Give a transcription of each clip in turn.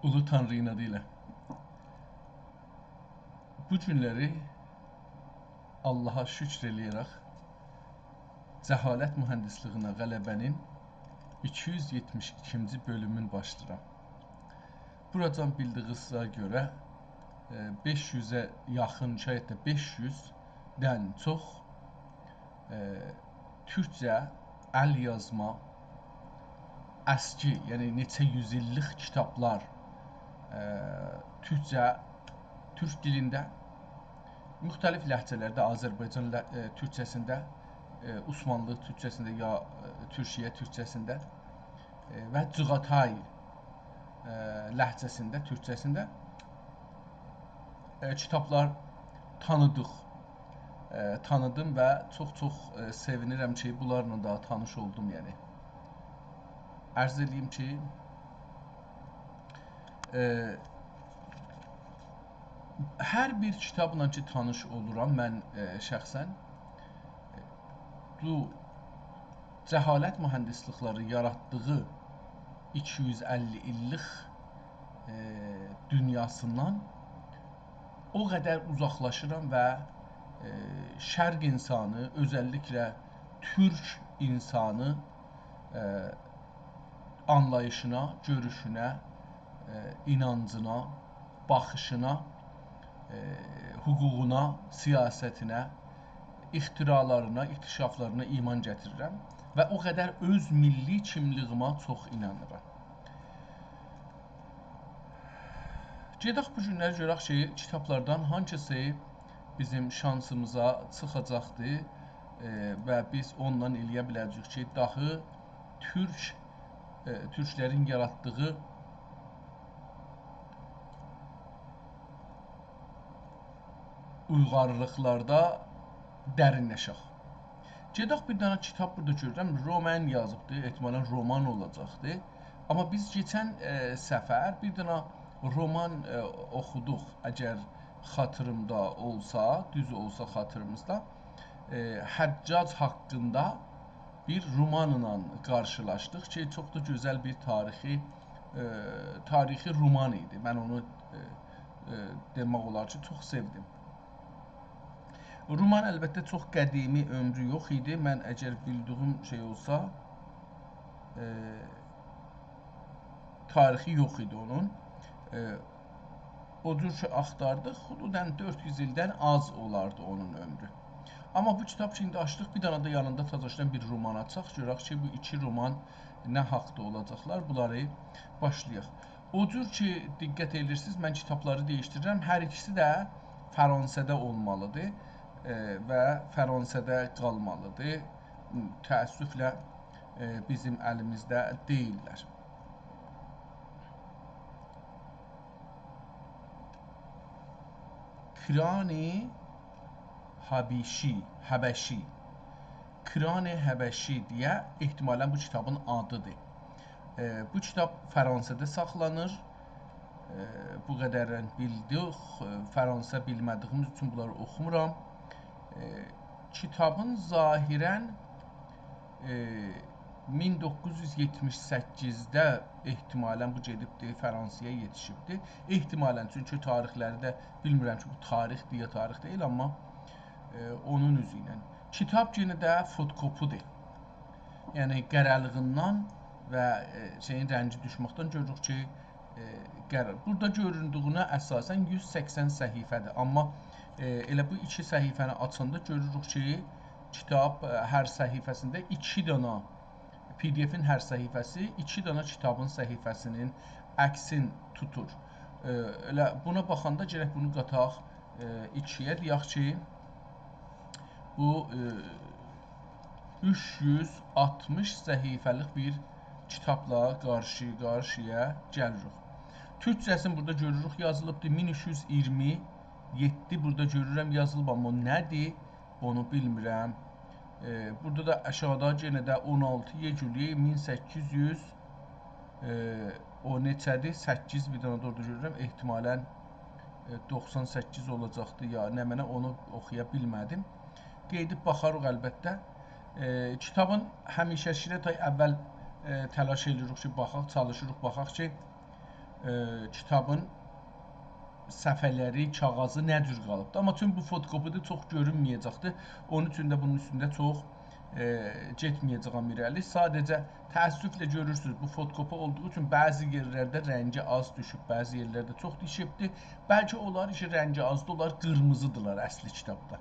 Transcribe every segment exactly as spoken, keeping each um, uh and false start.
اولو تانری‌نین آدی ایله. بو گونلری آللاها شوکر ائله‌یه‌رک جهالت مهندسلیگینه غلبه‌نین ایکی یوز یئتمیش ایکینجی بؤلومون باشلاییرام. بوراجان بیلدیگینیزه گؤره، ائ، بئش یوزه یاخین، شاید ده بئش یوزدن چوخ ائ، تورکجه ال یازما اسکی، یعنی نئچه یوز ایللیک کیتابلار، ائ، تورکجه، تورک دیلینده، موختلیف لهجه‌لرده، آذربایجان له-، ائ، تورکجه‌سینده، ائ، عثمانلی تورکجه‌سینده یا، ائ، تورکیه تورکجه‌سینده، ائ، و جیغاتای، ائ، لهجه‌سینده، تورکجه‌سینده، ائ، کیتابلار تانیدیق. ائ، تانیدیم و چوخ-چوخ، ائ، سئوینیرم کی، بونلارلا دا تانیش اولدوم، یعنی. عرض ائله‌ییم کی، ائ، هر بیر کیتابلا کی، تانیش اولورام من، ائ، شخصاً، ائ، بو جهالت مهندسلیکلری یاراتدیغی ایکی یوز اللی ایللیک، ائ، دونیاسیندان او قدر اوزاقلاشیرام و، ائ، شرق اینسانی، اؤزللیکله تورک اینسانی، ائ، آنلاییشینا، گؤروشونه، ائ، اینانجینا، باخیشینا، ائ، حقوقونا، سیاستینه، اختراعلارینا، اکتشافلارینا ایمان گتیریرم و او قدر اؤز میللی کیملیگیمه چوخ اینانیرام. گئدک بو گونلری گؤرک کی، کیتابلاردان هانسیسی بیزیم شانسیمیزا چیخاجاقدیر، ائ، و بیز اوندان ائله‌یه بیله‌جه‌ییک کی، داهی تورک، ائ، تورکلرین یاراتدیغی اویغارلیقلاردا درینلشک. گئدک بیر دنه کیتاب بورادا گؤرورم، رومان یازیبدی، احتمالاً رومان اولاجاقدی. آمما بیز کئچن، ائ، سفر بیر دنه رومان، ائ، اوخودوق، اگر خاطیریمدا اولسا، دوز اولسا خاطیریمیزدا، ائ، حجاج حاقیندا بیر رومانلا قارشیلاشدیق کی، چوخ دا گؤزل بیر تاریخی، ائ، تاریخی رومان ایدی. من اونو، ائ، ائ، دئمک اولار کی، چوخ سئودیم. رومان البته چوخ قدیمی، عؤمرو یوخ ایدی. من اگر بیلدیگیم شئی اولسا، ائ، تاریخی یوخ ایدی اونون. ائ، او جور کی، آختاردیق، حدوداً دؤرد یوز ایلدن آز اولاردی اونون عؤمرو. آمما بو کیتاب کی، ایندی آچدیق، بیر دنه ده یانیندا تازاشدان بیر رومان آچاق، گؤرک کی، بو ایکی رومان نه حاقدا اولاجاقلار، بونلاری باشلایاق. او جور کی، دقت ائدیرسینیز، من کیتابلاری دییشدیریرم. هر ایکیسی ده فرانسه‌ده اولمالیدیر، ائ، و فرانسه‌ده قالمالیدیر. تأسفله، ائ، بیزیم الیمیزده دئییللر. کران حبشی، حبشی. کران حبشی دئیه احتمالاً بو کیتابین آدیدیر. ائ، بو کیتاب فرانسه‌ده ساخلانیر. ائ، بو قدرین بیلدیک. ائ، فرانسه بیلمه‌دیگیمیز اوچون بونلاری اوخومورام. ائ، کیتابین ظاهراً، ائ، مین دوققوز یوز یئتمیش سککیزده احتمالاً بو گئدیبدی، فرانسه‌یه یئتیشیبدی. احتمالاً، چونکی تاریخلری ده بیلمیرم کی، بو تاریخدیر یا تاریخ دئییل، آمما، ائ، اونون اوزو ایله. کیتاب یئنه ده فتوکوپی‌دیر. یعنی، قره‌لیغیندان و، ائ، شئیین رنگی دوشمکدن گؤروروک کی، ائ، قرار. بورادا گؤروندویونه اساساً یوز سکسن صفحه‌دیر. آمما، ائ، ائله بو ایکی صفحه‌نی آچاندا گؤروروک کی، کیتاب، ائ، هر صفحه‌سینده ایکی دانا، پی دی افین هر صفحه‌سی ایکی دانا کیتابین صفحه‌سینین عکسین توتور. ائ، ائله بونا باخاندا گرک بونو قاتاق، ائ، ایکی‌یه، دئیک کی، بو، ائ، اوچ یوز آلتمیش صفحه‌لیک بیر کیتابلا قارشی-قارشییا گلیریک. تورکجه‌سینی بورادا گؤروروک، یازیلیبدیر مین اوچ یوز ایگیرمی یئددی. بورادا گؤرورم یازیلیب، آمما او نه‌دیر، اونو بیلمیرم. ائ، بورادا دا آشاغیدا یئنه ده اون آلتی اییول مین سککیز یوز، ائ، او نئچه‌دیر؟ سککیز، بیر دنه ده اورادا گؤرورم. احتمالاً، ائ، دوخسان سککیز اولاجاقدی یا نمنه، اونو اوخویا بیلمه‌دیم. قئییدیب باخاریق البته. ائ، کیتابین همیشه‌کی‌نه تای اول، ائ، تلاش ائدیریک کی، باخاق، چالیشیریق، باخاق کی، ائ، کیتابین صفحه‌لری، کاغیذی نه جور قالیبدی. آمما چون بو فوتوکوپی‌دیر، چوخ گؤرونمه‌یه‌جکدیر. اونون اوچون ده بونون اوستونده چوخ، ائ، گئتمه‌یه‌جه‌یم ایره‌لی. ساده‌جه تأسفله گؤرورسونوز، بو فوتوکوپی اولدوغو اوچون بعضی یئرلرده رنگی آز دوشوب، بعضی یئرلرده چوخ دوشوبدور. بلکه اونلار ایشی رنگی آزدیر، اونلار قیرمیزی‌دیرلار اصلی کیتابدا.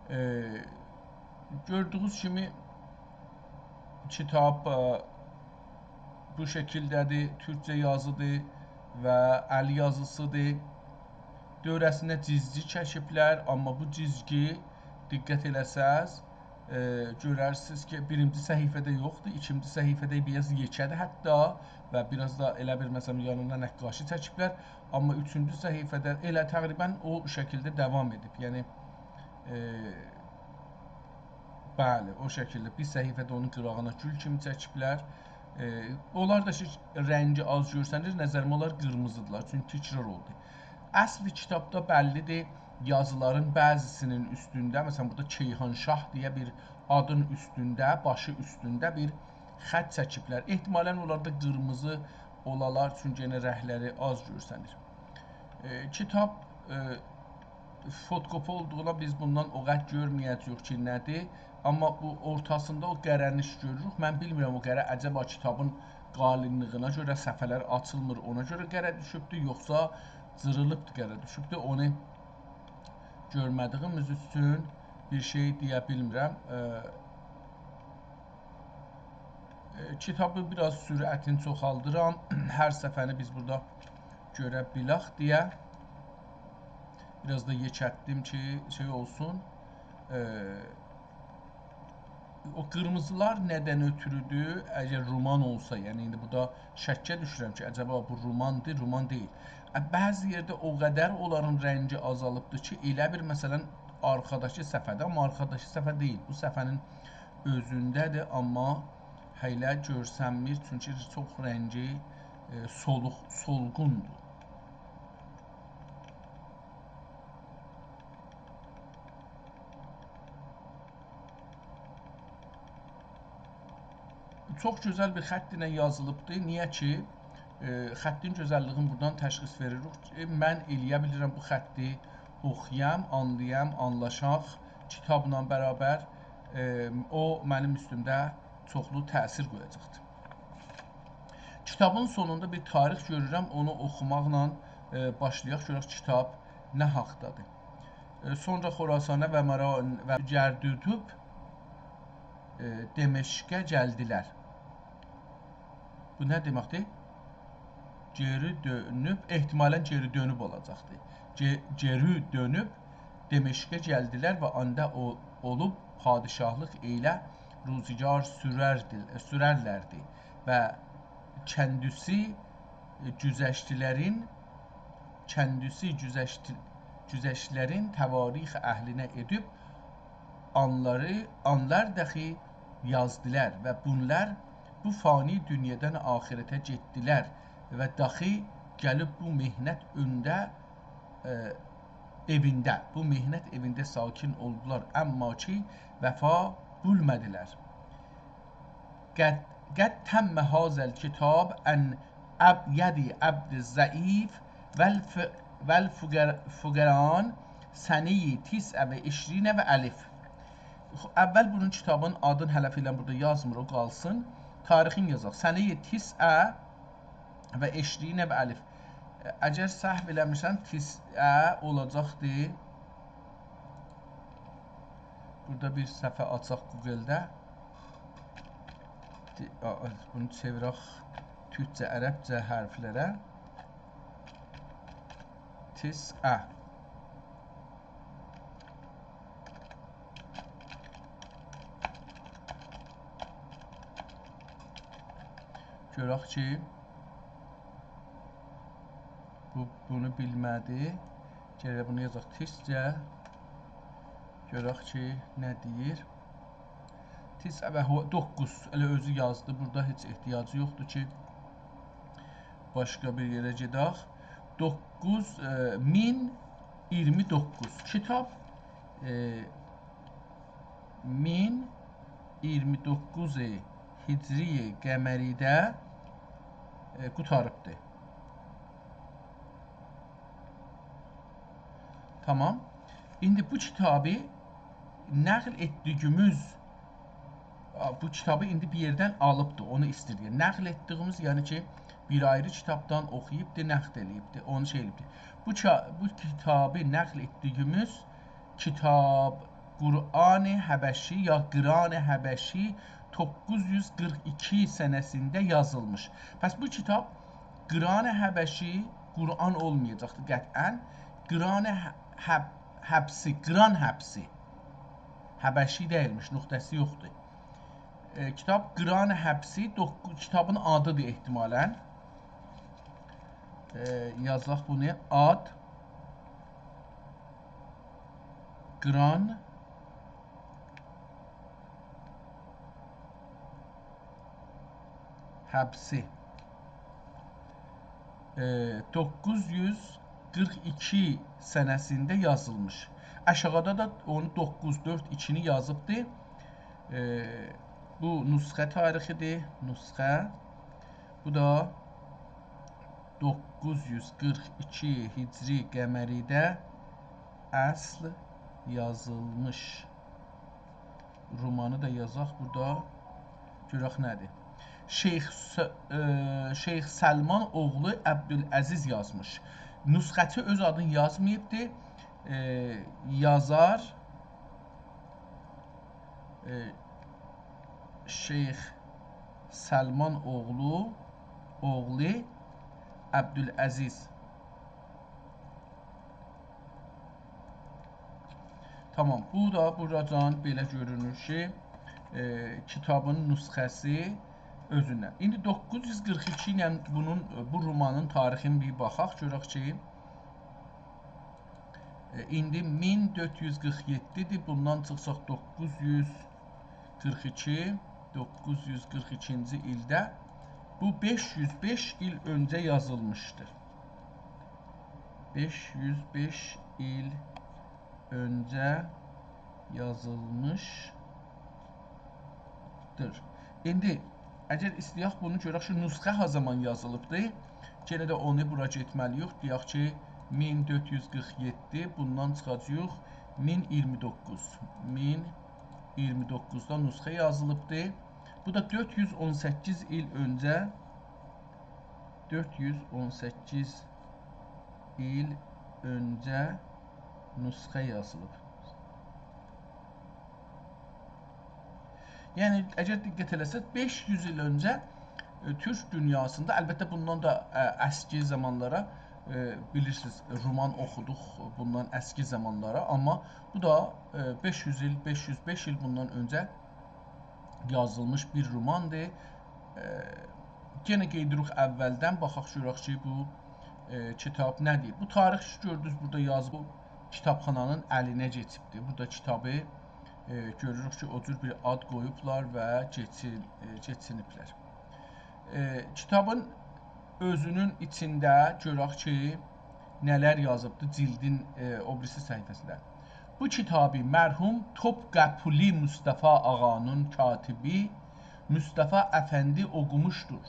ائ، گؤردویونوز کیمی کیتاب، ائ، بو شکیلده‌دیر، تورکجه یازی‌دیر و ال یازیسی‌دیر. دؤوره‌سینده جیزگی چکیبلر، آمما بو جیزگی، دقت ائله‌سز، ائ، گؤررسینیز کی، بیرینجی صفحه‌ده یوخدور، ایکینجی صفحه‌ده بیر آز یئکه‌دیر حتی و بیر آز دا ائله بیل، مثلا، یانیندا نقاشی چکیبلر. آمما اوچونجو صفحه‌ده ائله تقریبا او شکیلده داوام ائدیب. یعنی، ائ، بلی، او شکیلده. بیر صفحه‌ده اونون قیراغینا گول کیمی چکیبلر. ائ، اونلار دا کی، رنگی آز گؤرسنیر، نظریمه اونلار قیرمیزی‌دیرلار، چونکی تکرار اولدو. اصلی کیتابدا بللی‌دیر، یازیلارین بعضی‌سینین اوستونده، مثلا، بورادا کیهانشاه دئیه بیر آدین اوستونده، باشی اوستونده بیر خط چکیبلر. احتمالا اونلار دا قیرمیزی اولالار، چونکی یئنه رنگلری آز گؤرسنیر. ائ، کیتاب، ائ، فوتوکوپی اولدوغونا بیز بوندان او قدر گؤرمه‌یه‌جه‌ییک کی، نه‌دیر. آمما بو اورتاسیندا او قره‌نی گؤروروک. من بیلمیرم، او قره عجبا کیتابین قالینلیغینا گؤره، صفحه‌لر آچیلمیر، اونا گؤره قره دوشوبدور، یوخسا جیریلیبدیر، قره دوشوبدور. اونو گؤرمه‌دیییمیز اوچون بیر شئی دئیه بیلمیرم. ائ، ائ، کیتابی بیر آز سرعتینی چوخالدیرام. هر صفحه‌نی بیز بورادا گؤره بیلک دئیه. بیر آز دا یئکلتدیم کی، شئی اولسون. ائ، او قیرمیزیلار ندن اؤتورودور؟ اگر رومان اولسا، یعنی ایندی بورادا شکه دوشورم کی، عجبا بو روماندیر، رومان دئییل. ا، بعضی یئرده او قدر اونلارین رنگی آزالیبدیر کی، ائله بیل، مثلا، آرخاداکی صفحه‌ده، آمما آرخاداکی صفحه دئییل. بو صفحه‌نین اؤزونده‌دیر، آمما هله گؤرسنمیر، چونکی چوخ رنگی، ائ، سولوق، سولغوندور. چوخ گؤزل بیر خط ایله یازیلیبدی. نییه کی، ائ، خطین گؤزللیگینی بورادان تشخیص وئریریک. ائ، من ائلیه بیلیرم بو خطی اوخویام، آنلایام، آنلاشاق کیتابلا برابر. ائ، او منیم اوستومده چوخلو تأثیر قویاجاقدیر. کیتابین سونوندا بیر تاریخ گؤرورم، اونو اوخوماقلا، ائ، باشلایاق، گؤرک کیتاب نه حاقدادیر. ائ، سونرا خوراسانا و مرا-، و گردودوب، ائ، دمشقه گلدیلر. بو نه دئمکدیر؟ گئری دؤنوب، احتمالا گئری دؤنوب اولاجاقدیر. گئ-، گئری دؤنوب دمشقه گلدیلر و آندا او-، اولوب پادشاهلیق ائله روزگار سورردی-، سوررلردی و کندیسی گذشتیلرین، کندیسی گذشتی-، گذشتیلرین تواریخ اهلینه ائدیب آنلاری، آنلار داخی یازدیلار و بونلار بو فانی دونیادان آخرته گئتدیلر و داخی گلیب بو محنت اؤنده، ائ، ائوینده، بو محنت ائوینده ساکن اولدولار، آمما کی، وفا بولمادیلار. قد، قد تم هذا الكتاب عن أبید عبد الضعیف و الف-، و الفقر-، فقران سنة تسع و عشرین و ألف. خو، اول بونون کیتابین آدینی هله فعلا بورادا یازمیر، او قالسین. تاریخینی یازاق. سنة تسع و عشرین و ألف. اگر سهو ائله‌میرسم، تسع اولاجاقدی. بورادا بیر صفحه آچاق گوگلده. دی-، آ، آ، بونو چئویرک تورکجه، عربجه حرفلره. تسع. گؤرک کی، بو، بونو بیلمه‌دی. گرک بونو یازاق تیزجه. گؤرک کی، نه دئییر. تسع و هو-، دوققوز. ائله اؤزو یازدی. بورادا هئچ احتیاجی یوخدور کی، باشقا بیر یئره گئدک. دوققوز، ائ، مین اییرمی دوققوز. کیتاب، ائ، مین اییرمی دوققوز هجری قمری‌ده ائ، قوتاریبدیر. تامام. ایندی بو کیتابی نقل ائتدیگیمیز، آ، بو کیتابی ایندی بیر یئردن آلیبدیر، اونو ایسته‌ییر. نقل ائتدیگیمیز، یعنی کی، بیر آیری کیتابدان اوخویوبدور، نقد ائله‌ییبدیر، اونو شئی ائله‌ییبدیر. بو کا-، بو کیتابی نقل ائتدیگیمیز کیتاب قرآن حبشی یا قران حبشی دوققوز یوز قیرخ ایکی سنه‌سینده یازیلمیش. پس بو کیتاب قران حبشی، قرآن اولمایاجاقدی قطعاً. قران ح-، حب-، حبسی، قران حبسی. حبشی دئییلمیش، نقطه‌سی یوخدور. ائ، کیتاب قران حبسی، دوققو-، کیتابین آدیدیر احتمالاً. ائ، یازاق بونو، آد، قران حبسی. ائ، دوققوز یوز قیرخ ایکی سنه‌سینده یازیلمیش. آشاغیدا دا اونو دوققوز، دؤرد، ایکینی یازیبدی. ائ، بو نسخه تاریخیدیر، نسخه. بو دا دوققوز یوز قیرخ ایکی هجری قمریده اصل یازیلمیش. رومانی دا یازاق بورادا. گؤرک نه‌دیر. شیخ س-، ائ، شیخ سلمان اوغلو عبدالعزیز یازمیش. نسخه‌چی اؤز آدینی یازماییبدی. ائ، یازار، ائ، شیخ سلمان اوغلو، اوغلو عبدالعزیز. تامام، بو دا بوراجان بئله گؤرونور کی، ائ، کیتابین نسخه‌سی اؤزوندن. ایندی دوققوز یوز قیرخ ایکی ایله بونون، بو رومانین تاریخینی بیر باخاق، گؤرک کی، ائ، ایندی مین دؤرد یوز قیرخ یئددی‌دیر، بوندان چیخساق دوققوز یوز قیرخ ایکی، دوققوز یوز قیرخ ایکینجی ایلده بو بئش یوز بئش ایل اؤنجه یازیلمیشدیر. بئش یوز بئش ایل اؤنجه یازیلمیشدیر. ایندی، اگر ایسته‌یک بونو گؤرک کی، نسخه ها زامان یازیلیبدی، یئنه ده اونو بورا گئتمه‌لی‌ییک. دئیک کی، مین دؤرد یوز قیرخ یئددی، بوندان چیخاجاغیق مین ایگیرمی دوققوز. مین ایگیرمی دوققوزدا نسخه یازیلیبدی. بو دا دؤرد یوز اون سککیز ایل اؤنجه، دؤرد یوز اون سککیز ایل اؤنجه نسخه یازیلیب. یعنی، اگر دقت ائله‌سز، بئش یوز ایل اؤنجه، ائ، تورک دونیاسیندا، البته، بوندان دا، ائ، اسکی زامانلارا، ائ، بیلیرسینیز، رومان اوخودوق بوندان اسکی زامانلارا، آمما بو دا، ائ، بئش یوز ایل، بئش یوز بئش ایل بوندان اؤنجه یازیلمیش بیر روماندیر. ائ، یئنه قئید ائدیریک اولدن، باخاق گؤرک کی، بو، ائ، کیتاب نه دئییر. بو تاریخ کی گؤردونوز بورادا یازیب، بو کیتابخانانین الینه کئچیبدیر. بورادا کیتابی، ائ، گؤروروک کی، او جور بیر آد قویوبلار و کئچین-، ائ، کئچینیبلر. ائ، کیتابین اؤزونون ایچینده گؤرک کی، نه‌لر یازیبدی جیلدین، ائ، او بیریسی صفحه‌سینده. بو کیتابی مرحوم توپقاپیلی مصطفی آقانین کاتبی مصطفی افندی اوقوموشدور.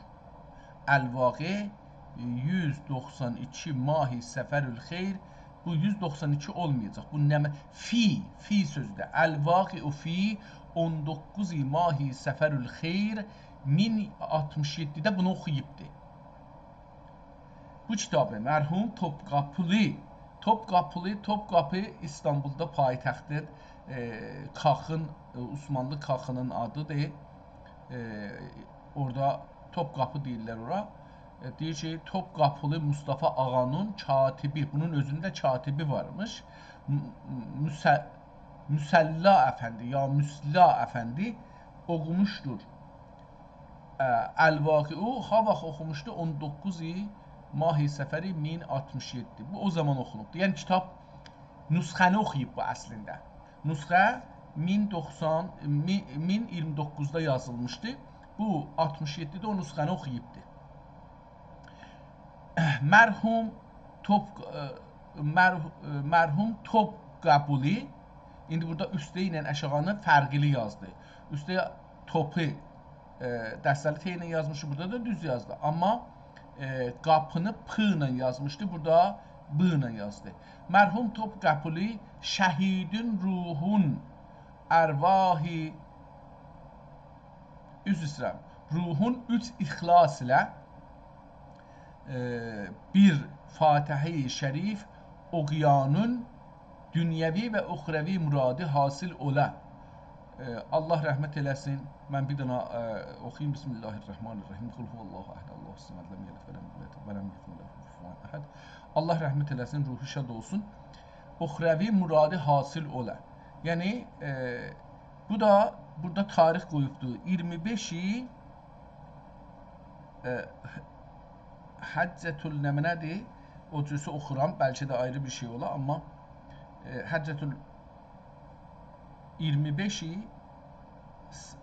الواقع یوز دوخسان ایکی ماه صفرالخیر، بو یوز دوخسان ایکی اولمایاجاق. بو نمنه؟ فی، فی سؤزو ده. الواقع فی اون دوققوز ماه صفرالخیر مین آلتمیش یئددیده بونو اوخویوبدی. بو کیتابی مرحوم توپقاپیلی، توپقاپیلی، توپقاپی ایستانبولدا پایتختدیر، ائ، کاخین، ائ، عثمانلی کاخینین آدیدیر. ائ، اورادا توپقاپی دئییرلر اورا. ائ، دئییر کی، توپقاپیلی مصطفی آقانین کاتبی، بونون اؤزونون ده کاتبی وارمیش. م-، مس-، مصلا افندی یا مصلا افندی اوقوموشدور. اه، الواقع او، ها واخت اوخوموشدو؟ اون دوققوز ماه صفر مین آلتمیش یئددی. بو او زامان اوخونوبدو. یعنی کیتاب نسخه‌نی اوخویوب بو اصلینده. نسخه مین دوخسان، می-، مین ایگیرمی دوققوزدا یازیلمیشدی. بو آلتمیش یئددیده او نسخه‌نی اوخویوبدو. مرحوم توپ-، اه، مر-، اه، مرحوم توپقاپیلی، ایندی بورادا اوسته ایله آشاغینی فرقلی یازدی. اوسته توپو، اه، دسته‌لی ت ایله یازمیشدی، بورادا دا دوز یازدی. آمما ائ، قاپینی پ ایله یازمیشدی، بورادا ب ایله یازدی. مرحوم توپقاپیلی شهیدین روحون ارواحی، عذر ایسته‌ییرم، روحون اوچ اخلاص ایله، ائ، بیر فاتحه شریف اوخویانین دونیوی و اخروی مرادی حاصل اولا. ائ، الله رحمت ائله‌سین. من بیر دنه، ائ، اوخویوم. بسم الله الرحمن الرحیم. قل هو الله احد، الله الصمد، لم یلد و لم یولد و لم یکن له کفوا احد. الله رحمت ائله‌سین، روحو شاد اولسون. اخروی مرادی حاصل اولا. یعنی، ائ، بو دا، بورادا تاریخ قویوبدور. اییرمی بئشی، ائ، حجة ال-، نمنه‌دیر؟ او جورسه اوخورام، بلکه ده آیری بیر شئی اولا، آمما، ائ، حجة ال-، اییرمی بئشی س-،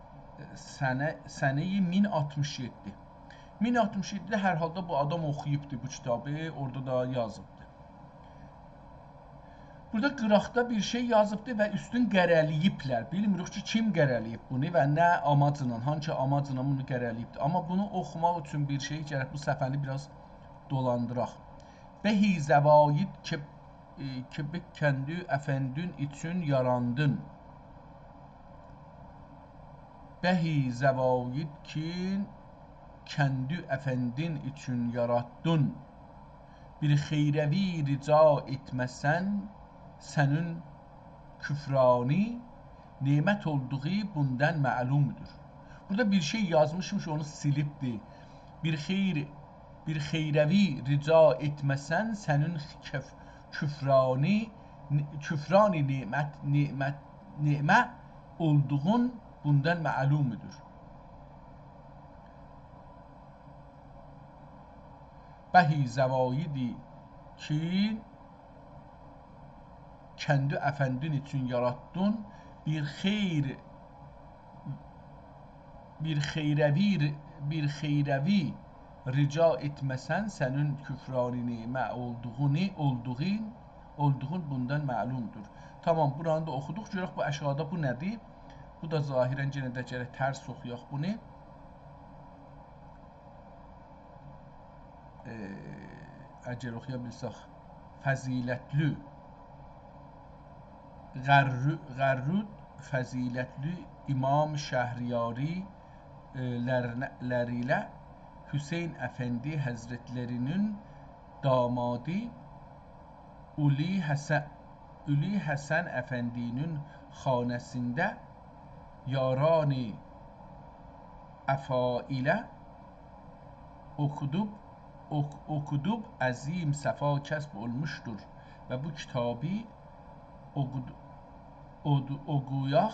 سنه، سنه‌ی مین آلتمیش یئددی. مین آلتمیش یئددیده هر حالدا بو آدام اوخویوبدو بو کیتابی، اورادا دا یازیبدی. بورادا قیراقدا بیر شئی یازیبدی و اوستون قره‌له‌ییبلر. بیلمیریک کی، کیم قره‌له‌ییب بونو و نه آماجلا، هانسی آماجلا بونو قره‌له‌ییبدی. آمما بونو اوخوماق اوچون بیر شئی گرک بو صفحه‌نی بیر آز دولاندیراق. بهی زواید که، ائ، که بکندو افندین ایچون یاراندین. بهی زواید کی کندو افندین ایچون یاراتدین. بیر خیروی رجا ائتمه‌سن، سنین کفرانی نعمت اولدوغو بوندان معلومدور. بورادا بیر شئی یازمیشمیش، اونو سیلیبدی. بیر خیر، بیر خیروی رجا ائتمه‌سن، سنین کف-، کفرانی، کفرانی نعمت، نعمت، نعمه اولدوغون بوندان معلومدور. بهی زوایدی کی کندو افندین ایچون یاراتدین، بیر خیر، بیر خیروی، بیر خیروی رجا ائتمه‌سن، سنین کفرانی نعمه اولدوغونو، اولدوغون، اولدوغون بوندان معلومدور. تامام، بورانی دا اوخودوق. گؤرک بو آشاغیدا بو نه‌دیر؟ بو دا ظاهراً یئنه ده گرک ترس اوخویاق بونو. ائ، اگر اوخویا بیلسک، فضیلتلی، غرّو-، غرّود فضیلتلی امام شهریاری، ائ، لرنه-، لر ایله حسین افندی حضرتلری‌نین دامادی اولی حسن، اولی حسن افندی‌نین خانه‌سینده یارانی افا ایله اوخودوب، اوخ-، اوخودوب عظیم صفا کسب اولموشدور و بو کیتابی اوخود-، اود-، اوخویاق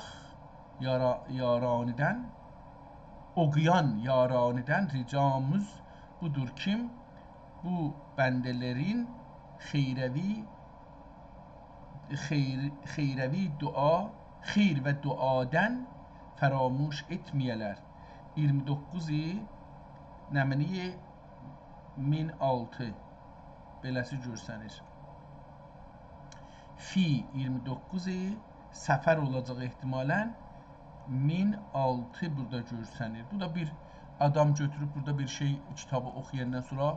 یارا-، یارانیدن، اوخویان یارانیدن رجامیز بودور کی، بو بنده‌لرین خیروی، خیر، خیروی دعا، خیر و دعادن فراموش ائتمه‌یه‌لر. اییرمی دوققوز نمنه‌ی مین آلتی، بئله‌سی گؤرسنیر. فی اییرمی دوققوز صفر اولاجاق احتمالاً، مین آلتی بورادا گؤرسنیر. بو دا بیر آدام گؤتوروب بورادا بیر شئی، کیتابی اوخویاندان سونرا،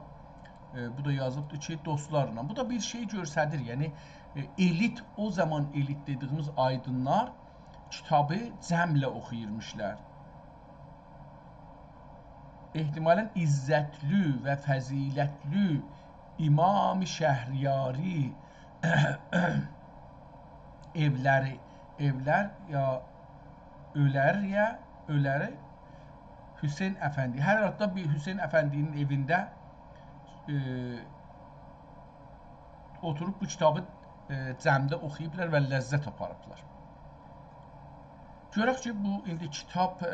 ائ، بو دا یازیبدیر کی، دوستلارلا. بو دا بیر شئی گؤستریر. یعنی، ائ، ائلیت، او زامان ائلیت دئدیییمیز آیدینلار کیتابی جمعله اوخویورموشلار. احتمالاً عزتلی و فضیلتلی امام شهریاری ائولری، ائولر یا اؤلر یا اؤلری حسین افندی. هر حالدا بیر حسین افندی‌نین ائوینده، ائ، اوتوروب بو کیتابی، ائ، جمعده اوخویوبلار و لذت آپاریبلار. گؤرک کی، بو ایندی کیتاب، ائ،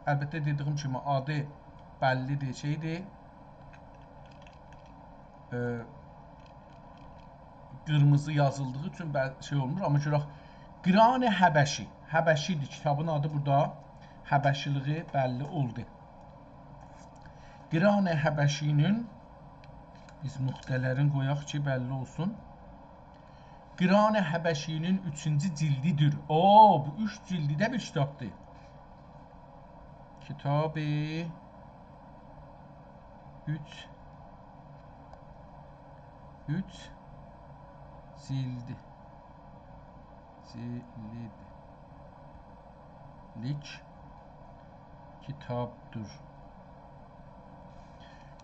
البته دئدیییم کیمی آدی بللی‌دیر، شئی‌دیر، ائ، قیرمیزی یازیلدیغی اوچون بل-، شئی اولمور، آمما گؤرک قران حبشی، حبشی‌دیر کیتابین آدی، بورادا حبشی‌لیگی بللی اولدو. قران حبشی‌نین، بیز نقطه‌لرین قویاق کی، بللی اولسون. قران حبشی‌نین اوچونجو جلدی‌دیر. او، بو اوچ جلدی ده بیر کیتابدیر. کیتابی اوچ اوچ جیلد، جیلدلیک کیتابدیر.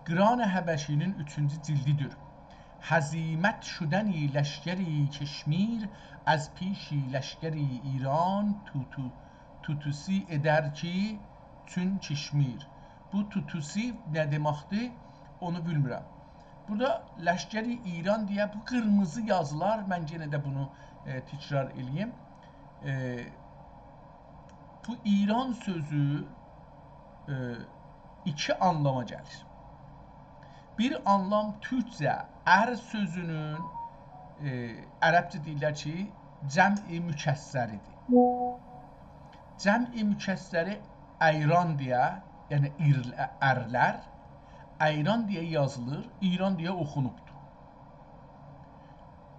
قرآن حبشی‌نین اوچونجو جیلدی‌دیر. هزیمت شدنی لشکری کشمیر، از پیشی لشکری ایران، توتو، توتوسی ادر کی چون کشمیر. بو توتوسی نه دئمکدیر، اونو بیلمیرم. بورادا لشکری ایران دئیه بو قیرمیزی یازیلار، من یئنه ده بونو، ائ، تکرار ائله‌ییم. ائ، بو ایران سؤزو، ائ، ایکی آنلاما گلیر. بیر آنلام تورکجه ار سؤزونون، ائ، عربجه دئییرلر کی، جمع مکسری‌دیر. جمع مکسری ایران دئیه، یعنی ایر-، ارلر، ایران دئیه یازیلیر، ایران دئیه اوخونوبدور.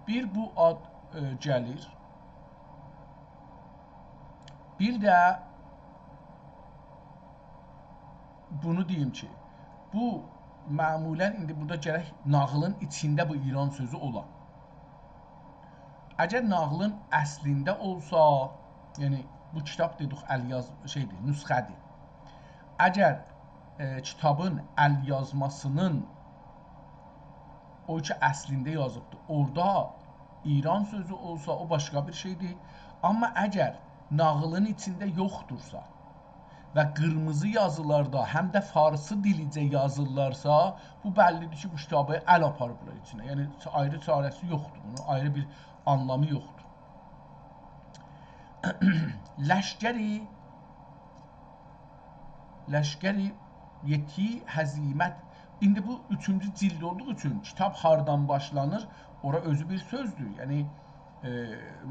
بیر بو آد، ائ، گلیر. بیر ده بونو دئییم کی، بو معمولاً ایندی بورادا گرک ناغیلین ایچینده بو ایران سؤزو اولا. اگر ناغیلین اصلینده اولسا، یعنی بو کیتاب دئدیک، ال یاز-، شئیدیر، نسخه‌دیر. اگر، ائ، کیتابین ال یازماسینین او کی اصلینده یازیبدیر، اورادا ایران سؤزو اولسا، او باشقا بیر شئیدیر. آمما اگر ناغیلین ایچینده یوخدورسا و قیرمیزی یازیلاردا، هم ده فارسی دیلیجه یازیرلارسا، بو بللی‌دیر کی، بو کیتابی ال آپاریبلار ایچینه. یعنی، چا-، آیری چاره‌سی یوخدور بونون، آیری بیر آنلامی یوخدور. لشکری، لشکری یئتی هزیمت. ایندی بو اوچونجو جیلد اولدوغو اوچون کیتاب هاردان باشلانیر، اورا اؤزو بیر سؤزدور. یعنی، ائ،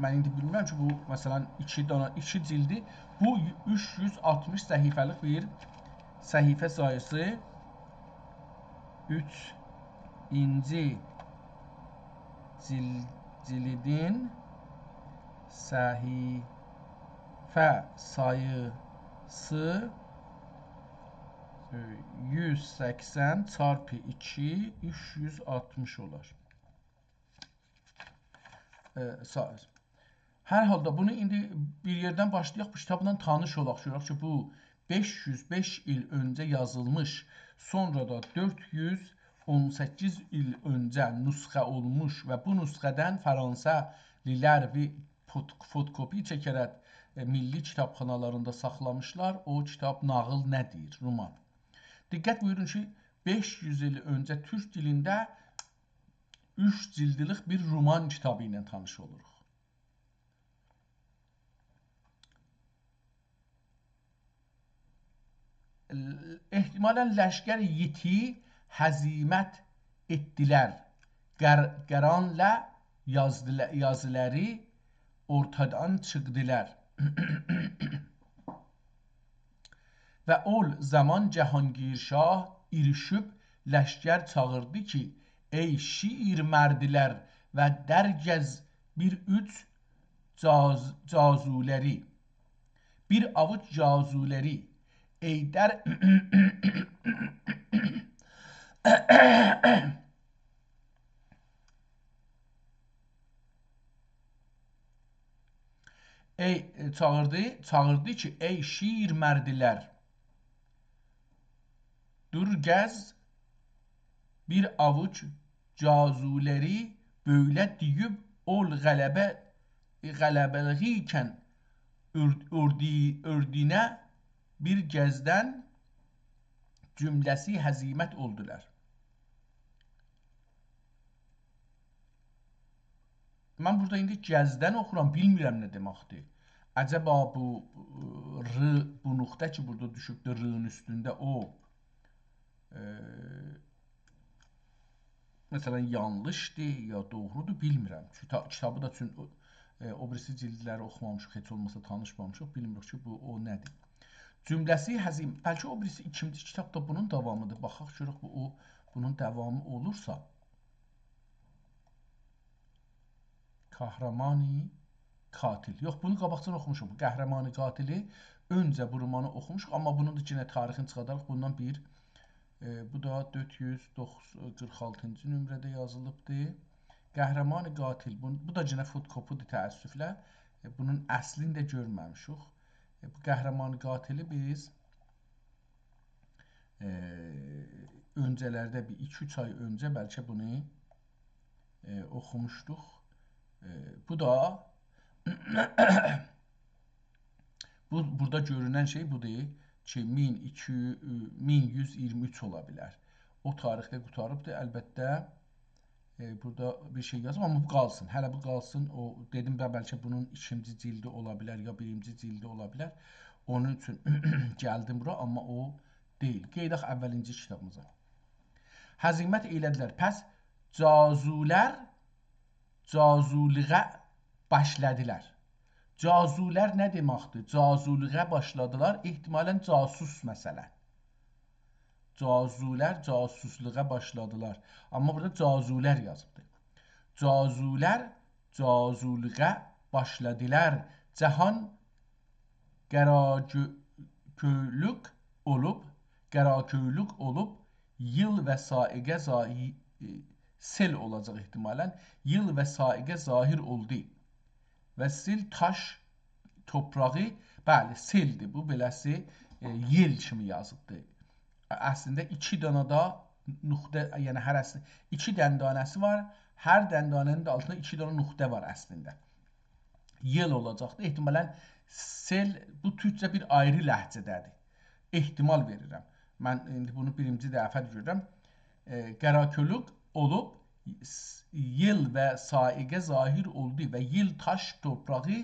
من ایندی بیلمیرم کی، بو، مثلاً، ایکی دانا، ایکی جیلدی. بو اوچ یوز آلتمیش صفحه‌لیک بیر صفحه ساییسی. اوچونجو جیل-، جیلدین صفحه ساییسی، ائ، یوز سکسن چارپی ایکی، اوچ یوز آلتمیش اولار. ائ، سا-، هر حالدا بونو ایندی بیر یئردن باشلایاق، بو کیتابلا تانیش اولاق، گؤرک کی، بو بئش یوز بئش ایل اؤنجه یازیلمیش، سونرا دا دؤرد یوز اون سککیز ایل اؤنجه نسخه اولموش و بو نسخه‌دن فرانسه‌لی‌لر بیر فوت-، فتوکپی چکه‌رک، ائ، میللی کیتابخانالاریندا ساخلامیشلار. او کیتاب ناغیل نه دئییر، رومان. دقت بویورون کی، بئش یوز ایل اؤنجه تورک دیلینده اوچ جیلدلیک بیر رومان کیتابی ایله تانیش اولوروق. احتمالاً لشکر ییتی هزیمت ائتدیلر. قر-، قرآنلا یازدیلا-، یازیلاری اورتادان چیخدیلار. و اول زامان جهانگیر شاه ایریشیب لشکر چاغیردی کی، ای شیر مردلر و درگز بیر اوچ جاز-، جازولری. بیر آووج جازولری. ای در ای، ائ، چاغیردی، چاغیردی کی، ای شیر مردلر، دور گز، بیر آووج جازولری بؤیله دئییب، اول غلبه، غلبه‌لیگیکن اؤر-، اؤردی-، اؤردینه بیر گزدن جمله‌سی هزیمت اولدولار. من بورادا ایندی گزدن اوخورام، بیلمیرم نه دئمکدیر. عجبا بو، ائ، ر، بو نقطه کی، بورادا دوشوبدور رین اوستونده، او، ائ، مثلاً، یانلیشدیر یا دوغرودور، بیلمیرم. کیتا-، کیتابی دا چون، ائ، او بیریسی جیلدلری اوخومامیشیق، هئچ اولماسا تانیشمامیشیق، بیلمیریک کی، بو او نه‌دیر. جمله‌سی هزیم-، بلکه او بیریسی ایکینجی کیتاب دا بونون داوامیدیر. باخاق گؤرک بو، او، بونون داوامی اولورسا. قهرمانی قاتل. یوخ، بونو قاباقجان اوخوموشوق. بو قهرمانی قاتلی اؤنجه بو رومانی اوخوموشوق، آمما بونون دا یئنه تاریخینی چیخاداریق. بوندان بیر، ائ، بو دا دؤرد یوز قیرخ آلتینجی نمره‌ده یازیلیبدی. قهرمان قاتل، بو، بو دا یئنه فتوکوپی‌دیر تأسفله. ائ، بونون اصلینی ده گؤرمه‌میشیک. ائ، بو قهرمان قاتلی بیز، ائ، اؤنجه‌لرده بیر ایکی-اوچ آی اؤنجه بلکه بونو، ائ، اوخوموشدوق. ائ، بو دا بو، بورادا گؤرونن شئی بودور کی، مین ایکی، مین یوز ایگیرمی اوچ اولا بیلر. او تاریخده قوتاریبدیر. البته، ائ، بورادا بیر شئی یازیب، آمما بو قالسین. هله بو قالسین. او، دئدیم ده، بلکه بونون ایکینجی جلدی اولا بیلر، یا بیرینجی جلدی اولا بیلر. اونون اوچون گلدیم بورا، آمما او دئییل. قئییداق اوّلینجی کیتابیمیزا. هزیمت ائیله‌دیلر. پس جاسوسلار جاسوسلوغا باشلادیلار. جاسوسلار نه دئمکدیر؟ جاسوسلوغا باشلادیلار. احتمالاً جاسوس، مثلاً. جاسوسلار جاسوسلوغا باشلادیلار. آمما بورادا جاسوسلار یازیبدیر. جاسوسلار جاسوسلوغا باشلادیلار. جهان قاراکؤ-، کؤلوک اولوب، قاراکؤلوک اولوب، ییل و سائقه زاهی-، ائ، سئل اولاجاق احتمالاً. ییل و سائقه ظاهر اولدو. و سیل تاش توپراغی، بلی، سئلدیر بو، بئله‌سی، ائ، یئل کیمی یازیبدیر. اصلینده ایکی دانا دا نقطه، یعنی هره‌سی، ایکی دندانه‌سی وار، هر دندانه‌نین ده آلتیندا ایکی دانا نقطه وار اصلینده. یئل اولاجاقدیر. احتمالاً سئل بو تورکجه بیر آیری لهجه‌ده‌دیر. احتمال وئریرم. من ایندی بونو بیرینجی دفعه‌دیر گؤرورم. ائ، قاراکؤلوک اولوب، س-، ییل و سائقه ظاهر اولدو و ییل تاش توپراغی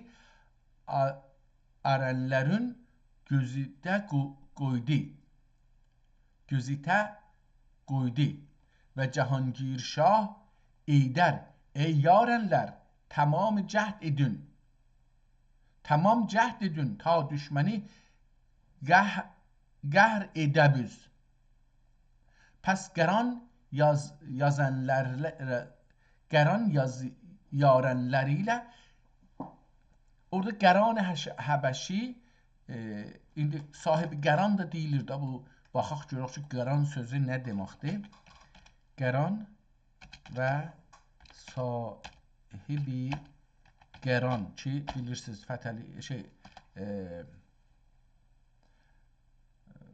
آ-، آرنلرین گؤزوته قو-، قویدو. گؤزوته قویدو. و جهانگیر شاه: «ای در، ای یارنلر، تمام جهد ائدین. تمام جهد ائدین، تا دوشمنی قه-، قهر ائده‌بیز.» پس قاران یاز-، یازنلرله، قاران یاز-، یارنلری ایله، اورادا قاران حش-، حبشی، ائ، ایندی صاحب قاران دا دئییلیر ده، بو، باخاق گؤرک کی، قاران سؤزو نه دئمکدیر؟ قاران و صاحب قاران کی، بیلیرسینیز، فتحعلی، شئی، ائ،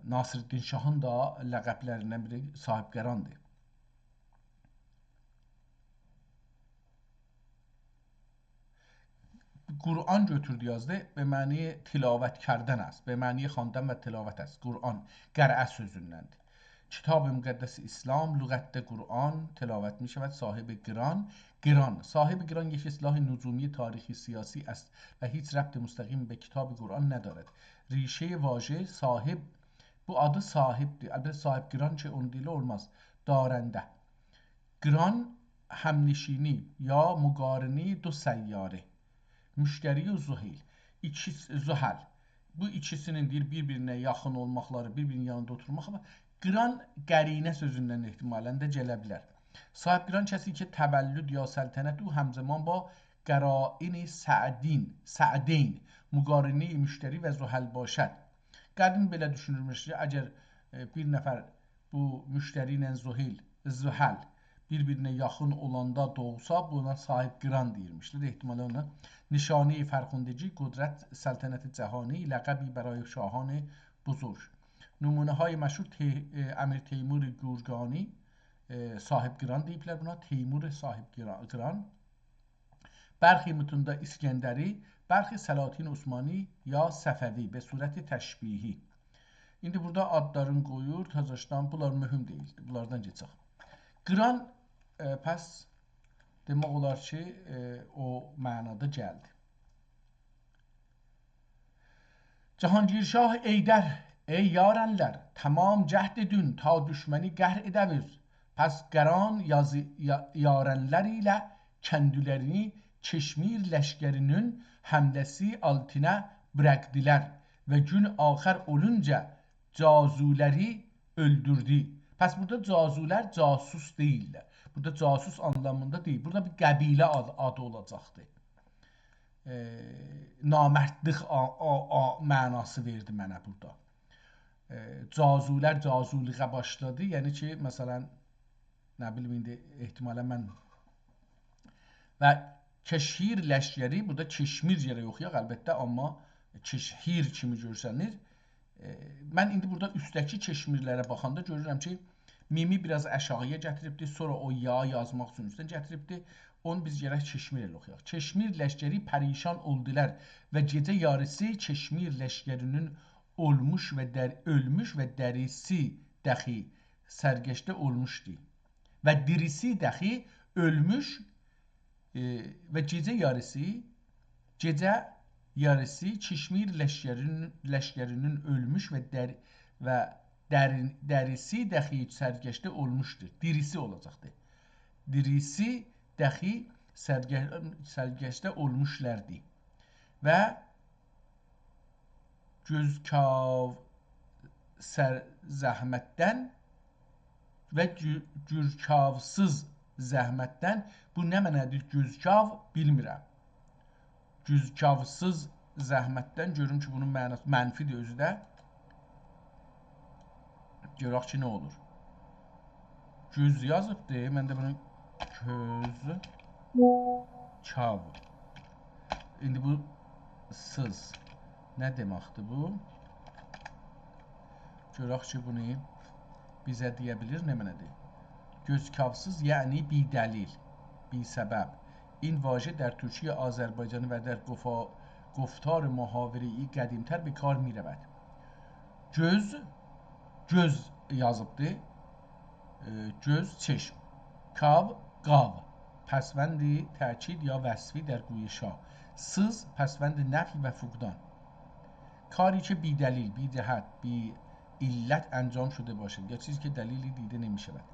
ناصرالدین شاهین دا لقبلریندن بیری صاحب قاراندیر. قرآن گؤتوردو، یازدی. به معنی تلاوت کردن است. به معنی خواندن و تلاوت است. قرآن، قرأ سؤزوندندیر. کتاب مقدس اسلام، لغتده قرآن تلاوت می‌شود. صاحب قران، قران. صاحب قران یک اصطلاح نجومی تاریخی سیاسی است و هیچ ربط مستقیم به کتاب قرآن ندارد. ریشهٔ واژه صاحب، بو آدی صاحبدیر. البته، صاحب قران کی، اونو دئییرلر، اولماز. دارنده. قران، همنشینی یا مقارنهٔ دو سیاره، مشتری و زحیل. ایکی، زحل. بو ایکیسینین، دئییر، بیر-بیرینه یاخین اولماقلاری، بیر-بیرینین یانیندا اوتورماق. قران قرینه سؤزوندن احتمالاً ده گله بیلر. صاحب قران کسی که تولد یا سلطنت او همزمان با قرائن سعدین، سعدین، مقارنهٔ مشتری و زحل باشد. قدیم بئله دوشونولموشدو کی، اگر، ائ، بیر نفر بو مشتری ایله زحیل، زحل بیر-بیرینه یاخین اولاندا دوغسا، بونا صاحب قران دئییلمیشدیر. احتمالاً اونا نشانهٔ فرخندگی، قدرت، سلطنت جهانی، لقبی برای شاهان بزرگ. نمونه‌های مشهور تی-، ائ، امیر تیمور گورگانی، ائ، صاحب قران دئییبلر بونا، تیمور صاحب قرا-، قران. برخی متوندا اسکندری، برخی سلاطین عثمانی یا صفوی به صورت تشبیهی. ایندی بورادا آدلارین قویور، تازاشدان، بونلار مهم دئییلدی. بونلاردان کئچک. قران، ائ، پس دئمک اولار کی، ائ، او معنادا گلدی. جهانگیر شاه: «ای در، ای یارنلر، تمام جهد ائدین، تا دوشمنی قهر ائده‌بیز.» پس قران یازی-، یا-، یارنلر ایله کندیلرینی کشمیر لشکرینین حمله‌سی آلتینا بوراخدیلار و گون آخر اولونجا جاسوسلاری اؤلدوردو. پس بورادا جاسوسلار جاسوس دئییللر. بورادا جاسوس آنلامیندا دئییل. بورادا بیر قبیله آد-، آدی اولاجاقدی. ائ، نامردلیک آ-، آ-، آ-، معناسی وئردی منه بورادا. ائ، جازولر جازولوغا باشلادی. یعنی کی، مثلا، نه بیلیم، ایندی احتمالا من و کشهیر لشکری، بورادا کشمیر گرک اوخویاق، البته، آمما کشهیر کیمی گؤرسنیر. ائ، من ایندی بورادا اوستده‌کی کشمیرلره باخاندا گؤرورم کی، میمی بیر آز آشاغییا گتیریبدی، سونرا او یا یازماق اوچون اوستدن گتیریبدی. اونو بیز گرک کشمیر ائله اوخویاق. کشمیر لشکری پریشان اولدولار و گئجه یاریسی کشمیر لشکرینین اولموش و در-، اؤلموش و دریسی دخی سرگشته اولموشدو. و دیریسی دخی اؤلموش، ائ، و گئجه یاریسی، گئجه یاریسی کشمیر لشکرین-، لشکرینین اؤلموش و در-، و درین-، دریسی دخی سرگشته اولموشدور. دیریسی اولاجاقدیر. دیریسی دخی سرگه-، سرگشته اولموشلاردی. و گؤزکاو سر زحمتدن و گو-، گورکاوسیز زحمتدن. بو نه معنادیر؟ گؤزکاو بیلمیرم. گؤزکاوسیز زحمتدن، گؤروم کی، بونون معناسی منفی‌دیر اؤزو ده. گؤرک کی، نه اولور. گؤز یازیبدی. من ده بونو گؤز کاو. ایندی بو سیز. نه دئمکدیر بو؟ گؤرک کی، بونو بیزه دئیه بیلیر، نه معنادیر؟ گؤزکاوسیز، یعنی بی‌دلیل، بی‌سبب. این واژه در ترکی آذربایجانی و در گفا-، گفتار محاوره‌ای قدیم‌تر به کار می‌رود. گؤز، گؤز یازیبدی. ائ، گؤز، چشم. کاو، قاو. پسوند تأکید یا وصفی در گوی شاه. سیز، پسوند نفی و فقدان. کاری که بی‌دلیل، بی‌جهت، بی‌علت انجام شده باشد، یا چیزی که دلیلی دیده نمی‌شود.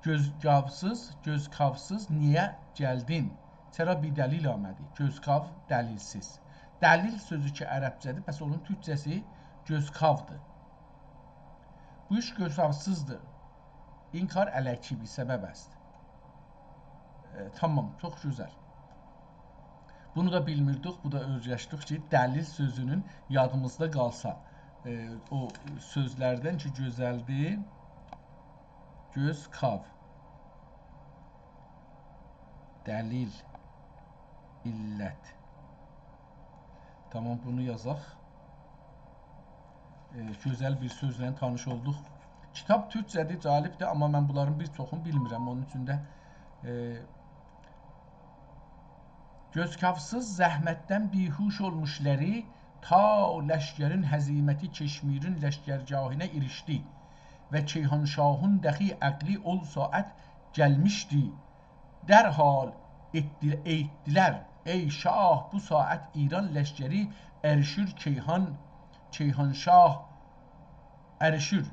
گؤزکاوسیز، گؤزکاوسیز نییه گلدین؟ چرا بی‌دلیل آمدی؟ گؤزکاو، دلیلسیز. دلیل سؤزو کی عربجه‌دیر، پس اونون تورکجه‌سی گؤزکاودیر. بو ایش گؤزکاوسیزدیر. این کار علکی، بی‌سبب است. ائ، تامام، چوخ گؤزل. بونو دا بیلمیردیک، بو دا اؤیرشدیک کی، دلیل سؤزونون یادیمیزدا قالسا، ائ، او سؤزلردن کی، گؤزلدیر، گؤزکاو، دلیل، علت. تامام، بونو یازاق. ائ، گؤزل بیر سؤزله تانیش اولدوق. کیتاب تورکجه‌دیر، جالبدیر، آمما من بونلارین بیر چوخونو بیلمیرم. اونون اوچون ده، ائ، گؤزکاوسیز زحمتدن بیهوش اولموشلاری تا لشکرین هزیمتی کشمیرین لشکرگاهینا ایریشدی و کیهانشاهین دخی عقلی اول ساعت گلمیشدی. درحال ائتدی-، ائییتدیلر: «ای شاه، بو ساعت ایران لشکری اریشیر کیهان، کیهانشاه اریشیر.»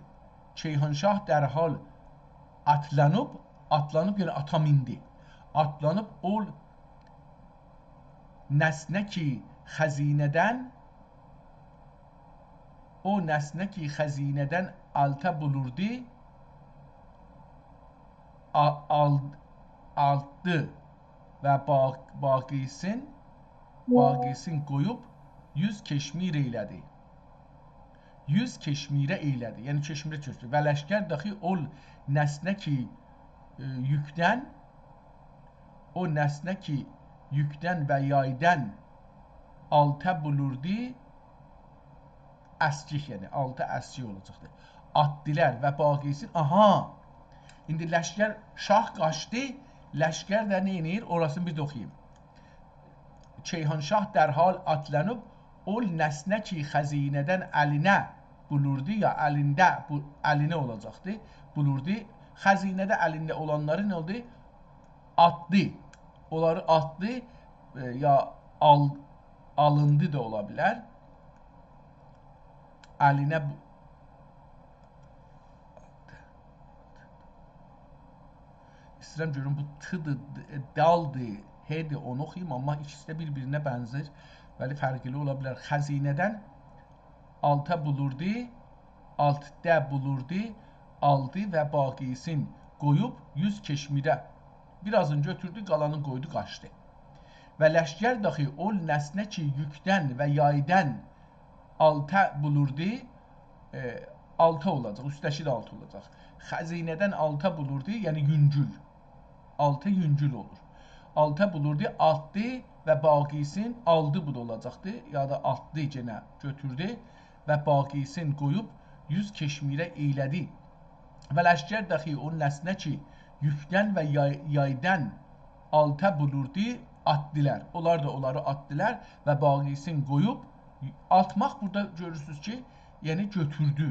کیهانشاه درحال آتلانیب، آتلانیب، یعنی آتا میندی. آتلانیب او نسنه کی خزینه‌دن، او نسنه کی خزینه‌دن آلتا بولوردو، آ-، آل-، آلتدی و با-، باقیسین، باقیسین قویوب یوز کشمیر ائیله‌دی. یوز کشمیره ائیله‌دی. یعنی کشمیره کؤچدو. و لشکر داخی اول نسنه کی، ائ، یوکدن، او نسنه کی یوکدن و یایدان آلتا بولوردو، اسکیک، یعنی آلتا اسکیک اولاجاقدیر. آتدیلار و باقیسین، آها! ایندی لشکر، شاه قاچدی، لشکر ده نه ائدیر؟ اوراسینی بیر ده اوخویوم. کیهانشاه درحال آتلانیب، اول نسنه کی خزینه‌دن الینه بولوردو، یا الینده، بو، الینه اولاجاقدی، بولوردو. خزینه‌ده الینده اولانلاری نه اولدو؟ آتدی. اونلاری آتدی، ائ، یا آل-، آلیندی دا اولا بیلر. الینه بو-، ایسته‌ییرم گؤروم بو ت-دیر، د-، دالدیر، ه-دیر، اونو اوخویوم، آمما ایکیسی ده بیر-بیرینه بنزیر. بلی، فرقلی اولا بیلر. خزینه‌دن آلتا بولوردو، آلتده بولوردو، آلدی و باقیسین قویوب یوز کشمیره. بیر آزین گؤتوردو، قالانین قویدو، قاچدی. و لشکر داخی اول نسنه کی یوکدن و یایدان آلتا بولوردو، ائ، آلتا اولاجاق، اوسته‌کی ده آلتا اولاجاق. خزینه‌دن آلتا بولوردو، یعنی یونگول. آلتا یونگول اولور. آلتا بولوردو، آتدی و باقیسین آلدی، بو دا اولاجاقدی. یا دا آتدی، یئنه گؤتوردو و باقیسین قویوب یوز کشمیره ائیله‌دی. و لشکر داخی او نسنه کی، یوکدن و یای-، یایدان آلتا بولوردو، آتدیلار. اونلار دا اونلاری آتدیلار و باقیسین قویوب، آتماق بورادا گؤرورسونوز کی، یعنی گؤتوردو.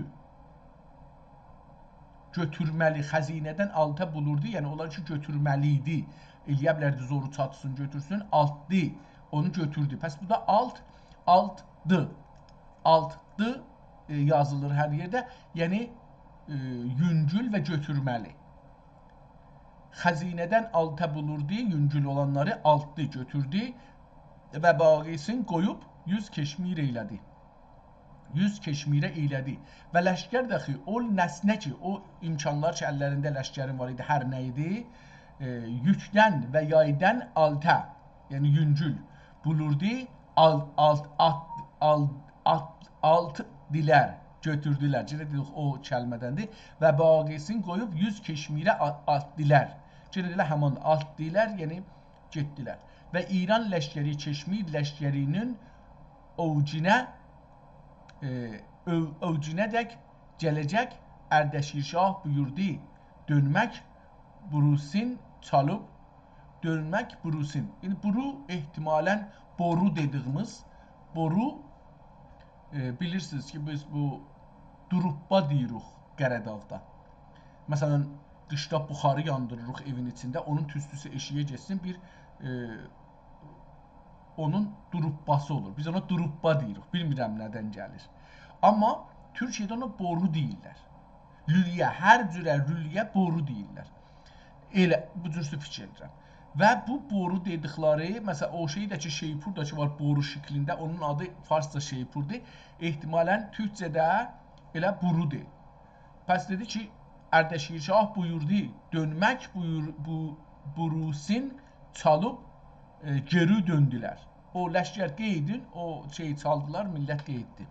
گؤتورمه‌لی، خزینه‌دن آلتا بولوردو، یعنی اونلار کی گؤتورمه‌لی ایدی. ائلیه بیلردی زورو چاتسین، گؤتورسون، آتدی، اونو گؤتوردو. پس بورادا آلت، آلتدی. آلتدی، ائ، یازیلیر هر یئرده. یعنی، ائ، یونگول و گؤتورمه‌لی. خزینه‌دن آلتا بولوردو، یونگول اولانلاری آلتدی، گؤتوردو و باقیسین قویوب یوز کشمیر ائیله‌دی. یوز کشمیره ائیله‌دی. و لشکر داخی او نسنه کی، او امکانلار کی، اللرینده لشکرین وار ایدی، هر نه ایدی، ائ، یوکدن و یایدان آلتا، یعنی یونگول بولوردو، آل-، آلت-، آت-، آل-، آت-، آلتدیلار، گؤتوردولر. یئنه دئدیک، او کلمه‌دندیر. و باقیسین قویوب یوز کشمیره آ-، آتدیلار. یئنه ده همان آتدیلار، یعنی گئتدیلر. و ایران لشکری کشمیر لشکری‌نین اوجونه، ائ، او-، اوجونه دک گله‌جک، اردشیر شاه بویوردو دؤنمک بوروسین چالیب، دؤنمک بوروسین. ایندی بورو احتمالاً بورو دئدیگیمیز، بورو، ائ، بیلیرسینیز کی، بیز بو دوروببا دئییریک قره‌داغدا. مثلا، قیشدا بخاری یاندیریریق ائوین ایچینده، اونون توستوسو ائشیگه گئتسین، بیر، ائ، اونون دوروبباسی اولور. بیز اونا دوروببا دئییریک. بیلمیرم ندن گلیر. آمما تورکیه‌ده اونا بورو دئییرلر. لولی‌یه، هر جوره لولی‌یه بورو دئییرلر. ائله بو جور فیکیر ائدیرم. و بو بورو دئدیکلری، مثلا، او شئی ده کی، شیپور دا کی وار بورو شکلینده، اونون آدی فارسجا شیپوردور. احتمالاً تورکجه‌ده ائله بورودور. پس دئدی کی، اردشیر شاه بویوردو، دؤنمک بویور-، بو-، بوروسین چالیب، ائ، گئری دؤندولر. او لشکر قئییدین، او شئیی چالدیلار، میللت قئییتدی.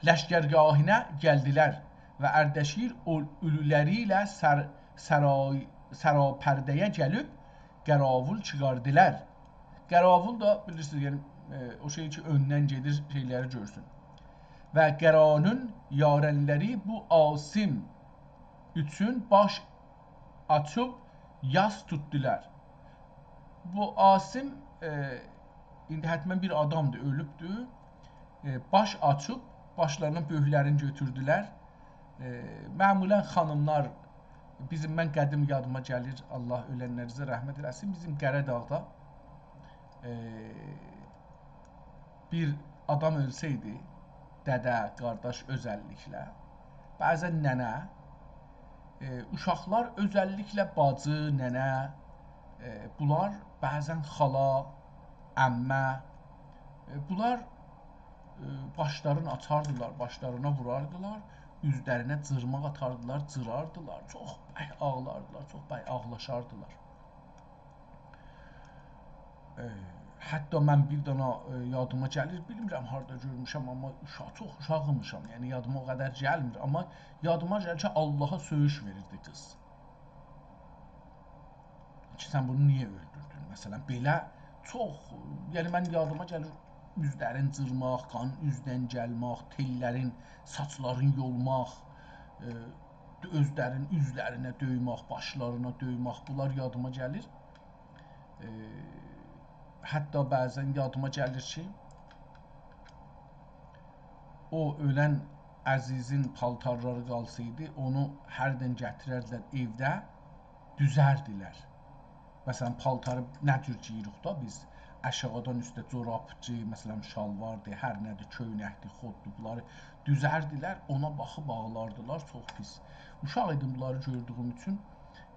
لشکرگاهینا گلدیلر و اردشیر او اولولری ایله سر-، سرای-، سراپرده‌یه گلیب قراوول چیخاردیلار. قراوول دا بیلیرسینیز، یعنی، ائ، او شئی کی، اؤندن گئدیر، شئیلری گؤرسون. و قرانین یارانلاری بو آسیم اوچون باش آچیب یاس توتدولار. بو آسیم، ائ، ایندی حتماً بیر آدامدیر، اؤلوبدور. ائ، باش آچیب، باشلارینا بؤرکلرینی گؤتوردولر. ائ، معمولاً خانیملار، بیزیم، من قدیم یادیما گلیر، الله اؤلنلریزه رحمت ائله‌سین، بیزیم قره‌داغدا، ائ، بیر آدام اؤلسه‌یدی، دده، قارداش اؤزللیکله، بعضاً ننه، ائ، اوشاقلار، اؤزللیکله باجی، ننه، ائ، بونلار بعضاً خالا، عمه، ائ، بونلار، ائ، باشلارینی آچاردیلار، باشلارینا ووراردیلار، اوزلرینه جیرماق آتاردیلار، جیراردیلار، چوخ برک آغلاردیلار، چوخ برک آغلاشاردیلار. ائ، حتی من بیر دانا، ائ، یادیما گلیر، بیلمیرم هاردا گؤرموشم، آمما اوشا-، چوخ اوشاغیمیشام، یعنی یادیما او قدر گلمیر، آمما یادیما گلیر کی، آللاها سؤیوش وئریردی قیز. کی، سن بونو نییه اؤلدوردون؟ مثلا، بئله چوخ، یعنی من یادیما گلیر، اوزلرین جیرماق، قان اوزدن گلمک، تئللرین، ساچلارین یولماق، ائ، اؤزلرین اوزلرینه دؤیمک، باشلارینا دؤیمک، بونلار یادیما گلیر. ائ، حتی بعضاً یادیما گلیر کی، او اؤلن عزیزین پالتارلاری قالسایدی، اونو هردن گتیرردیلر ائوده، دوزردیلر. مثلا، پالتاری نه جور گئییریک دا بیز؟ آشاغیدان اوسته جورابچی، مثلا، شالواردیر، هر نه‌دیر، کؤینکدیر، خوتدور، بونلاری دوزردیلر، اونا باخیب آغلاردیلار، چوخ پیس. اوشاق ایدیم، بونلاری گؤردویوم اوچون،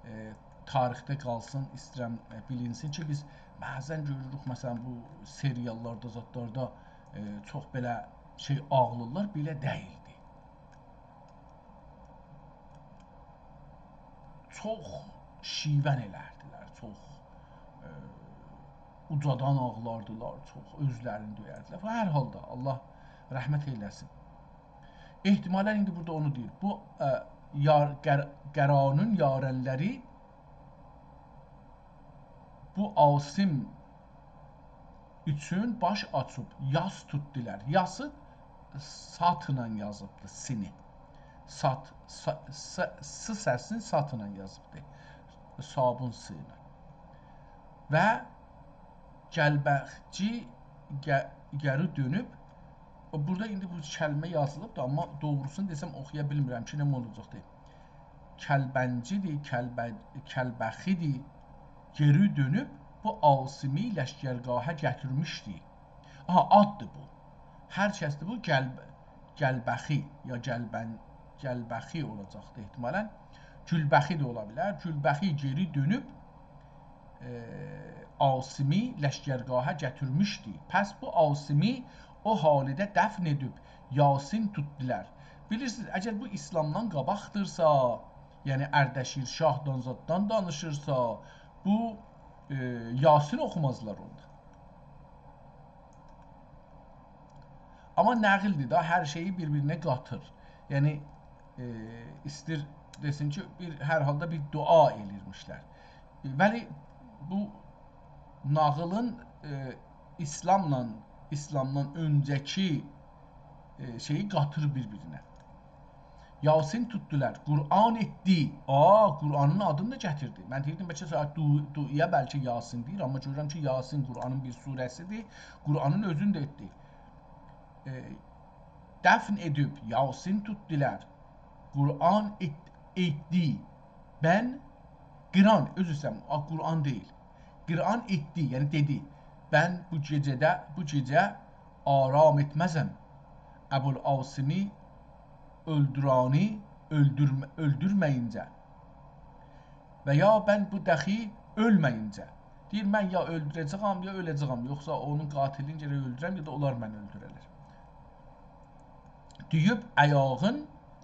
ائ، تاریخده قالسین، ایسته‌ییرم، ائ، بیلینسین کی، بیز بعضاً گؤروروک، مثلا، بو سریاللاردا، زادلاردا، ائ، چوخ بئله شئی آغلیرلار، بئله دئییلدی. چوخ شیون ائلردیلر، چوخ، ائ، اوجادان آغلاردیلار، چوخ اؤزلرینی دؤیردیلر. هر حالدا، الله رحمت ائله‌سین. احتمالاً ایندی بورادا اونو دئییر. بو، ائ، یار-، قر-، قرانین یارانلاری بو عاصم اوچون باش آچیب یاس توتدولار. یاسی ساتلا یازیبدی، سینی. سات، سا-، س، س سسینی ساتلا یازیبدی. صابون س ایله. و گلبخجی گه-، گری دؤنوب. بورادا ایندی بو کلمه یازیلیبدی، آمما دوغروسونو دئسم اوخویا بیلمیرم کی، نه اولاجاقدی. کلبنجی‌دیر، کلبه-، کلبخی‌دیر. گری دؤنوب بو عاصمی لشکرگاها گتیرمیشدی. آها، آددیر بو. هر کسدیر بو، گلب-، گلبخی یا گلبن-، گلبخی اولاجاقدی احتمالاً. گولبخی ده اولا بیلر. گولبخی گری دؤنوب، ائ، عاصمی لشکرگاها گتیرمیشدی. پس بو عاصمی او حالیده دفن ائدیب یاسین توتدولار. بیلیرسینیز، اگر بو ایسلامدان قاباقدیرسا، یعنی اردشیر شاهدان زاددان دانیشیرسا، بو، ائ، یاسین اوخومازلار اوندا. آمما نقلدیر دا، هر شئیی بیر-بیرینه قاتیر. یعنی، ائ، ایستیر دئسین کی، بیر، هر حالدا بیر دعا ائله‌ییرمیشلر. ائ، ولی بو ناغیلین، ائ، ایسلاملا، ایسلامدان اؤنجه‌کی، ائ، شئیی قاتیر بیر-بیرینه. یاسین توتدولار، قرآن ائتدی. آ، قرآنین آدینی دا گتیردی. من دئییردیم، بلکه ساعت دو-، دویا بلکه یاسین دئییر، آمما گؤرورم کی، یاسین قرآنین بیر سوره‌سیدیر. قرآنین اؤزونو ده ائتدی. ائ، دفن ائدیب یاسین توتدولار. قرآن ائت-، ائتدی. بن قرآن، عذر ایسته‌ییرم، آ، قرآن دئییل. قرآن ائتدی، یعنی دئدی: «بن بو گئجه‌ده، بو گئجه آرام ائتمزم ابوالعاصمی اؤلدورانی اؤلدورم-، اؤلدورمه‌یینجه و یا بن بو دخی اؤلمه‌یینجه.» دئییر، «من یا اؤلدوره‌جه‌یم، یا اؤله‌جه‌یم، یوخسا اونون قاتلینی گرک اؤلدورم، یا دا اونلار منی اؤلدوره‌لر.» دئییب، آیاغین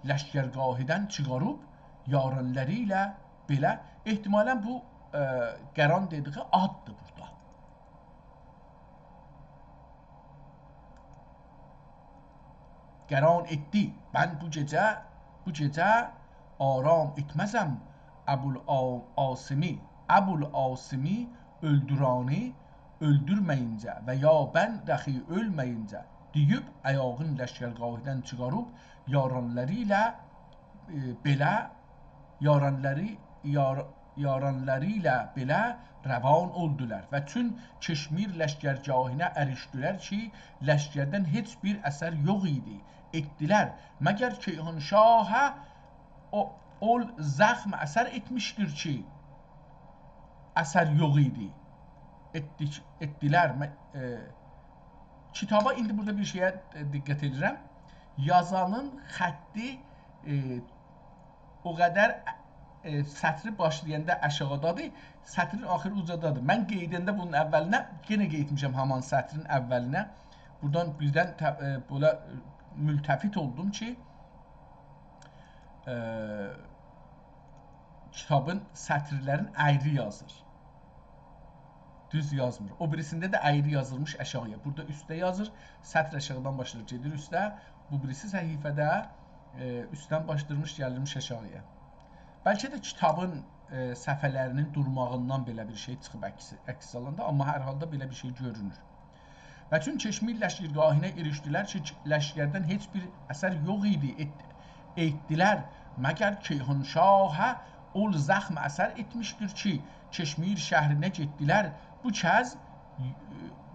لشکرگاهیدن چیخاریب، یارانلاری ایله بئله، احتمالاً بو، ائ، قران دئدیگی آددیر بورادا. قران ائتدی: «بن بو گئجه، بو گئجه آرام ائتمزم ابوالعا-، عاصمی، ابوالعاصمی اؤلدورانی اؤلدورمه‌یینجه و یا بن دخی اؤلمه‌یینجه.» دئییب، آیاغین لشکرگاهیدن چیخاریب، یارانلاری ایله، ائ، بئله، یارانلاری، یار-، یارانلاری ایله بئله روان اولدولار و چون کشمیر لشکرگاهینا اریشدیلر کی، لشکردن هئچ بیر اثر یوخ ایدی. ائتدیلر. مگر کیهان شاها او، اول زخم اثر ائتمیشدیر کی، اثر یوخ ایدی. ائتدیک-، ائتدیلر. م-، ائ، کیتابا ایندی بورادا بیر شئیه، ائ، دقت ائدیرم. یازانین خطی، ائ، او قدر، ائ، سطری باشلایاندا آشاغیدادیر، سطرین آخیری اوجادادیر. من قئییدنده بونون اولینه، یئنه قئییتمیشم هامان سطرین اولینه. بورادان بیردن ته-، ائ، بئله، ائ، ملتفت اولدوم کی، ائ، کیتابین سطرلرین اَیری یازیر. دوز یازمیر. او بیریسینده ده اَیری یازیلمیش آشاغییا. بورادا اوسته یازیر، سطر آشاغیدان باشلاییر، گئدیر اوسته. بو بیریسی صفحه‌ده، ائ، اوستدن باشلاییرمیش، گلیرمیش آشاغییا. بلکه ده کیتابین، ائ، صفحه‌لرینین دورماغیندان بئله بیر شئی چیخیب عکس، عکس آلیندا، آمما هر حالدا بئله بیر شئی گؤرونور. و چون کشمیر لشکرگاهینا اریشدیلر کی، لشکردن هئچ بیر اثر یوخ ایدی، ائت-، ائتدیلر. مگر کیهان شاها اول زخم اثر ائتمیشدیر کی، کشمیر شهرینه گئتدیلر. بو کز،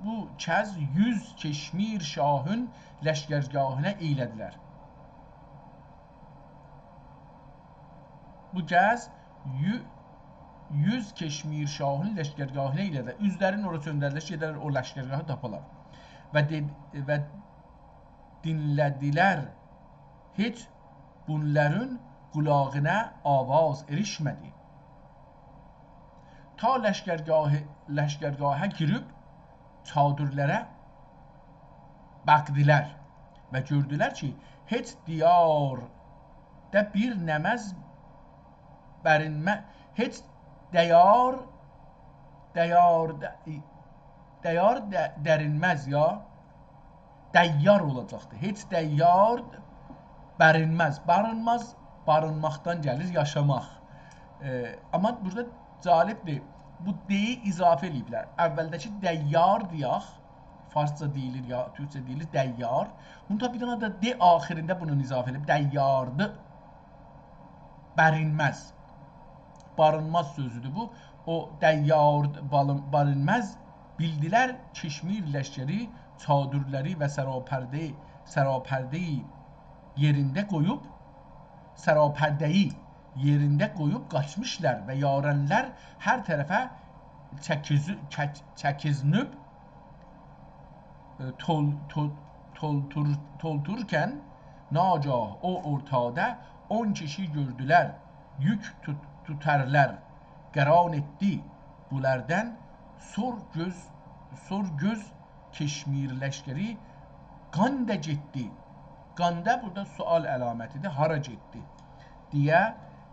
بو کز یوز کشمیر شاهین لشکرگاهینا ایله‌دیلر. بو کز یو-، یوز کشمیر شاهین لشکرگاهینا ایله‌دیلر. اوزلرینی اورا چؤندردیلر، گئدرلر او لشکرگاهی تاپالار. و دئ-، و دینله‌دیلر، هئچ بونلارین قولاغینا آواز اریشمه‌دی. تا لشکرگاهی، لشکرگاها گیریب چادرلره باخدیلار و گؤردولر کی، هئچ دیاردا بیر نمز برینمه، هئچ دیار، دیار، دیار د-، درینمز یا، دیار اولاجاقدی. هئچ دیار، برینمز. بارینماز، بارینماقدان گلیر، یاشاماق. ائ، آمما بورادا جالبدیر. بو «دِ»یی اضافه ائله‌ییبلر. اوّلده‌کی «دیار» دئیک، فارسجا دئییلیر یا تورکجه دئییلیر، دیار. بونو دا بیر دنه ده «د» آخیرینده بونون اضافه ائله‌ییب. دیاردی. برینمز. بارینماز سؤزودور بو. او دیارد بالین-، بارینمز بیلدیلر، کشمیر لشکری چادرلری و سراپرده، سراپرده‌یی یئرینده قویوب، سراپرده‌یی یئرینده قویوب قاچمیشلار و یارانلار هر طرفه چکیز-، چک-، چکیزنیب، ائ، تول-، تول-، تولتور-، تولتورکن ناگاه او اورتادا اون کیشی گؤردولر، یوک توت-، توتارلار. قران ائتدی بونلاردان سور گؤز، سور گؤز کشمیر لشکری قاندا گئتدی. قاندا بورادا سؤال علامتیدیر. هارا گئتدی؟ دئیه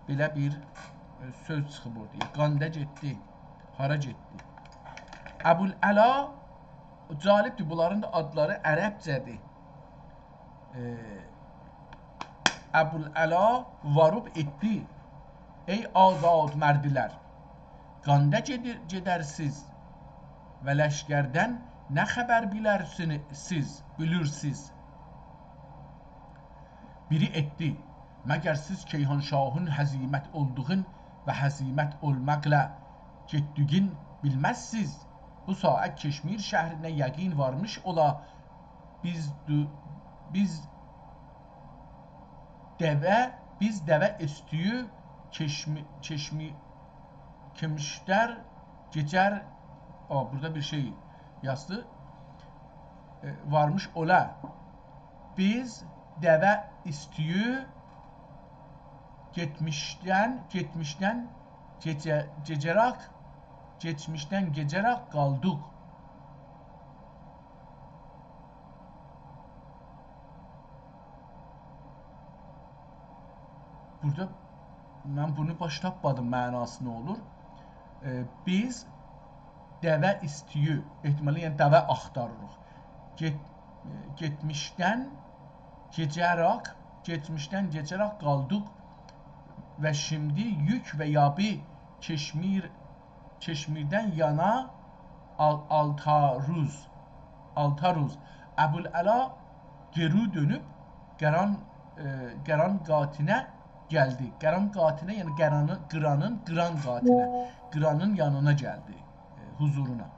بئله بیر، ائ، سؤز چیخیب اورادا. قاندا گئتدی. هارا گئتدی؟ ابوالعلا، جالبدیر، بونلارین دا آدلاری عربجه‌دیر. ائ، ابوالعلا واروب ائتدی: «ای آزاد مردلر، قاندا گئدیر-، گئدرسیز و لشکردن نه خبر بیلرسینیز، بیلیرسیز؟» بیری ائتدی: «مگر سیز کیهان شاهین هزیمت اولدوغون و هزیمت اولماقلا گئتدیگین بیلمزسیز؟ بو ساعت کشمیر شهرینه یقین وارمیش اولا، بیز دو-، بیز دوه، بیز دوه اوستویو کشمی-، کشمی-، کمشدر گئجر»، آ، بورادا بیر شئی یازدی. ائ، وارمیش اولا. بیز دوه اوستویو گئتمیشدن، گئتمیشدن گئجه-، گئجراق، گئتمیشدن گئجراق قالدیق. بورادا من بونو باش تاپمادیم، معناسی نه اولور؟ ائ، بیز دوه اوستویو، احتمالا، یعنی دوه آختاریریق. گئت-، ائ، گئتمیشدن گئجراق، گئتمیشدن گئجراق قالدیق و شیمدی یوک و یابی کشمیر، کشمیردن یانا آل-، آلتاروز، آلتاروز. ابوالعلا گئری دؤنوب قران، ائ، قران قاتینه گلدی. قران قاتینه، یعنی قرانین، قیرانین، قیران قاتینه، قیرانین یانینا گلدی، ائ، حضورونا.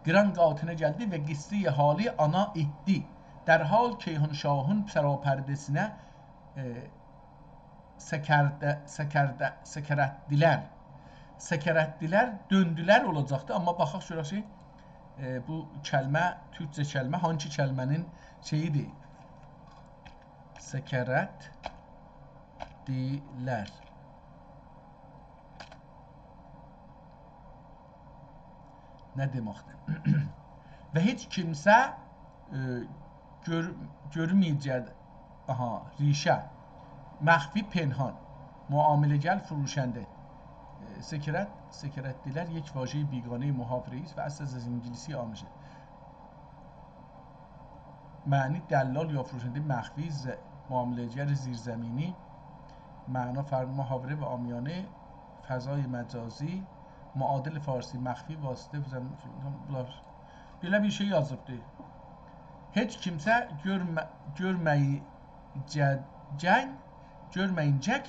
قیران قاتینه گلدی و قصه‌ی حالی آنا ائتدی. درحال کیهان شاهین سراپرده‌سینه، ائ، سکرده-، سکرده-، سکرتدیلر. سکرتدیلر، دؤندولر اولاجاقدی. آمما باخاق گؤرک کی، ائ، بو کلمه، تورکجه کلمه هانسی کلمه‌نین شئییدیر؟ سکرتدیلر. نه دئمکدیر؟ و هئچ کیمسه، ائ، گؤر-، گؤرمه‌یه‌جک، آها، ریشه، مخفی، پنهان، معامله‌گر، فروشنده. ائ، سکرت، سکرتدیلر یک واژهٔ بیگانهٔ محاوره‌ای است و اصل از انگلیسی آموزه. معنی: دلال یا فروشنده مخفی، ز-، معامله‌گر زیرزمینی. معنا: فرق محاوره و عامیانه، فضای مجازی. معادل فارسی: مخفی، واسطه، زمین، بونلار. بئله بیر شئی یازیبدی. هئچ کیمسه گؤرمه-، گؤرمه‌یه‌جک، گؤرمه‌یه‌جک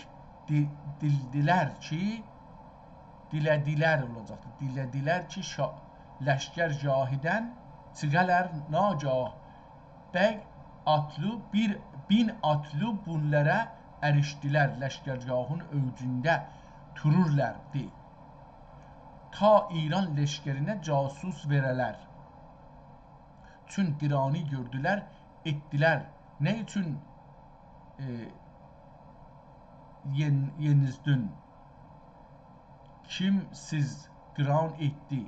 دی-، دیلدیلر کی، دیله‌دیلر اولاجاقدیر. دیله‌دیلر کی، شا-، لشکرگاهیدن چیخالار ناگاه، بی آتلی، بیر، بین آتلی بونلارا اریشدیلر. لشکرگاهین اوجونده دوروردولار، دئ. تا ایران لشکرینه جاسوس وئره‌لر. چون قیرانی گؤردولر، ائتدیلر. نه اوچون، ائ، یئن-، یئنیزدین؟ کیم سیز قیران ائتدی؟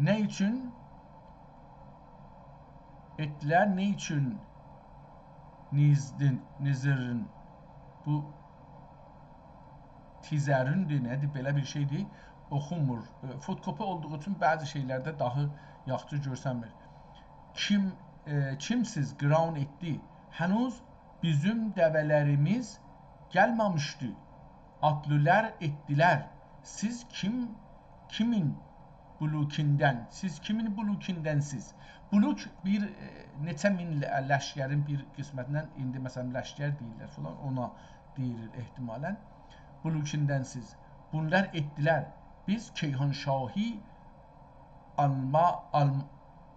نه اوچون ائتدیلر؟ نه اوچون نیزدین، نیزرین؟ بو تیزرین‌دیر، نه‌دیر؟ بئله بیر شئی‌دیر. اوخونمور. ائ، فوتوکوپی اولدوغو اوچون بعضی شئیلرده داها یاخشی گؤرسنمیر. کیم، ائ، کیم سیز قیران ائتدی؟ هنوز بیزیم دوه‌لریمیز گلمه‌میشدی. آتلیلار ائتدیلر. سیز کیم، کیمین بلوکیندن، سیز کیمین بلوکیندن‌سیز؟ بلوک بیر، ائ، نئچه مین ل-، لشکرین بیر قسمتیندن، ایندی مثلا لشکر دئییرلر فلان، اونا دئییلیر احتمالا. بلوکیندن‌سیز. بونلار ائتدیلر. بیز کیهانشاهی آنما-، آن-،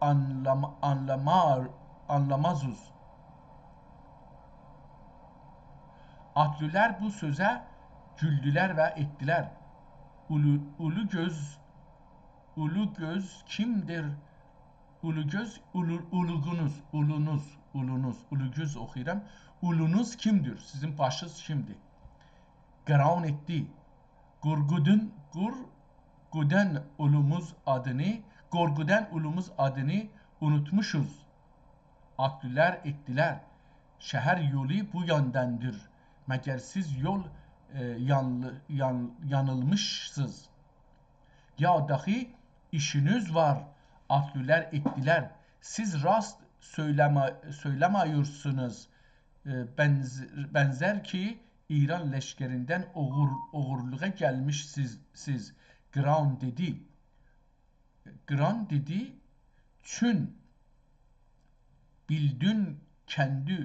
آنلاما-، آنلامار-، آنلامازوز. آتلیلار بو سؤزه گولدولر و ائتدیلر. اولو، اولو گؤز، اولو گؤز کیمدیر؟ اولو گؤز، اولو، اولوغونوز، اولونوز، اولونوز، اولو گؤز اوخویورام. اولونوز کیمدیر؟ سیزین باشینیز کیمدیر؟ قیران ائتدی. قورقودون، قورقودان اولوموز آدینی، قورقودان اولوموز آدینی اونوتموشوز. آتلیلار ائتدیلر. شهر یولو بو یانداندیر. مگر سیز یول، ائ، یانلی-، یان-، یانیلمیشسینیز؟ یا داخی ایشینیز وار، آتلیلار ائتدیلر. سیز راست سؤیله‌مه-، سؤیله‌مه‌یورسونوز. ائ، بنز-، بنزر کی، ایران لشکریندن اوغور-، اوغورلوغا گلمیشسیز، سیز. قیران دئدی. قیران دئدی، چون بیلدون کندی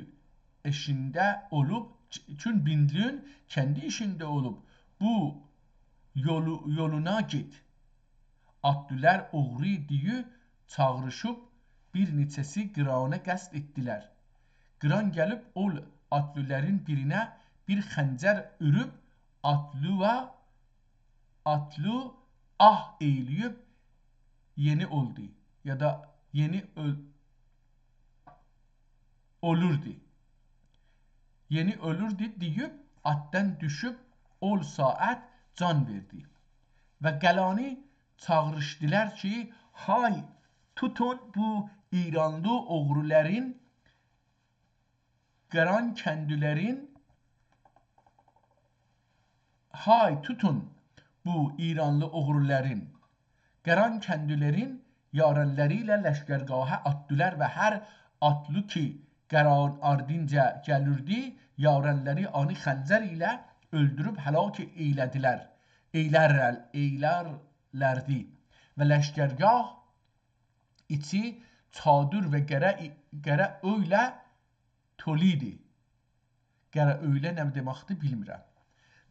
ایشینده اولوب، چون بیلدون کندی ایشینده اولوب، بو یولو-، یولونا گئت. آتلیلار اوغرو دئییب چاغریشیب بیر نئچه‌سی قیرانا قصد ائتدیلر. قیران گلیب اول آتلیلارین بیرینه بیر خنجر اؤروب آتلییا، آتلی آه ائیله‌ییب یئنی اولدو یا دا یئنی اؤل-، اولوردو. یئنی اؤلوردو دئییب آتدان دوشوب اول ساعت جان وئردی. و قلعه‌نی چاغریشدیلار کی، های توتون بو ایرانلی اوغرولارین، قیران کندلیلرین، های توتون بو ایرانلی اوغرولارین، قیران کندلیلرین یارانلاری ایله لشکرگاها آتلیلار و هر آتلی کی قیران آردینجا گلیردی، یارانلاری اونو خنجر ایله اؤلدوروب هلاک ائیله‌دیلر. ائیلر-، ائیلرلردی. و لشکرگاه ایچی چادیر و قره، قره اؤیله تولیدی. قره اؤیله نه دئمکدیر، بیلمیرم.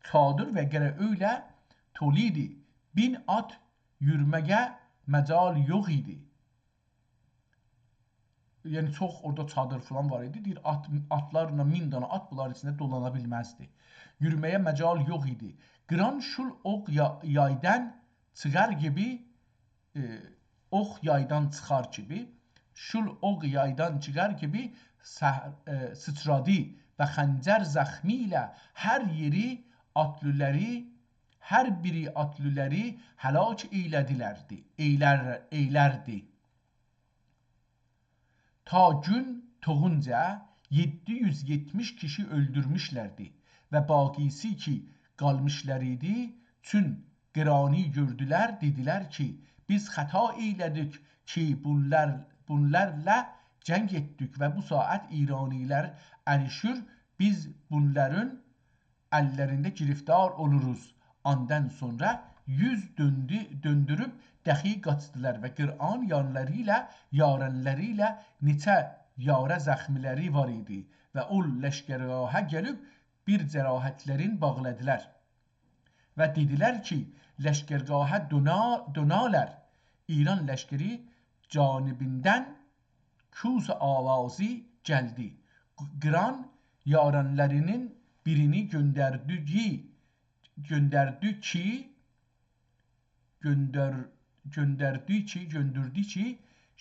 چادیر و قره اؤیله تولیدی. بین آت یورومه‌یه مجال یوخ ایدی. یعنی، چوخ اورادا چادیر فلان وار ایدی. دئییر، آت، آتلارلا مین دانا آت بونلارین ایچینده دولانا بیلمزدی. یورومه‌یه مجال یوخ ایدی. قیران شول اوخ یا-، یایدان چیخار کیمی، ائ، اوخ یایدان چیخار کیمی، شول اوخ یایدان چیخار کیمی سح-، ائ، سیچرادی و خنجر زخمی ایله هر یئری آتلیلاری، هر بیری آتلیلاری هلاک ائیله‌دیلردی، ائیلر-، ائیلردی. تا گون دوغونجا یئددی یوز یئتمیش کیشی اؤلدورموشلردی و باقیسی کی قالمیشلار ایدی، چون قیرانی گؤردولر، دئدیلر کی، بیز خطا ائیله‌دیک کی بونلار، بونلارلا جنگ ائتدیک و بو ساعت ایرانی‌لر اریشیر، بیز بونلارین اللرینده گرفتار اولوروز. آندان سونرا یوز دؤندو-، دؤندوروب داخی قاچدیلار و قیران یانلاری ایله، یارانلاری ایله نئچه یارا زخمی‌لری وار ایدی و او لشکرگاها گلیب بیر جراحتلرین باغلادیلار. و دئدیلر کی، لشکرگاها دؤنا-، دؤنالار. ایران لشکری جانبیندن کوس آوازی گلدی. قیران یارانلارینین بیرینی گؤندردی، گؤندردی کی، گؤندر-، گؤندردی کی، گؤندردی کی،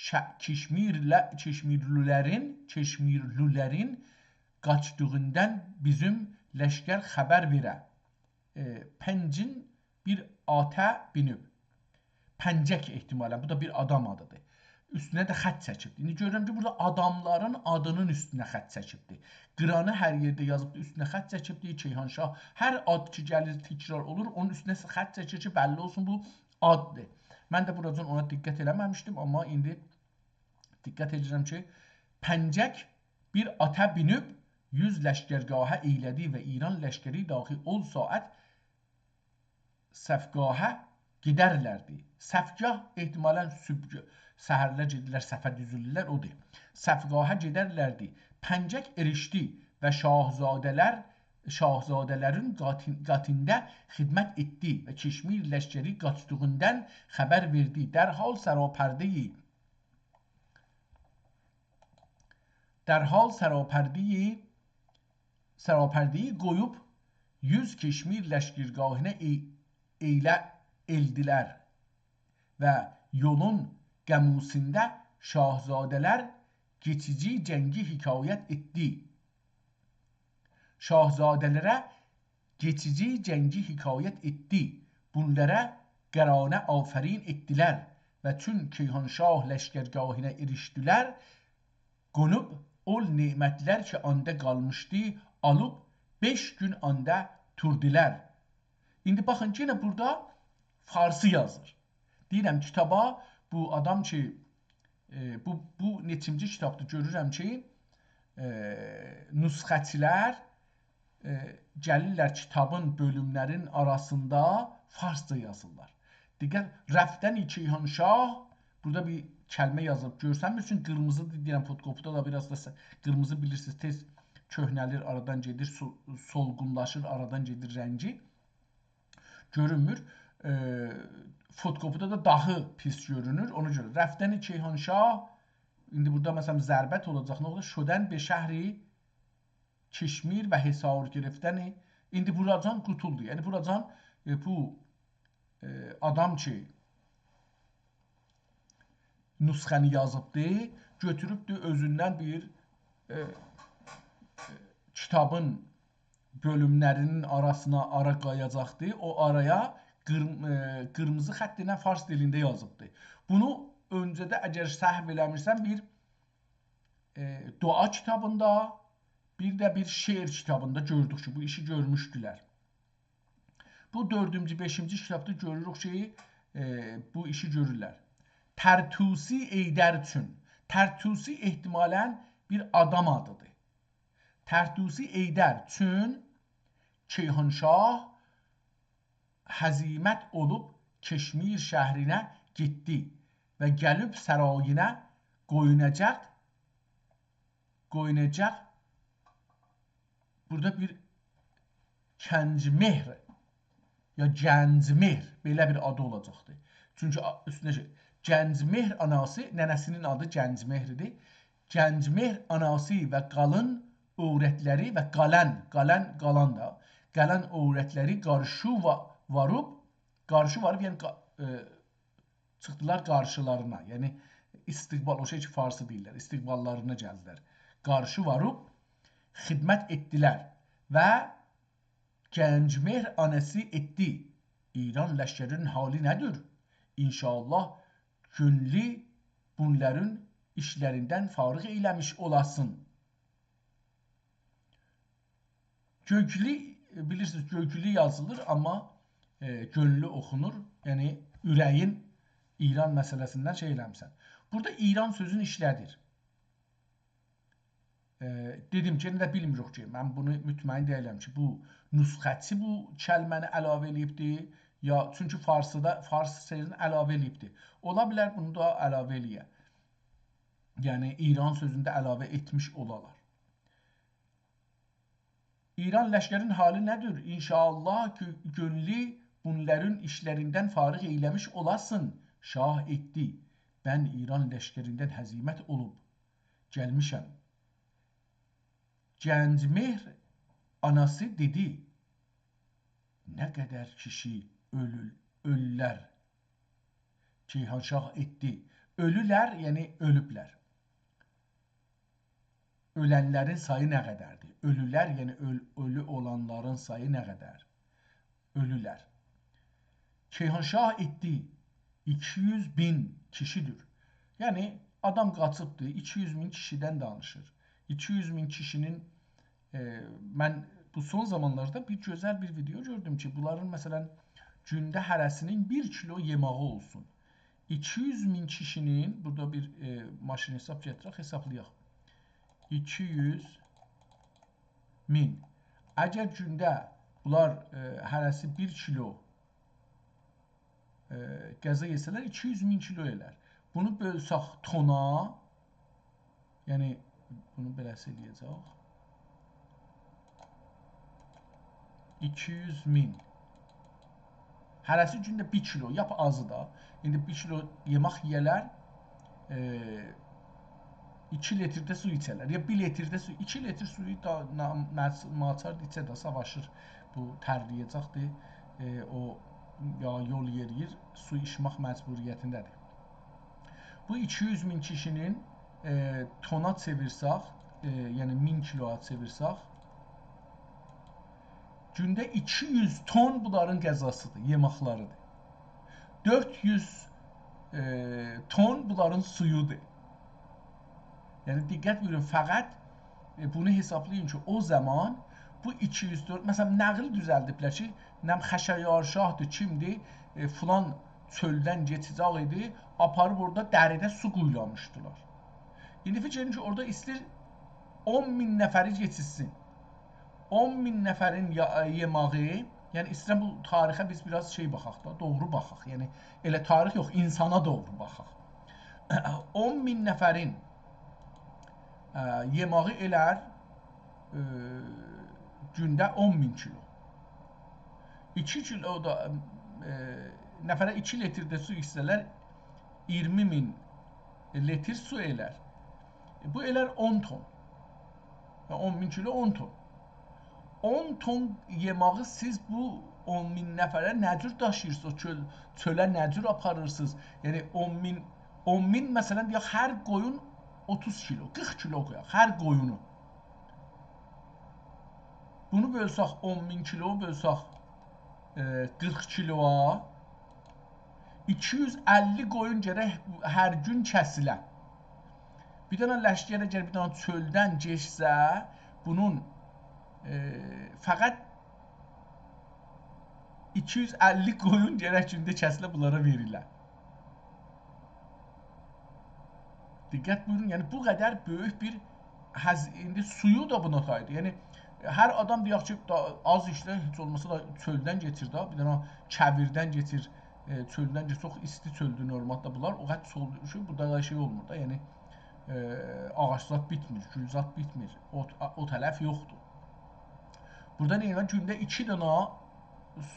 شه-، کشمیرله-، کشمیرلی‌لرین، کشمیرلی‌لرین قاچدیغیندان بیزیم لشکر خبر وئره. ائ، پنجین بیر آتا مینیب. پنجک احتمالا، بو دا بیر آدام آدیدیر. اوستونه ده خط چکیبدیر. ایندی گؤرورم کی، بورادا آداملارین آدینین اوستونه خط چکیبدیر. قیرانی هر یئرده یازیبدیر، اوستونه خط چکیبدیر، کیهانشاه. هر آد کی گلیر، تکرار اولور، اونون اوستونه خط چکیر کی، بللی اولسون، بو آددیر. من ده بوراجان اونا دقت ائله‌مه‌میشدیم، آمما ایندی دقت ائدیرم کی، پنجک بیر آتا مینیب یوز لشکرگاها ائیله‌دی و ایران لشکری داخی اول ساعت صفگاها گئدرلردی. صفگاه احتمالاً صبح، سحرلر گئدیرلر، صفه دوزولورلر، اودور. صفگاها گئدرلردی. پنجک ایریشدی و شاهزاده‌لر، شاهزاده‌لرین قاطین-، قاطیندا خدمت ائتدی و کشمیر لشکری قاچدیغیندان خبر وئردی. درحال سراپرده‌یی، درحال سراپرده‌یی، سراپرده‌یی قویوب یوز کشمیر لشکرگاهینا ای-، ائیله-، ائلدیلر و یولون قموسیندا شاهزاده‌لر کئچیجی جنگی حکایت ائتدی. شاهزاده‌لره کئچیجی جنگی حکایت ائتدی. بونلارا قرانه آفرین ائتدیلر و چون کیهانشاه لشکرگاهینا ایریشدیلر، قونوب اول نعمتلر کی آندا قالمیشدی، آلیب بئش گون آندا توردولار. ایندی باخین، یئنه بورادا فارسی یازیر. دئییرم، کیتابا بو آدام کی، ائ، بو، بو نئچینجی کیتابدیر، گؤرورم کی، ائ، نسخه‌چیلر، ائ، گلیرلر کیتابین بؤلوملرین آراسیندا فارسجا یازیرلار. دقت، رفتن کیهانشاه، بورادا بیر کلمه یازیلیب، گؤرسنمیر، چونکی قیرمیزیدیر، دئییرم، فتوکوپیدا دا بیر آز دا س-، قیرمیزی، بیلیرسینیز، تئز کؤهنه‌لیر، آرادان گئدیر، سو-، سولغونلاشیر، آرادان گئدیر رنگی. گؤرونمور. ائ، فتوکوپیدا دا داها پیس گؤرونور. اونا گؤره رفتن کیهانشاه، ایندی بورادا، مثلا، ضربت اولاجاق، نه اولور؟ شدن به شهر کشمیر و حصار گرفتن. ایندی بوراجان قوتولدو. یعنی بوراجان، ائ، بو، ائ، آدام کی نسخه‌نی یازیبدی، گؤتوروبدو اؤزوندن بیر، ائ، ائ، کیتابین بؤلوملرینین آراسینا آرا قویاجاقدی. او آرایا قیر-، ائ، قیرمیزی خط ایله فارس دیلینده یازیبدی. بونو اؤنجه‌ده، اگر سهو ائله‌میرسم، بیر، ائ، دعا کیتابیندا، بیر ده بیر شعر کیتابیندا گؤردوک کی، بو ایشی گؤرموشدولر. بو دؤردونجو، بئشینجی کیتابدا گؤروروک کی، ائ، بو ایشی گؤرورلر. ترتوسی ائیدر چون. ترتوسی احتمالاً بیر آدام آدیدیر. ترتوسی ائیدر چون کیهانشاه هزیمت اولوب کشمیر شهرینه گئتدی و گلیب سرایینا قویوناجاق، قویوناجاق. بورادا بیر کنج‌مهر، یا گنج‌مهر، بئله بیر آدی اولاجاقدی. چونکی آ-، اوستونده شئی، گنج‌مهر آناسی، ننه‌سینین آدی گنج‌مهر ایدی. گنج‌مهر آناسی و قالین عورتلری و قالن، قالن، قالان دا، قالن عورتلری قارشی وا-، واروب، قارشی واروب، یعنی قا-، ائ، چیخدیلار قارشیلارینا، یعنی استقبال، او شئی کی، فارسی دئییرلر، استقباللارینا گلدیلر. قارشی واروب خدمت ائتدیلر و گنج‌مهر آناسی ائتدی. ایران لشکرینین حالی نه‌دیر؟ ان‌شاءالله گؤنلو بونلارین ایشلریندن فارغ ائیله‌میش اولاسین. گؤگلو، بیلیرسینیز، گؤگلو یازیلیر، آمما، ائ، گؤنلو اوخونور. یعنی، اوره‌یین ایران مسئله‌سیندن شئی ائله‌میسن. بورادا ایران سؤزونو ایشله‌دیر. ائ، دئدیم کی، یئنه ده بیلمیریک کی، من بونو مطمئن دئییلم کی، بو نسخه‌چی بو کلمه‌نی علاوه ائله‌ییبدی، یا چونکی فارسیدا، فارس سؤزونو علاوه ائله‌ییبدی. اولا بیلر بونو دا علاوه ائله‌یه. یعنی، ایران سؤزونو ده علاوه ائتمیش اولالار. ایران لشکرین حالی نه‌دیر؟ ان‌شاءالله گؤ-، گؤنلو بونلارین ایشلریندن فارغ ائیله‌میش اولاسین. شاه ائتدی. من ایران لشکریندن هزیمت اولوب گلمیشم. گنج‌مهر آناسی دئدی: «نه قدر کیشی اؤلور، اؤلولر؟» کیهانشاه ائتدی: «اؤلولر»، یعنی اؤلوبلر. اؤلنلرین سایی نه قدردیر؟ اؤلولر، یعنی اؤل-، اؤلو اولانلارین سایی نه قدر؟ اؤلولر. کیهانشاه ائتدی: «ایکی یوز مین کیشی‌دیر.» یعنی، آدام قاچیبدی، ایکی یوز مین کیشیدن دانیشیر. ایکی یوز مین کیشی‌نین، ائ، من بو سون زامانلاردا بیر گؤزل بیر ویدئو گؤردوم کی، بونلارین، مثلا، گونده هره‌سینین بیر کیلو یئماغی اولسون. ایکی یوز مین کیشی‌نین، بورادا بیر، ائ، ماشین حساب گتیرک، حسابلایاق. ایکی یوز مین. اگر گونده بونلار، ائ، هره‌سی بیر کیلو، ائ، غذا یئسه‌لر، ایکی یوز مین کیلو ائلر. بونو بؤلسک تونا، یعنی بونو بئله‌سی ائله‌یه‌جک. ایکی یوز مین. هره‌سی گونده بیر کیلو، لاپ آزی دا. ایندی بیر کیلو یئمک یئیه‌لر، ائ، ایکی لیتر ده سو ایچه‌لر. یا بیر لیتر ده سو، ایکی لیتر سویو دا نا-، نا-، ناچار ایچه ده ساواشیر. بو ترله‌یه‌جکدیر. ائ، او یا یول یئرییر، سو ایچمک مجبوریتینده‌دیر. بو ایکی یوز مین کیشی‌نین، ائ، تونا چئویرسک، ائ، یعنی مین کیلویا چئویرسک، گونده ایکی یوز تون بونلارین غذاسیدیر، یئمکلریدیر. دؤرد یوز، ائ، تون بونلارین سویودور. یعنی، دقت بویورون، فقط، ائ، بونو حسابلایین کی، او زامان بو ایکی یوز تون، مثلا، نقل دوزلدیبلر کی، نم خشایارشاهدیر، کیمدیر، ائ، فلان چؤلدن کئچه‌جک ایدی، آپاریب اورادا دره‌ده سو قویولامیشدیلار. ایندی فیکیر ائدین کی، اورادا ایسته‌ییر اون مین نفری کئچیرسین. اون مین نفرین یا-، یئماغی، یعنی ایسته‌ییرم بو تاریخه بیز بیر آز شئی باخاق دا، دوغرو باخاق. یعنی ائله تاریخ یوخ، اینسانا دوغرو باخاق. اون مین نفرین، ائ، یئماغی ائلر، ائ، گونده اون مین کیلو. ایکی کیلو دا، ائ، نفره ایکی لیتر ده سو ایچسه‌لر، اییرمی مین لیتر سو ائلر. ائ، بو ائلر اون تون. و اون مین کیلو، اون تون. اون تون یئماغی سیز بو اون مین نفره نه جور داشیییرسینیز، او چؤل-، چؤله نه جور آپاریرسینیز؟ یعنی اون مین، اون مین، مثلا، دئیک، هر قویون اوتوز کیلو، قیرخ کیلو قویاق، هر قویونو. بونو بؤلسک، اون مین کیلو بؤلسک، ائ، قیرخ کیلویا، ایکی یوز اللی قویون گرک هر گون کسیله. بیر دنه لشکر اگر بیر دنه چؤلدن کئچسه، بونون، ائ، فقط ایکی یوز اللی قویون گرک گونده کسیله، بونلارا وئریله. دقت بویورون، یعنی بو قدر بؤیوک بیر هز-، ایندی سویو دا بونا تایدیر. یعنی هر آدام دئیک کی، دا-، آز ایشله، هئچ اولماسا دا چؤلدن کئچیر دا، بیر دنه کویردن کئچیر، ائ، چؤلدن کئچیر، چوخ ایستی چؤلدور نورمالدا بونلار، او قدر چؤلدور کی، بورادا دا شئی اولمور دا، یعنی، ائ، آغاج زاد بیتمیر، گول زاد بیتمیر، او، او طرف یوخدور. بورادا نه ائدیر؟ گونده ایکی دنه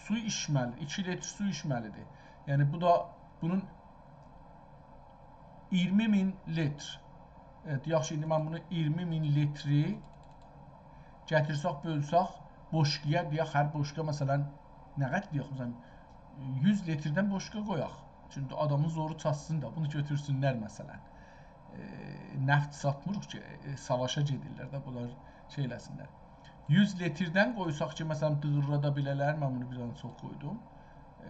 سو ایچمه‌لی، ایکی لیتر سو ایچمه‌لیدیر. یعنی بو دا بونون اییرمی مین لیتر. ائ، دئیک کی، ایندی من بونو اییرمی مین لیتری گتیرسک، بؤلسک، بوشقایا دئیک، هر بوشقا، مثلا، نه قدر دئیک، مثلا، یوز لیتردن بوشقا قویاق. چونکی آدامین زورو چاتسین دا، بونو گؤتورسونلر، مثلا. ائ، نفت ساتمیریق کی، ائ، ساواشا گئدیرلر ده، بونلار شئی ائله‌سینلر. یوز لیتردن قویساق کی، مثلا، دیغیرلادا بیله‌لر، من بونو بیر دنه چوخ قویدوم. ائ،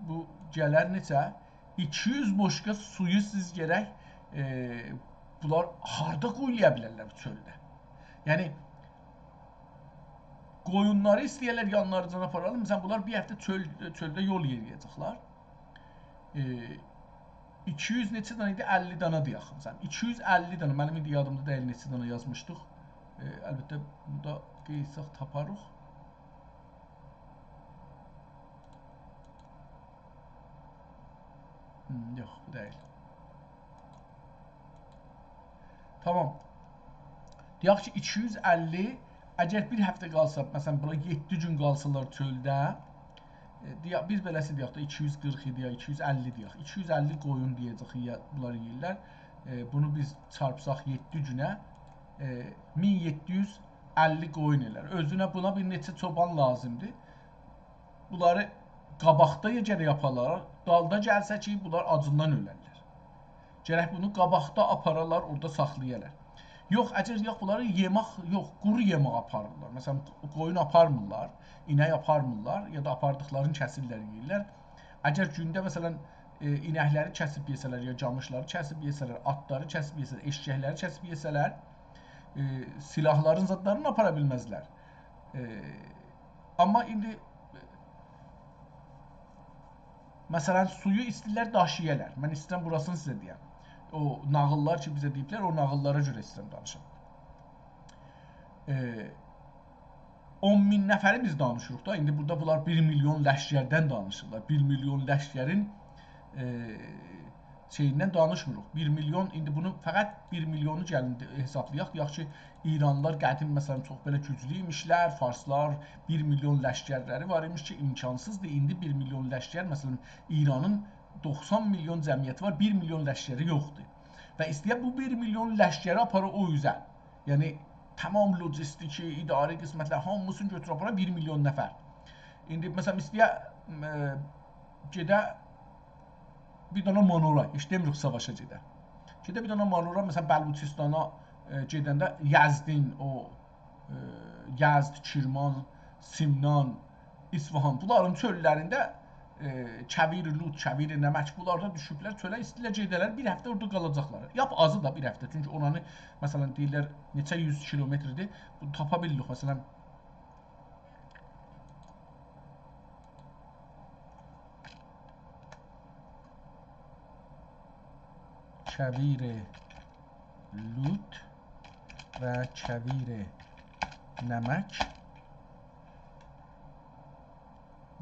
بو گلر نئچه؟ ایکی یوز بوشقا سویو سیز گرک، ائ، بونلار هاردا قویولایا بیلرلر بو چؤلده؟ یعنی، قویونلاری ایسته‌یرلر یانلاریجان آپارالار. مثلا، بونلار بیر هفته چؤل، چؤلده یول یئریه‌جکلر. ائ، ایکی یوز نئچه دنه ایدی؟ اللی دنه دئیک. مثلا، ایکی یوز اللی دنه. منیم ایندی یادیمدا دئییل نئچه دنه یازمیشدیق. ائ، البته، بورادا قییساق تاپاریق. هوم، یوخ، بو دئییل. تامام. دئیک کی، ایکی یوز اللی، اگر بیر هفته قالسا، مثلا، بونلار یئددی گون قالسالار چؤلده، ائ، دئیک، بیز بئله‌سی دئیک ده، ایکی یوز قیرخ ایدی یا ایکی یوز اللی دئیک. ایکی یوز اللی قویون دئیه‌جک، یئ-، بونلار یئییرلر. ائ، بونو بیز چارپساق یئددی گونه، ائ، مین یئددی یوز اللی قویون ائلر. اؤزونه بونا بیر نئچه چوبان لازیمدیر. بونلاری قاباقدا یا گرک آپارالار، دالدا گلسه کی، بونلار آجیندان اؤلرلر. گرک بونو قاباقدا آپارالار، اورادا ساخلایالار. یوخ، اگر یوخ، بونلاری یئمک، یوخ، قورو یئمک آپاریرلار. مثلا، قویون آپارمیرلار، اینک آپارمیرلار، یا دا آپاردیقلارینی کسیرلر، یئییرلر. اگر گونده، مثلا، ائ، اینکلری کسیب یئسه‌لر، یا جامیشلاری کسیب یئسه‌لر، آتلاری کسیب یئسه‌لر، ائششکلری کسیب یئسه‌لر، ائ، سلاحلارین زادلارینی آپارا بیلمزلر. ائ، آمما ایندی، ائ، مثلا، سویو ایسته‌ییرلر داشییالار. من ایسته‌ییرم بوراسینی سیزه دئیم. او ناغیللار کی، بیزه دئییبلر، او ناغیللارا گؤره ایسته‌ییرم دانیشیم. ائ، اون مین نفری بیز دانیشیریق دا. ایندی بورادا بونلار بیر میلیون لشکردن دانیشیرلار. بیر میلیون لشکرین، ائ، شئییندن دانیشمیریق. بیر میلیون، ایندی بونو فقط بیر میلیونو گلین ده-، حسابلایاق. دئیک کی، ایرانلیلار قدیم، مثلا، چوخ بئله گوجلو ایمیشلر، فارسلار بیر میلیون لشکرلری وار ایمیش کی، امکانسیزدیر. ایندی بیر میلیون لشکر، مثلا، ایرانین دوخسان میلیون جمعیتی وار، بیر میلیون لشکری یوخدور. و ایسته‌ییر بو بیر میلیون لشکری آپارا او اوزه. یعنی، تمام لوجیستیکی، اداره قسمتلر، هامیسینی گؤتوره آپارا بیر میلیون نفر. ایندی، مثلا، ایسته‌ییر، ائ، گئده بیر دنه مانورا، هئچ دئمیریک ساواشا گئده. گئده بیر دنه مانورا، مثلا، بلوچستانا، ائ، گئدنده یزدین، او، ائ، یزد، کرمان، سمنان، اصفهان، بونلارین چؤللرینده، ائ، کویر لوت، کویر نمک، بونلار دا دوشوبلر چؤله، ایسته‌ییرلر گئده‌لر، بیر هفته اورادا قالاجاقلار. لاپ آزی دا بیر هفته، چونکی اورانی، مثلا، دئییرلر، نئچه یوز کیلومتردیر، بو تاپا بیلیریک، مثلا، کویر لوت و کویر نمک.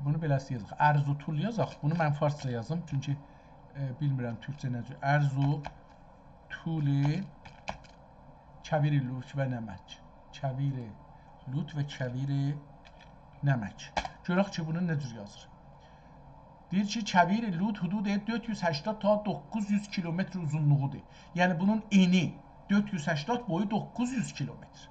بونو بئله‌سی یازاق. ارز و طول یازاق. بونو من فارسجا یازیم، چونکی، ائ، بیلمیرم تورکجه نه جور. ارز و طول کویر لوت و نمک. کویر لوت و کویر نمک. گؤرک کی، بونو نه جور یازیر. دئییر کی، کویر لوت حدود دؤرد یوز هشتاد تا دوققوز یوز کیلومتر اوزونلوغودور. یعنی، بونون انی دؤرد یوز هشتاد، بویو دوققوز یوز کیلومتر.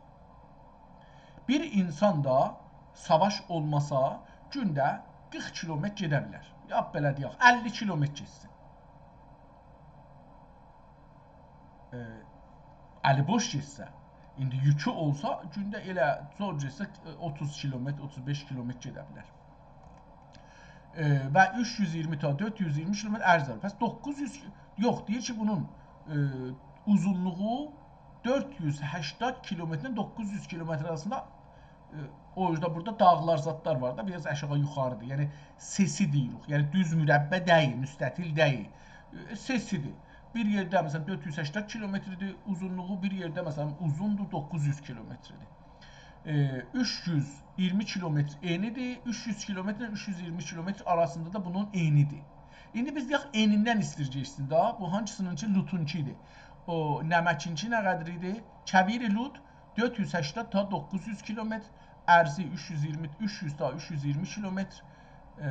بیر اینسان دا ساواش اولماسا، گونده قیرخ کیلومتر گئده بیلر. یا بئله دئیک، اللی کیلومتر گئتسین. ائ، الی بوش گئتسه، ایندی یوکو اولسا، گونده ائله زور گئتسه، ائ، اوتوز کیلومتر، اوتوز بئش کیلومتر گئده بیلر. ائ، و اوچ یوز ایگیرمی تا دؤرد یوز ایگیرمی کیلومتر ارز وار. پس دوققوز یوز، یوخ، دئییر کی، بونون، ائ، اوزونلوغو دؤرد یوز هشتاد کیلومترله دوققوز یوز کیلومتر آراسیندا، ائ، او اوزده بورادا داغلار، زادلار وار دا، بیر آز آشاغی یوخاریدیر. یعنی، سه‌سی دئییریک. یعنی، دوز مربع دئییل، مستطیل دئییل. ائ، سه‌سیدیر. بیر یئرده، مثلا، دؤرد یوز سکسن کیلومتردیر اوزونلوغو، بیر یئرده، مثلا، اوزوندور، دوققوز یوز کیلومتردیر. ائ، اوچ یوز ایگیرمی کیلومتر انیدیر، اوچ یوز کیلومتر، اوچ یوز ایگیرمی کیلومتر آراسیندا دا بونون انیدیر. ایندی بیز دئیک، انیندن ایستیر گئچسین دا، بو هانسی‌نینکی؟ لوتونکی ایدی. او نمکینکی نه قدر ایدی؟ کویر لوت دؤرد یوز سکسن تا دوققوز یوز کیلومتر، ارزی اوچ یوز ایگیرمی، اوچ یوز تا اوچ یوز ایگیرمی کیلومتر، ائ،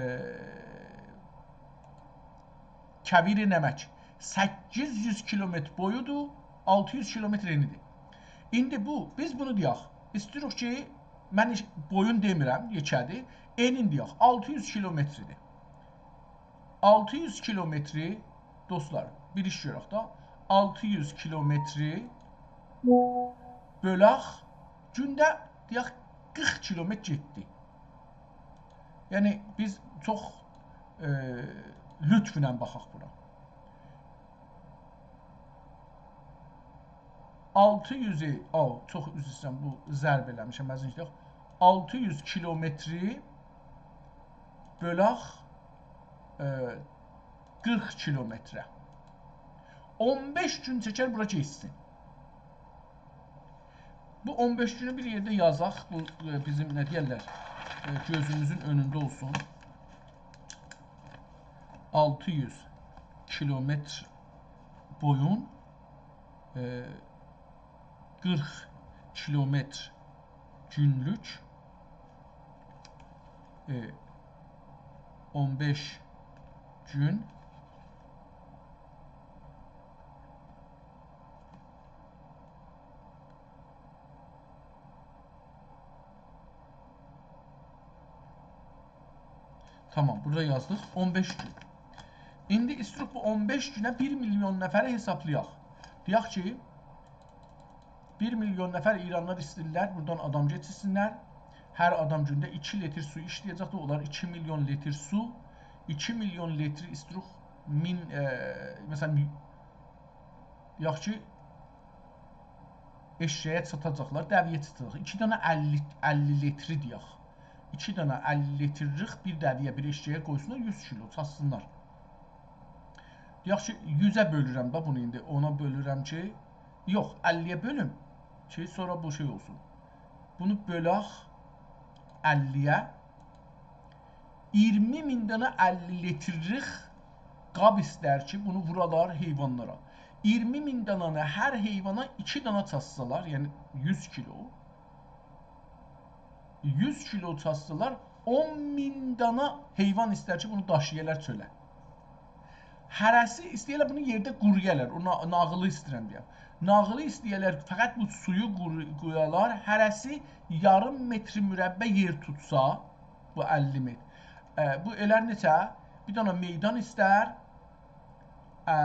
کویر نمک سککیز یوز کیلومتر بویودور، آلتی یوز کیلومتر انیدیر. ایندی بو، بیز بونو دئیک، ایسته‌ییریک کی، من هئچ بویون دئمیرم، یئکه‌دیر، انین دئیک، آلتی یوز کیلومتردیر. آلتی یوز کیلومتری، دوستلار، بیر ایش گؤرک دا، آلتی یوز کیلومتری بؤلک، گونده، دئیک، قیرخ کیلومتر گئتدی. یعنی، بیز چوخ، ائ، لطفله باخاق بونا. آلتی یوزو، او، چوخ عذر ایسته‌ییرم، بو ضرب ائله‌میشم، عذر ایسته‌ییرم. آلتی یوز کیلومتری بؤلک، ائ، قیرخ کیلومتره. اون بئش گون چکر بورا گئچسین. بو اون بئش گونو بیر یئرده یازاق. بو، ائ، بیزیم، نه دئیرلر، ائ، گؤزوموزون اؤنونده اولسون. آلتی یوز کیلومتر بویون، ائ، قیرخ کیلومتر گونلوک، ائ، اون بئش گون. تامام، بورادا یازدیق اون بئش گون. ایندی ایستیروق بو اون بئش گونه بیر میلیون نفری حسابلایاق. دئیک کی، بیر میلیون نفر ایرانلیلار ایسته‌ییرلر بورادان آدام گئچیرسینلر. هر آدام گونده ایکی لیتر سو ایشله‌یه‌جکدیر. اولار ایکی میلیون لیتر سو، ایکی میلیون لیتر ایستیروق مین، ائ، مثلا، دئیک کی، ائششه‌یه چاتاجاقلار، دوه‌یه چاتاجاق. ایکی دنه اللی، اللی لیتری دئیک. ایکی دنه اللی لیترلیک بیر دوه‌یه، بیر ائششه‌یه قویسونلار، یوز کیلو چاتسینلار. دئیک کی، یوزه بؤلورم ده بونو ایندی، اونا بؤلورم کی، یوخ، اللی‌یه بؤلوم کی، سونرا بو شئی اولسون. بونو بؤلک اللی‌یه. اییرمی مین دانا اللی لیترلیک قاب ایستر کی، بونو وورالار حیوانلارا. اییرمی مین دانانی هر حیوانا ایکی دانا چاتسالار، یعنی یوز کیلو، یوز کیلو چاتسالار، اون مین دانا حیوان ایستر کی، بونو داشییالار چؤله. هره‌سی ایسته‌یه‌لر بونو یئرده قورویالار. او نا-، ناغیلی ایسته‌ییرم دئیم. ناغیلی ایسته‌یه‌لر فقط بو سویو قورو-، قویالار. هره‌سی یاریم متر مربع یئر توتسا، بو اللی متر. ائ، بو ائلر نئچه؟ بیر دانا میدان ایستر، ائ،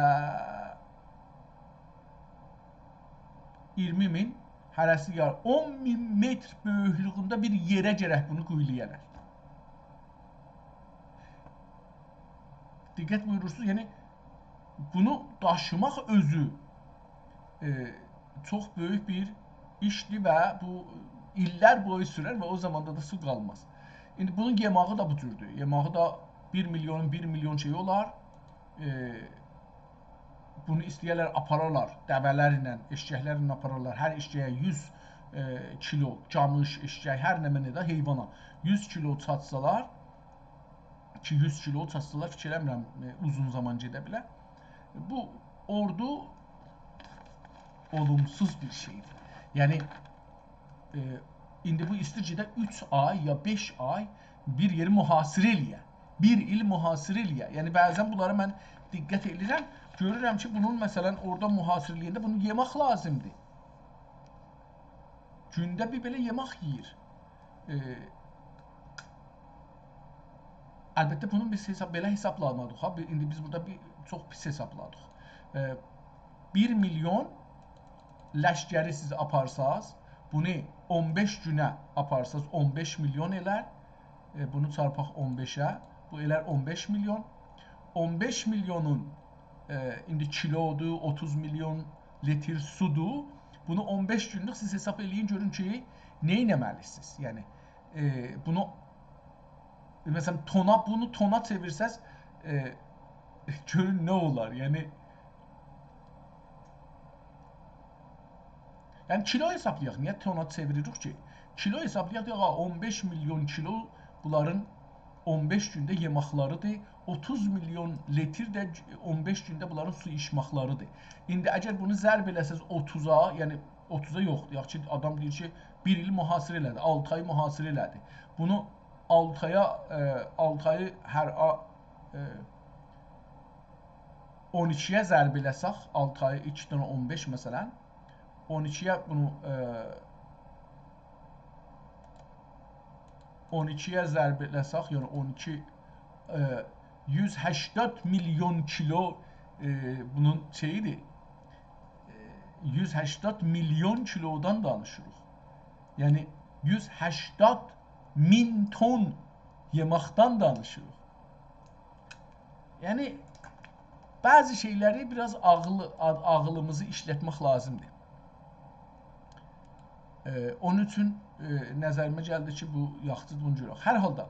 اییرمی مین، هره‌سی یار-، اون مین متر بؤیوکلویونده بیر یئره گرک بونو قویولایالار. دقت بویورورسونوز، یعنی بونو داشیماق اؤزو، ائ، چوخ بؤیوک بیر ایشدیر و بو ایللر بویو سورر و او زاماندا دا سو قالماز. ایندی بونون یئماغی دا بو جوردور. یئماغی دا بیر میلیون، بیر میلیون شئی اولار. ائ، بونو ایسته‌یه‌لر آپارالار، دوه‌لرله، ائششکلرله آپارالار. هر ائششه‌یه یوز، ائ، کیلو، گامیش، ائششک، هر نمنه ده حیوانا یوز کیلو چاتسالار، کی، یوز کیلو چاتسالار، فیکیر ائله‌میرم، ائ، اوزون زامان گئده بیلر. بو اوردو اولومسوز بیر شئیدیر. یعنی، ائ، ایندی بو ایستیر گئده اوچ آی یا بئش آی بیر یئری محاصره ائله‌یه. بیر ایل محاصره ائله‌یه. یعنی، بعضا بونلارا من دقت ائله‌ییرم، گؤرورم کی، بونون، مثلا، اورادا محاصره ائله‌ینده بونو یئمک لازیمدیر. گونده بیر بئله یئمک یئییر. ائ، البته، بونون بیز حساب، بئله حسابلامادیق ها. بی-، ایندی بیز بورادا بیر چوخ پیس حسابلادیق. ائ، بیر میلیون لشکری سیز آپارساز، بونو اون بئش گونه آپارساز، اون بئش میلیون ائلر. ائ، بونو چارپاق اون بئشه، بو ائلر اون بئش میلیون. اون بئش میلیونون، ائ، ایندی کیلودور، اوتوز میلیون لیتر سودور. بونو اون بئش گونلوک سیز حساب ائله‌یین، گؤرون کی، نه ائتمه‌لیسینیز. یعنی، ائ، بونو، مثلا، تونا، بونو تونا چئویرسز، ائ، گؤرون نه اولار. یعنی، یعنی، کیلو حسابلایاق. نییه تونا چئویریریک کی؟ کیلو حسابلایاق، دئیک، آ، اون بئش میلیون کیلو بونلارین اون بئش گونده یئمکلریدیر، اوتوز میلیون لیتر ده اون بئش گونده بونلارین سو ایچمکلریدیر. ایندی اگر بونو ضرب ائله‌سز اوتوزا، یعنی اوتوزا یوخ، دئیک کی، آدام دئییر کی، بیر ایل محاصره ائله‌دی، آلتی آی محاصره ائله‌دی. بونو آلتی آیا، ائ، آلتی آیی هر آ-، ائ، اون ایکی‌یه ضرب ائله‌سک، آلتی آیی ایکی دنه اون بئش مثلا، اون ایکی‌یه بونو، ائ، اون ایکی‌یه ضرب ائله‌سک، یعنی اون ایکی، ائ، یوز هشتاد میلیون کیلو، ائ، بونون شئییدیر. ائ، یوز هشتاد میلیون کیلودان دانیشیریق. یعنی یوز هشتاد مین تون یئمکدن دانیشیریق. یعنی، بعضی شئیلری بیر آز عاغیل، عا-، عاغیلیمیزی ایشلتمک لازیمدیر. ائ، اونون اوچون، ائ، نظریمه گلدی کی، بو یاخشیدیر، بونو گؤرک. هر حالدا،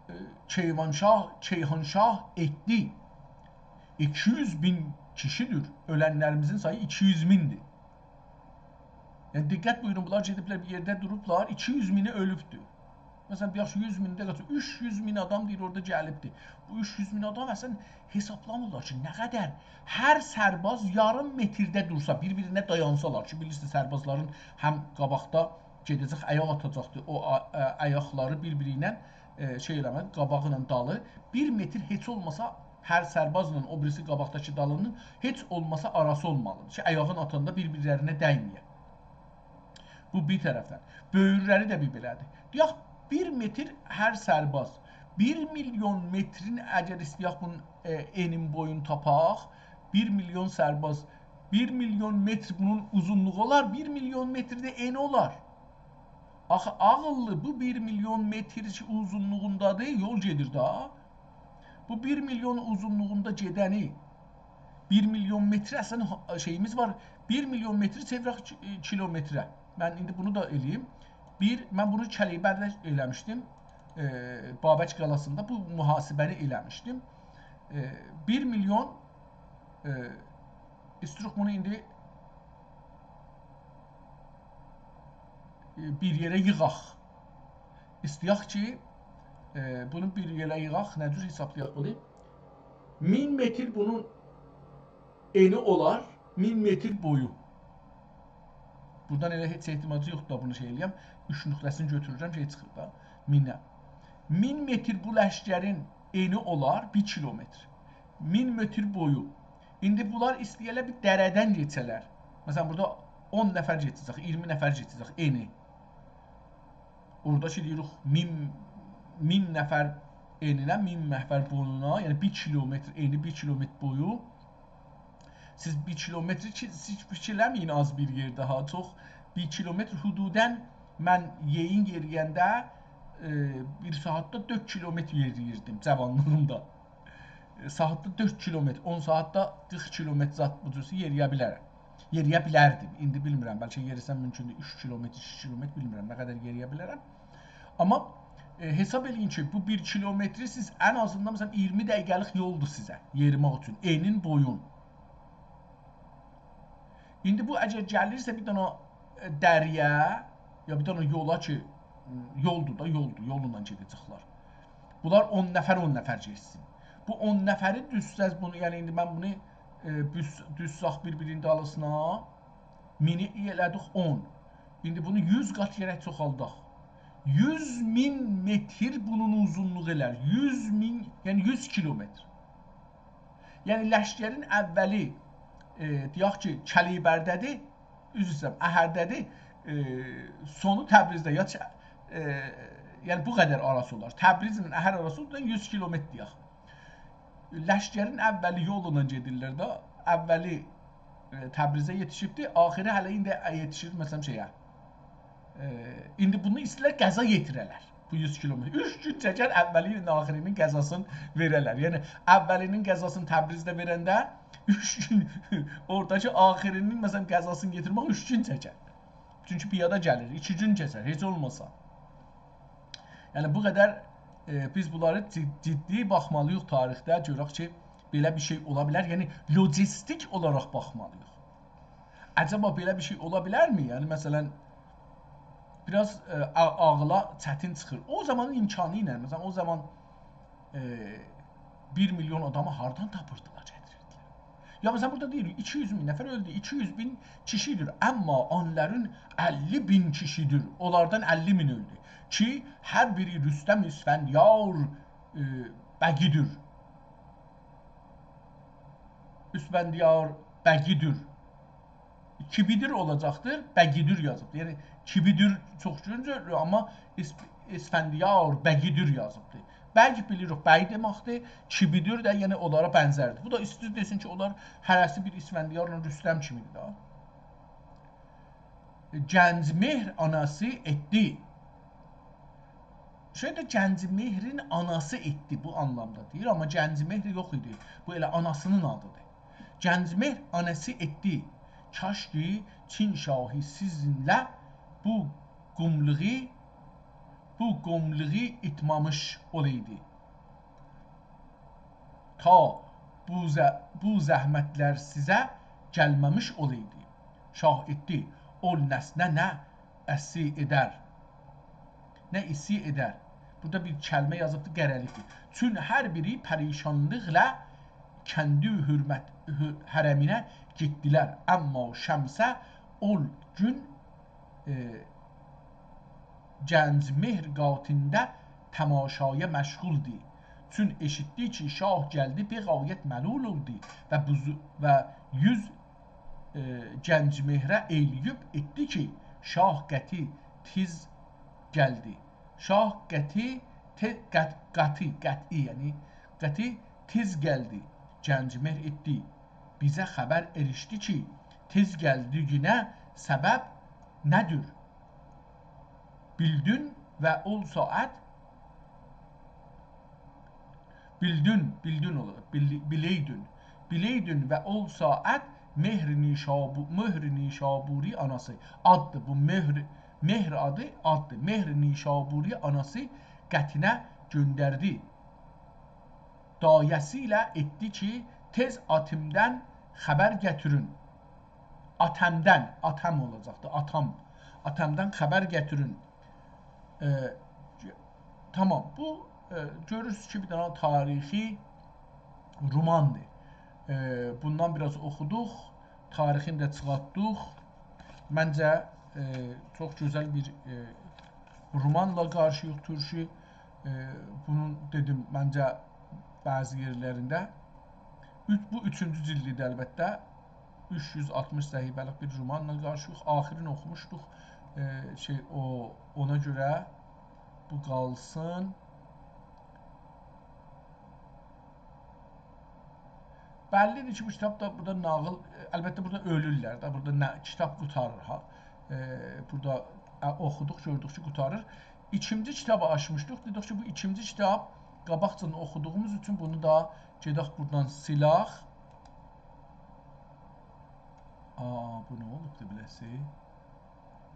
ائ، کیوانشاه، کیهانشاه ائتدی. ایکی یوز مین کیشیدیر. اؤلنلریمیزین سایی ایکی یوز میندیر. یعنی، دقت بویورون، بونلار گئدیبلر بیر یئرده دوروبلار، ایکی یوز مینی اؤلوبدور. مثلا، دئیک کی، یوز مین ده قاچ، اوچ یوز مین آدام دئییر اورادا گلیبدیر. بو اوچ یوز مین آدام اصلا حسابلامیرلار کی، نه قدر هر سرباز یاریم مترده دورسا، بیر-بیرینه دایانسالار کی، بیلیرسینیز، سربازلارین هم قاباقدا گئده‌جک، آیاق آتاجاقدیر. او آ-، ا-، آیاقلاری بیر-بیری ایله، ائ، شئی ائله‌مک، قاباغی ایله دالی. بیر متر هئچ اولماسا هر سربازلا او بیریسی قاباقداکی دالی‌نین هئچ اولماسا آراسی اولمالیدیر کی، آیاغین آتاندا بیر-بیرلرینه دیمه‌یه. بو بیر طرفدن. بؤیورلری ده بیر بئله‌دیر. دئیک، بیر متر هر سرباز. بیر میلیون مترین اگر ایسته‌یک بونون، ائ، انین بویون تاپاق، بیر میلیون سرباز، بیر میلیون متر بونون اوزونلوغو اولار، بیر میلیون متر ده انی اولار. آخی عاغیللی بو بیر میلیون متر کی اوزونلوغوندادیر، یول گئدیر دا. بو بیر میلیون اوزونلوغوندا گئدنی، بیر میلیون متر اصلا ها-، شئییمیز وار، بیر میلیون متری چئویرک کی-، کیلومتره. من ایندی بونو دا ائله‌ییم. بیر، من بونو کلیبرده ائله‌میشدیم. ائ، بابک قالاسیندا بو محاسبه‌نی ائله‌میشدیم. ائ، بیر میلیون، ائ، ایستیروق بونو ایندی ائ، بیر یئره ییغاق. ایسته‌یک کی، ائ، بونو بیر یئره ییغاق، نه جور حسابلایاق بونو؟ مین متر بونون انی اولار، مین متر بویو. بورادان ائله هئچ احتمالی یوخدور دا بونو شئی ائله‌یم. اوچ نقطه‌سینی گؤتورورم، شئی چیخیر دا. مینه. مین متر بو لشکرین انی اولار بیر کیلومتر. مین متر بویو. ایندی بونلار ایسته‌یه‌لر بیر دره‌دن کئچه‌لر. مثلا، بورادا اون نفر کئچه‌جک، اییرمی نفر کئچه‌جک انی. اورادا کی دئییریک، مین، مین نفر انینه، مین نفر بویونا، یعنی بیر کیلومتر انی، بیر کیلومتر بویو. سیز بیر کیلومتری کی، سیز فیکیر ائله‌مه‌یین آز بیر یئرده ها، چوخ. بیر کیلومتر حدوداً من یئیین یئریینده، ائ، بیر ساعاتدا دؤرد کیلومتر یئرییردیم جاوانلیغیمدا. ائ، ساعاتدا دؤرد کیلومتر، اون ساعاتدا قیرخ کیلومتر زاد بو جورسه یئرییه بیلرم. یئرییه بیلردیم. ایندی بیلمیرم، بلکه یئریسم مومکوندور اوچ کیلومتر، ایکی کیلومتر، بیلمیرم نه قدر یئرییه بیلرم. آمما، ائ، حساب ائله‌یین کی، بو بیر کیلومتری سیز ان آزیندان، مثلا، اییرمی دقیقه‌لیک یولدور سیزه یئریمک اوچون. انین، بویون. ایندی بو اگر گلیرسه بیر دنه، ائ، دره‌یه، یا بیر دنه یولا کی، یولدور دا، یولدور، یولونان گئده‌جکلر. بونلار اون نفر، اون نفر گئتسین. بو اون نفری دوزسز بونو، یعنی ایندی من بونو، ائ، دوز، دوزساق بیر-بیرینین دالیسینا، مینی ائله‌دیک اون. ایندی بونو یوز قات گرک چوخالداق. یوز مین متر بونون اوزونلوغو ائلر. یوز مین، یعنی یوز کیلومتر. یعنی لشکرین اولی، ائ، دئیک کی، کلیبرده‌دیر، عذر ایسته‌ییرم، اهرده‌دیر، ائ، سونو تبریزده، یا چ-، ائ، یعنی بو قدر آراسی اولار. تبریزله اهر آراسی اولار یوز کیلومتر دئیک. لشکرین اولی یولونان گئدیرلر ده، اولی، ائ، تبریزه یئتیشیبدی، آخیری هله ایندی یئتیشیر، مثلا، شئیه، ائ، ایندی بونو ایسته‌ییرلر غذا یئتیره‌لر. بو یوز کیلومتر. اوچ گون چکر اولی‌نین، آخیری‌نین غذاسینی وئره‌لر. یعنی، اولی‌نین غذاسینی تبریزده وئرنده اوچ گون، اوراداکی آخیری‌نین، مثلا، غذاسینی یئتیرمک اوچ گون چکر. چونکی پیادا گلیر، ایکی گون کئچر، هئچ اولماسا. یعنی، بو قدر، ائ، بیز بونلاری جد-، جدی باخمالی‌ییق تاریخده، گؤرک کی، بئله بیر شئی اولا بیلر. یعنی، لوجیستیک اولاراق باخمالی‌ییق. عجبا بئله بیر شئی اولا بیلرمی؟ یعنی، مثلا، بیر آز، ائ، آ-، عاغیلا چتین چیخیر. او زامانین امکانی ایله، مثلا، او زامان، ائ، بیر میلیون آدامی هاردان تاپیردیلار، گتیریردیلر؟ یا، مثلا، بورادا دئییر، ایکی یوز مین نفر اؤلدو، ایکی یوز مین کیشی‌دیر، آمما اونلارین اللی مین کیشی‌دیر، اونلاردان اللی مین اؤلدو. کی، هر بیری رستم اسفندیار، ائ، بگی‌دیر. اسفندیار بگی‌دیر. کیبیدیر اولاجاقدیر، بگی‌دیر یازیبدیر. یعنی، کیبیدیر چوخ گونجلدور، آمما اس-، اسفندیار بگی‌دیر یازیبدیر. بگ بیلیریک، بی دئمکدیر. کیبیدیر ده، یعنی، اونلارا بنزردیر. بو دا ایسته‌ییر دئسین کی، اونلار هره‌سی بیر اسفندیارلا رستم کیمی‌دیر ده. گنج‌مهر آناسی ائتدی. شئی ده گنج‌مهرین آناسی ائتدی بو آنلامدا دئییر، آمما گنج‌مهر یوخ ایدی. بو ائله آناسی‌نین آدی‌دیر. گنج‌مهر آناسی ائتدی. کاش کی، چین شاهی سیزینله بو قوملوغو، بو قوملوغو ایتمامیش اولایدی. تا بو ز-، بو زحمتلر سیزه گلمه‌میش اولایدی. شاه ائتدی، اول نسنه نه اسی ائدر. نه ایسی ائدر. بورادا بیر کلمه یازیبدی، قره‌لیکدیر. چون هر بیری پریشانلیقلا کندی حرمت، حو-، حرمینه گئتدیلر. آمما شمسه اول گون، ائ، گنج‌مهر قاتینده تماشایا مشغولدی. چون ائشیتدی کی، شاه گلدی، بغایت ملول اولدو و بوزو-، و یوز، ائ، گنج‌مهره ائیله‌ییب ائتدی کی، شاه قطعی تئز گلدی. شاه قطعی، ته-، قط-، قطعی، قطعی، یعنی قطعی تئز گلدی. گنج‌مهر ائتدی. بیزه خبر ائریشدی کی، تئز گلدیگینه سبب نه‌دیر؟ بیلدون و اول ساعت، بیلدون، بیلدون اولور، بیل-، بیلئیدون. بیلئیدون و اول ساعت مهر نیشابو-، مهر نیشابوری آناسی. آددیر بو، مهر، مهر آدی، آددیر. مهر نیشابوری آناسی قطعینه گؤندردی. دایه‌سی ایله ائتدی کی، تئز آتیمدان خبر گتیرین. آتامدان، آتام اولاجاقدی، آتام. آتامدان خبر گتیرین. ائ، تامام، بو، ائ، گؤرورسونوز کی، بیر دنه تاریخی روماندیر. ائ، بوندان بیر آز اوخودوق، تاریخینی ده چیخارتدیق. منجه، ائ، چوخ گؤزل بیر، ائ، رومانلا قارشی‌ییق تورکو. ائ، بونون، دئدیم، منجه بعضی یئرلرینده. اوچ، بو اوچونجو جیلدیدیر، البته. اوچ یوز آلتمیش صفحه‌لیک بیر رومانلا قارشی‌ییق. آخیرینی اوخوموشدوق. ائ، شئی، او، اونا گؤره بو قالسین. بللی‌دیر کی، بو کیتاب دا بورادا ناغیل، البته بورادا اؤلورلر ده، بورادا نه، کیتاب قوتاریر ها. ائ، بورادا، ا، اوخودوق، گؤردوک کی، قوتاریر. ایکینجی کیتابی آچمیشدیق، دئدیک کی، بو ایکینجی کیتاب، قاباقجادان اوخودوغوموز اوچون بونو دا گئدک بورادان سیلاق. آ، بو نه اولوبدو بیله‌سی؟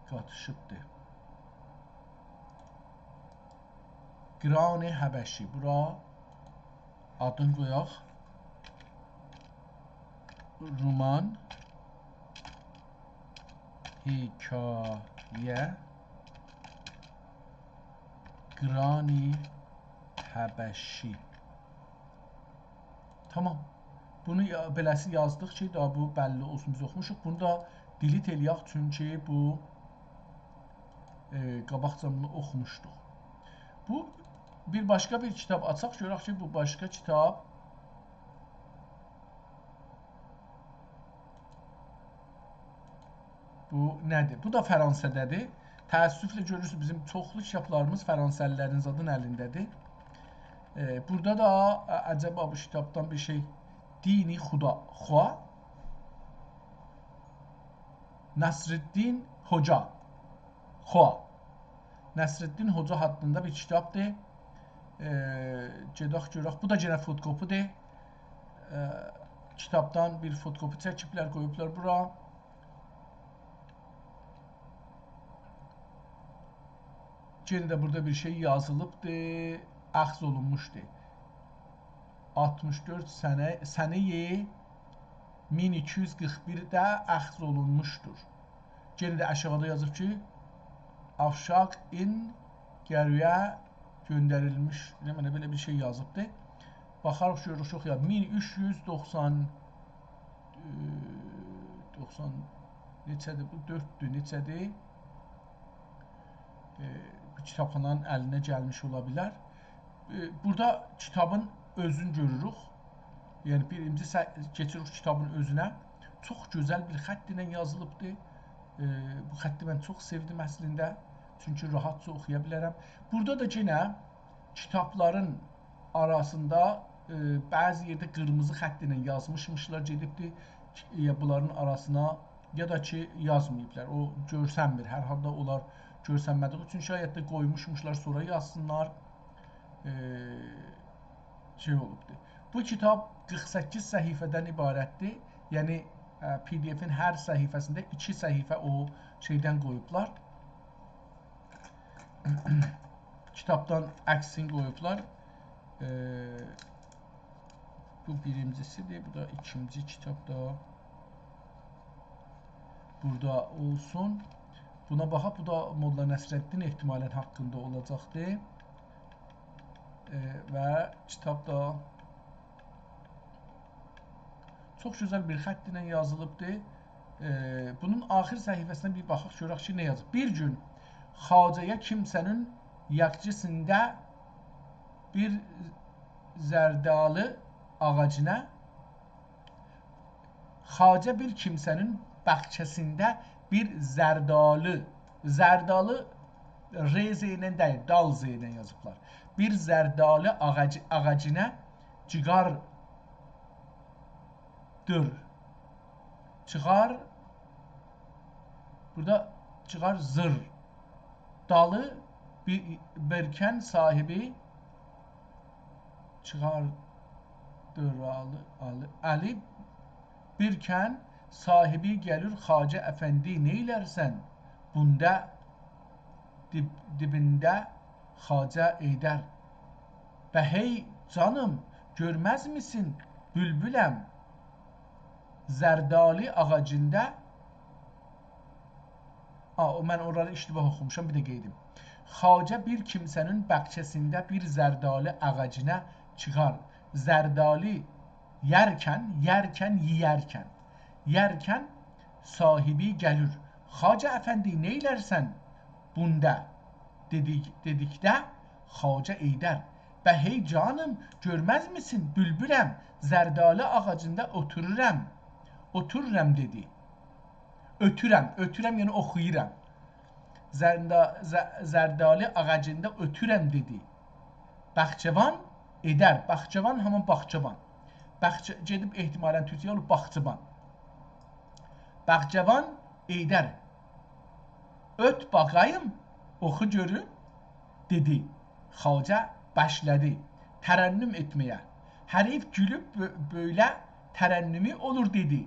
قاتیشیبدی. قران حبشی، بورا آدینی قویاق. رومان، حکایه، قران حبشی. تامام. بونو یا-، بئله‌سی یازدیق کی، داها بو بللی اولسون، بیز اوخوموشوق. بونو دا delete ائله‌یک، چونکی بو، ائ، قاباقجا بونو اوخوموشدوق. بو، بیر باشقا بیر کیتاب آچاق، گؤرک کی، بو باشقا کیتاب بو نه‌دیر؟ بو دا فرانسه‌ده‌دیر. تأسفله گؤرورسونوز، بیزیم چوخلو کیتابلاریمیز فرانسه‌لی‌لرین زادین الینده‌دیر. ائ، بورادا دا، ا، عجبا بو کیتابدان بیر شئی، دینی خدا، خوا، نصرالدین حوجا، خوا. نصرالدین حوجا حاقیندا بیر کیتابدیر. ائ، گئدک گؤرک. بو دا یئنه فتوکوپی‌دیر. ائ، کیتابدان بیر فتوکوپی چکیبلر، قویوبلار بورا. یئنه ده بورادا بیر شئی یازیلیبدی، اخذ اولونموشدو. آلتمیش دؤرد سنه، سنه‌ی مین ایکی یوز قیرخ بیرده اخذ اولونموشدور. یئنه ده آشاغیدا یازیب کی، آفشاق این گرویه گؤندریلمیش، نمنه، بئله بیر شئی یازیبدی. باخاریق، گؤروروک، یوخ یا، مین اوچ یوز دوخسان، ائ، دوخسان نئچه‌دیر بو؟ دؤرددور، نئچه‌دیر؟ ائ، بو کیتابخانانین الینه گلمیش اولا بیلر. ائ، بورادا کیتابین اؤزونو گؤروروک. یعنی، بیرینجی سه-، کئچیریک کیتابین اؤزونه. چوخ گؤزل بیر خط ایله یازیلیبدیر. ائ، بو خطی من چوخ سئودیم اصلینده. چونکی راحتجا اوخویا بیلرم. بورادا دا یئنه کیتابلارین آراسیندا، ائ، بعضی یئرده قیرمیزی خط ایله یازمیشمیشلار، گئدیبدی، یا بونلارین آراسینا، یا دا کی، یازماییبلار. او گؤرسنمیر. هر حالدا اونلار گؤرسنمه‌دیگی اوچون شاید ده قویموشموشلار، سونرا یازسینلار. ائ، شئی اولوبدور. بو کیتاب قیرخ سککیز صفحه‌دن عبارتدیر. یعنی، ائ، PDF-ین هر صفحه‌سینده ایکی صفحه او شئیدن قویوبلار. کیتابدان عکسینی قویوبلار. ائ، بو بیرینجیسی‌دیر، بو دا ایکینجی کیتاب دا بورادا اولسون. بونا باخاق، بو دا ملا نصرالدین احتمالاً حاقیندا اولاجاقدیر. ائ، و کیتاب دا چوخ گؤزل بیر خط ایله یازیلیبدیر. ائ، بونون آخیر صفحه‌سینه بیر باخاق، گؤرک کی، نه یازیب. بیر گون خواجه‌یه کیمسه‌نین یاخچی‌سیندا بیر زردالی آغاجینا، خواجه بیر کیمسه‌نین باغچاسیندا بیر زردالی، زردالی ر ز ایله دئییل، دال ز ایله یازیبلار. بیر زردالی آغاجی، آغاجینا جیگار دور. چیخار. بورادا چیخار زیر. دالی بیر، برکن صاحبی چیخار دور آلی، آلی، علی برکن صاحبی گلیر خواجه افندی نئیلرسن؟ بوندا دیب-، دیبینده خواجه ائیدر. به هئی جانیم، گؤرمزمیسین بولبولم زردالی آغاجیندا آ، او، من اورانی اشتباه اوخوموشام، بیر ده قئییدیم. خواجه بیر کیمسه‌نین باغچاسیندا بیر زردآلی آغاجینا چیخار. زردآلی یئرکن، یئرکن، یئیرکن. یئرکن صاحیبی گلیر. «خواجه افندی، نئیلرسن بوندا؟» دئدیک، دئدیکده، خواجه حیدر: «به هئی جانیم، گؤرمزمیسن، بولبولم، زردآلی آغاجیندا اوتورورام، اوتورورام» دئدی. اؤتورم، اؤتورم، یعنی اوخویورام. زردا-، ز-، زردآلی آغاجیندا اؤتورم دئدی. باغچه‌بان حیدر، باغچه‌بان همان باغچه‌بان. باغچه-، گئدیب احتمالاً تورکجه اولوب باغچه‌بان. باغچه‌بان حیدر: «اؤت باخاییم، اوخو گؤروم» دئدی. خواجه باشلادی ترنم ائتمه‌یه. «حریف گولوب بؤ-، بؤیله ترنمی اولور» دئدی.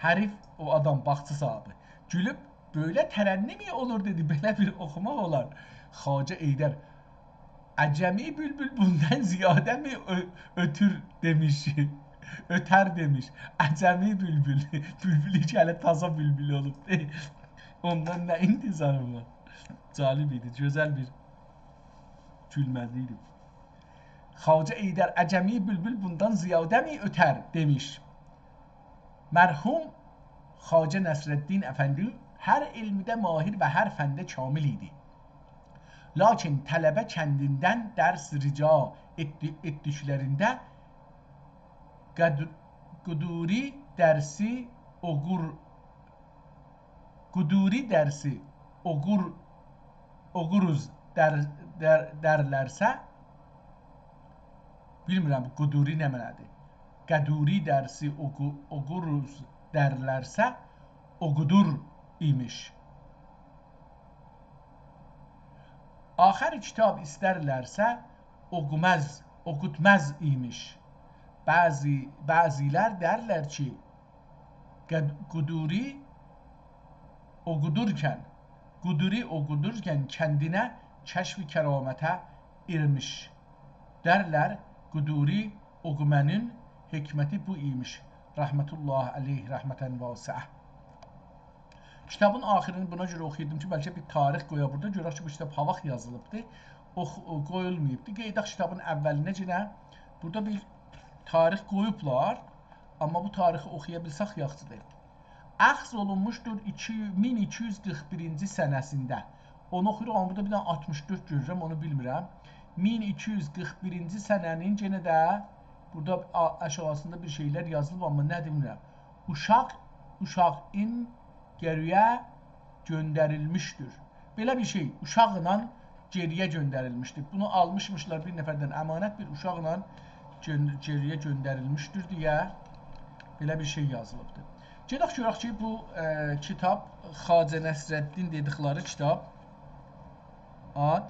حریف، او آدام، باغچا صاحیبی، گولوب «بؤیله ترنمی اولور» دئدی. بئله بیر اوخوماق اولار؟ خواجه حیدر: «عجمی بولبول بوندان زیاده‌می اؤ-، اؤتور دئمیش؟» اؤتر دئمیش. عجمی بولبول. بولبولو کی هله تازا بولبول اولوب. اوندان نه انتظارین وار؟ جالب ایدی، گؤزل بیر گولمه‌لی ایدی. خواجه حیدر: «عجمی بولبول بوندان زیاده‌می اؤتر؟» دئمیش. مرحوم خواجه نصرالدین افندی هر علمده ماهر و هر فنده کامل ایدی. لاکین طلبه کندیندن درس رجا ائتدی-، ائتدیکلرینده قد-، قدوری درسی اوغور-، قدوری درسی اوغور-، اوغوروز در-، در-، درلرسه، بیلمیرم بو قدوری نه معنادیر. قدوری درسی اوغو-، اوغوروز درلرسه، اوغودور ایمیش. آخر کیتاب ایسترلرسه، اوغوماز، اوغوتماز ایمیش. بعضی، بعضیلر درلر کی، قد-، قدوری اوغودورکن، قدوری اوغودورکن کندینه کشف کرامته ائرمیش. درلر، قدوری اوغومانین حکمتی بو ایمیش. رحمة الله علیه رحمة واسعة. کیتابین آخیرینی بونا گؤره اوخویوردوم کی، بلکه بیر تاریخ قویا بورادا. گؤرک کی، بو کیتاب هاواخت یازیلیبدی. اوخ-، او قویولماییبدی. قئییداق کیتابین اوّلینه، یئنه بورادا بیر تاریخ قویوبلار. آمما بو تاریخی اوخویا بیلسک یاخشیدیر. اخذ اولونموشدور ایکی، مین ایکی یوز قیرخ بیرینجی سنه‌سینده. اونو اوخویوروق، آمما بورادا بیر دنه آلتمیش دؤرد گؤرورم، اونو بیلمیرم. مین ایکی یوز قیرخ بیرینجی سنه‌نین، یئنه ده بورادا آ-، آشاغیسیندا بیر شئیلر یازیلیب، آمما نه‌دیر بیلمیرم. اوشاق، اوشاغین گئری‌یه گؤندریلمیشدیر. بئله بیر شئی، اوشاقلا گئری‌یه گؤندریلمیشدیر. بونو آلمیشمیشلار بیر نفردن امانت، بیر اوشاقلا گؤن-، گئری‌یه گؤندریلمیشدیر دئیه بئله بیر شئی یازیلیبدیر. گئدک گؤرک کی، بو، ائ، کیتاب، خواجه نصرالدین دئدیکلری کیتاب، آد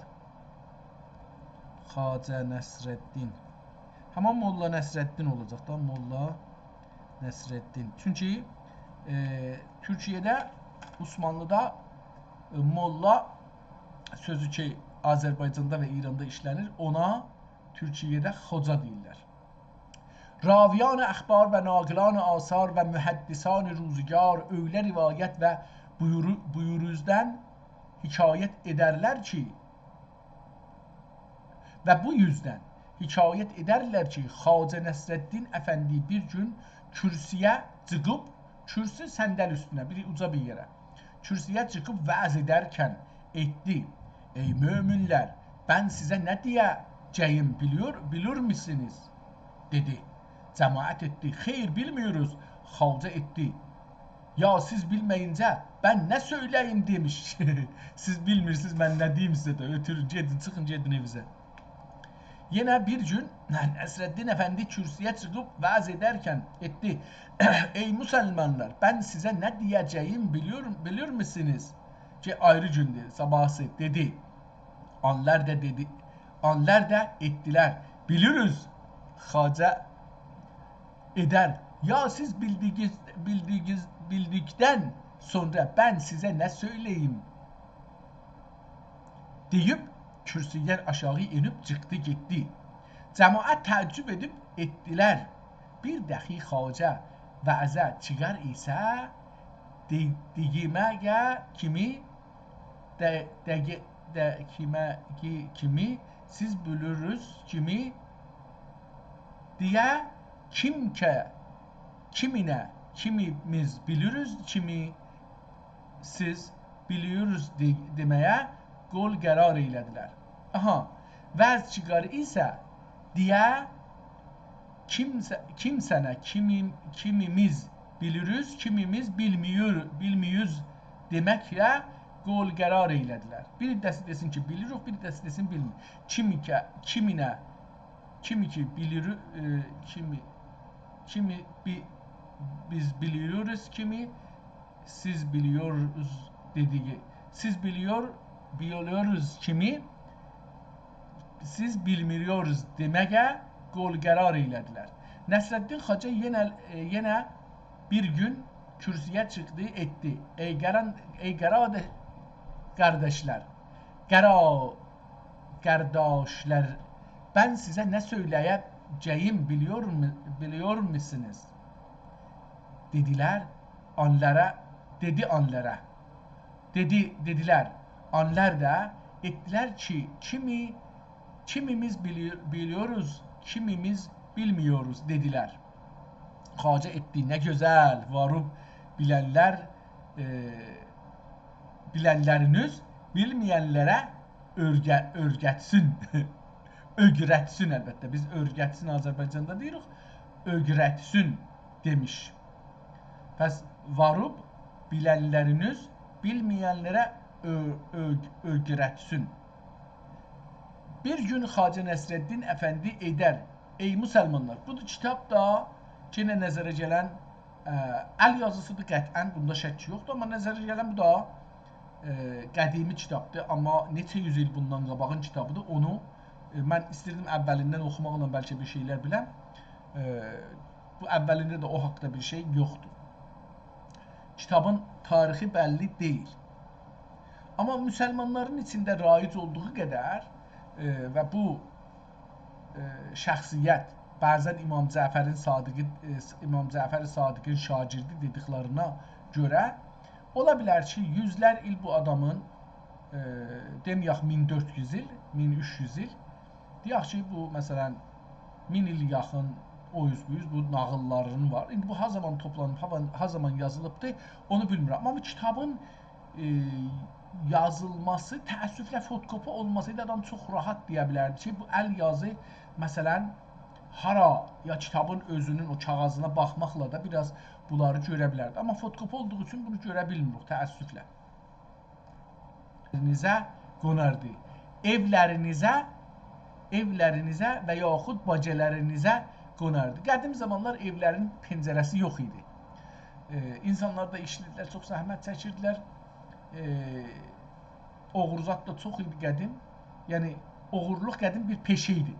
خواجه نصرالدین. همان ملا نصرالدین اولاجاق دا، ملا نصرالدین. چونکی، ائ، تورکیه‌ده، عثمانلیدا، ائ، ملا سؤزو کی، آذربایجاندا و ایراندا ایشله‌نیر، اونا تورکیه‌ده خوجا دئییرلر. راویان اخبار و ناقلان آثار و محدثان روزگار اؤیله روایت و بویورو-، بویوروزدن حکایت ائدرلر کی، و بو یوزدن حکایت ائدرلر کی، خواجه نصرالدین افندی بیر گون کورسویه چیخیب، کورسو صندل اوستونه، بیر اوجا بیر یئره، کورسویه چیخیب وعظ ائدرکن ائتدی: «ای مؤمنلر، بن سیزه نه دئیه‌جه‌ییم بیلیور، بیلیرمیسینیز؟» دئدی. جماعت ائتدی: «خیر، بیلمیروز.» خواجه ائتدی: «یا سیز بیلمه‌یینجه بن نه سؤیله‌ییم؟» دئمیش. سیز بیلمیرسینیز، من نه دئییم سیزه ده؟ اؤتورون، گئدین، چیخین، گئدین ائویزه. یئنه بیر گون نصرالدین افندی کورسویه چیخیب وعظ ائدرکن ائتدی: «ای مسلمانلار، بن سیزه نه دئیه‌جه‌ییم بیلیور-، بیلیرمیسینیز؟» کی، آیری گوندور، صاباحیسی دئدی. آنلار دا دئدی، آنلار دا ائتدیلر: «بیلیریز.» خواجه ائدر: «یا سیز بیلدیگیز، بیلدیگیز، بیلدیکدن سونرا بن سیزه نه سؤیله‌ییم؟» دئییب، کورسودن آشاغی ائنیب چیخدی گئتدی. جماعت تعجب ائدیب ائتدیلر: «بیر دخی خواجه وعظه چیخار ایسه، دئ-، دئدیگیمه کیمی، ده-، دئدیگی-، دئدیگیمه کی-، کیمی، سیز بیلیریز کیمی، دئیه، کیم کی، کیمینه، کیمیمیز بیلیریز کیمی، سیز بیلیریز دئ-، دئمه‌یه قول قرار ائیله‌دیلر. آها، وضع چیخار ایسه، دئیه، کیمسه-، کیمسنه، کیمی-، کیمیمیز بیلیریز، کیمیمیز بیلمییور-، بیلمییوز دئمکله قول قرار ائیله‌دیلر. بیر عده‌سی دئسین کی، بیلیریک، بیر عده‌سی دئسین، بیلمیریک. کیمی کی، کیمینه، کیمی کی، بیلیر، ائ، کیمی، کیمی بی-، بیز بیلیریز کیمی، سیز بیلییوروز دئدیگی، سیز بیلییور، بیلییوروز کیمی، سیز بیلمییوروز دئمه‌یه قول قرار ائیله‌دیلر. نصرالدین خواجه یئنه، ائ، یئنه بیر گون کورسویه چیخدی، ائتدی: «ای قران-، ای قراداش، قارداشلار، قرا-، قارداشلار، من سیزه نه سؤیله‌یه‌جه‌ییم بیلییور مو-، بیلییور موسونوز؟» دئدیلر، آنلارا، دئدی آنلارا. دئدی، دئدیلر، آنلار دا ائتدیلر کی، کیمی، کیمیمیز بیلی-، بیلییوروز، کیمیمیز بیلمییوروز، دئدیلر. خواجه ائتدی: «نه گؤزل، واروب بیلنلر، ائ، بیلنلرینیز بیلمه‌ینلره اؤرگه-، اؤرگتسین.» اؤگرتسین، البته. بیز اؤرگتسین آذربایجاندا دئییریک، اؤگرتسین دئمیش. پس واروب بیلنلرینیز بیلمه‌ینلره اؤ-، اؤ-، اؤگرتسین. بیر گون خواجه نصرالدین افندی ائدر: «ای مسلمانلار». بو دا کیتاب دا یئنه نظره گلن، ائ، ال یازیسیدیر قطعاً، بوندا شک یوخدور، آمما نظره گلن بو دا، ائ، قدیمی کیتابدیر، آمما نئچه یوز ایل بوندان قاباغین کیتابیدیر. اونو، ائ، من ایستیردیم اوّلیندن اوخوماقلا بلکه بیر شئیلر بیلم. ائ، بو اوّلینده ده او حاقدا بیر شئی یوخدور. کیتابین تاریخی بللی دئییل. آمما مسلمانلارین ایچینده رایج اولدوغو قدر، ائ، و بو، ائ، شخصیت بعضاً امام جعفرین صادقی، ائ، امام جعفر صادقین شاگردی دئدیکلرینه گؤره اولا بیلر کی، یوزلر ایل بو آدامین، ائ، دئمه‌یک مین دؤرد یوز ایل، مین اوچ یوز ایل، دئیک کی، بو، مثلاً، مین ایل یاخین او اوز بو اوز بو ناغیللارین وار. ایندی بو ها زامان توپلانیب، ها، ها زامان یازیلیبدی، اونو بیلمیرم. آمما بو کیتابین، ائ، یازیلماسی، تأسفله، فوتوکوپی اولماسایدی، آدام چوخ راحت دئیه بیلردی کی، بو ال یازی، مثلاً، هارا، یا کیتابین اؤزونون او کاغیذینا باخماقلا دا بیر آز بونلاری گؤره بیلردی. آمما فوتوکوپی اولدوغو اوچون بونو گؤره بیلمیریک، تأسفله. ائولرینیزه قوناردی. ائولرینیزه، ائولرینیزه و یاخود باجه‌لرینیزه قوناردی. قدیم زامانلار ائولرین پنجره‌سی یوخ ایدی. ائ، اینسانلار دا ایشله‌ییردیلر، چوخ زحمت چکیردیلر. ائ، اوغرو زاد دا چوخ ایدی قدیم. یعنی، اوغورلوق قدیم بیر پئشه ایدی.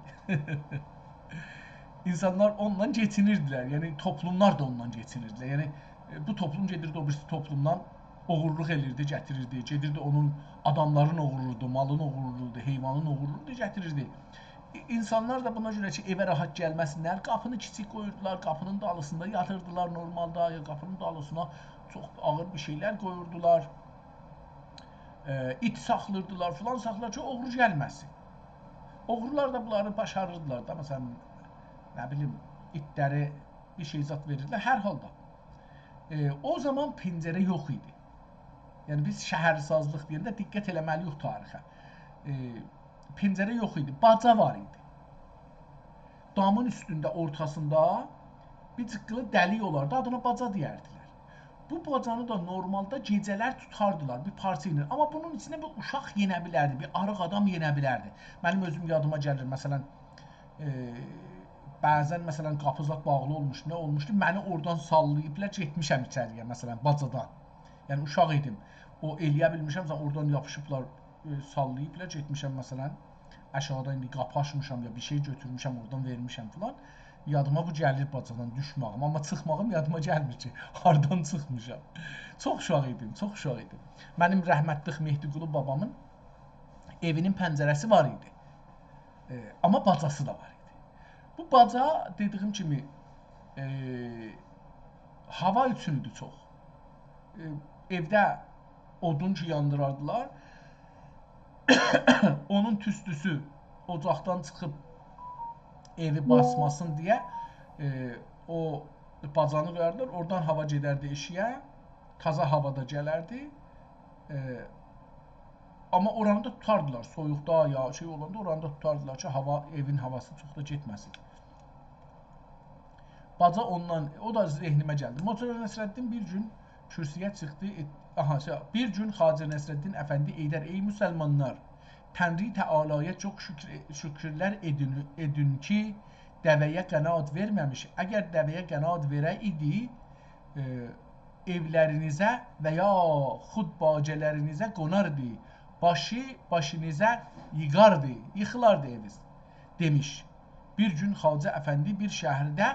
اینسانلار اونونلا کئچینیردیلر. یعنی، توپلوملار دا اونونلا کئچینیردیلر. یعنی، ائ، بو توپلوم گئدیردی او بیریسی توپلومدان اوغورلوق ائلیردی، گتیریردی. گئدیردی اونون آداملارین اوغورلوردو، مالین اوغورلوردو، حیوانین اوغورلوردو، گتیریردی. ای-، اینسانلار دا بونا گؤره کی، ائوه راحت گلمه‌سینلر، قاپینی کیچیک قویوردولار، قاپینین دالیسیندا یاتیردیلار نورمالدا، یا قاپینین دالیسینا چوخ آغیر بیر شئیلر قویوردولار. ائ، ایت ساخلاییردیلار، فلان ساخلاییردیلار کی، اوغرو گلمه‌سین. اوغرولار دا بونلاری باشاریردیلار دا، مثلاً، نه بیلیم، ایتلری بیر شئی زاد وئریردیلر. هر حالدا، ائ، او زامان پنجره یوخ ایدی. یعنی، بیز شهرسازلیق دئینده دقت ائله‌مه‌لی‌ییک تاریخه. ائ، پنجره یوخ ایدی، باجا وار ایدی. دامین اوستونده، اورتاسیندا بیر جیققیلی دلیک اولاردی، آدینا باجا دئیردیلر. بو باجانی دا نورمالدا گئجه‌لر توتاردیلار بیر پارچا ایله. آمما بونون ایچینه بیر اوشاق یئنه بیلردی، بیر آریق آدام یئنه بیلردی. منیم اؤزوم یادیما گلیر، مثلاً، ائ، بعضاً، مثلاً، قاپی زاد باغلی اولموشدو، نه اولموشدو، منی اورادان ساللاییبلار، گئتمیشم ایچری‌یه، مثلاً، باجادان. یعنی، اوشاق ایدیم. او ائلیه بیلمیشم، مثلاً، اورادان یاپیشیبلار، ائ، ساللاییبلار، گئتمیشم، مثلاً، آشاغیدا ایندی قاپی آچمیشام، یا بیر شئی گؤتورموشم، اورادان وئرمیشم فلان. یادیما بو گلیر باجادان دوشمه‌ییم، آمما چیخماغیم یادیما گلمیر کی، هاردان چیخمیشام. چوخ اوشاق ایدیم، چوخ اوشاق ایدیم. منیم رحمتلیک مهدی‌قلی بابامین ائوینین پنجره‌سی وار ایدی. ائ، آمما باجاسی دا وار ایدی. بو باجا، دئدیگیم کیمی، ائ، هاوا اوچون ایدی چوخ. ائ، ائوده اودون کی یاندیراردیلار، اونون توستوسو اوجاقدان چیخیب ائوی باسماسین دئیه، ائ، او باجانی قویاردیلار، اورادان هاوا گئدردی ائشیگه، تازا هاوا دا گلردی. ائ، آمما اورانی دا توتاردیلار، سویوقدا یا شئی اولاندا اورانی دا توتاردیلار کی، هاوا، ائوین هاواسی چوخ دا گئتمه‌سین. باجا اوندان، او دا ذهنیمه گلدی. مجری نصرالدین بیر گون کورسویه چیخدی. ائ، آها، شئی، بیر گون خواجه نصرالدین افندی ائیدر: «ای مسلمانلار، تنری تعالایا چوخ شکر، شکرلر ائدین، ائدین کی، دوه‌یه قنات وئرمه‌میش. اگر دوه‌یه قنات وئره ایدی، ائ، ائولرینیزه و یا خود باغچه‌لرینیزه قوناردی، باشی باشینیزا ییخاردی، ییخیلاردی ائوینیز» دئمیش. بیر گون خواجه افندی بیر شهرده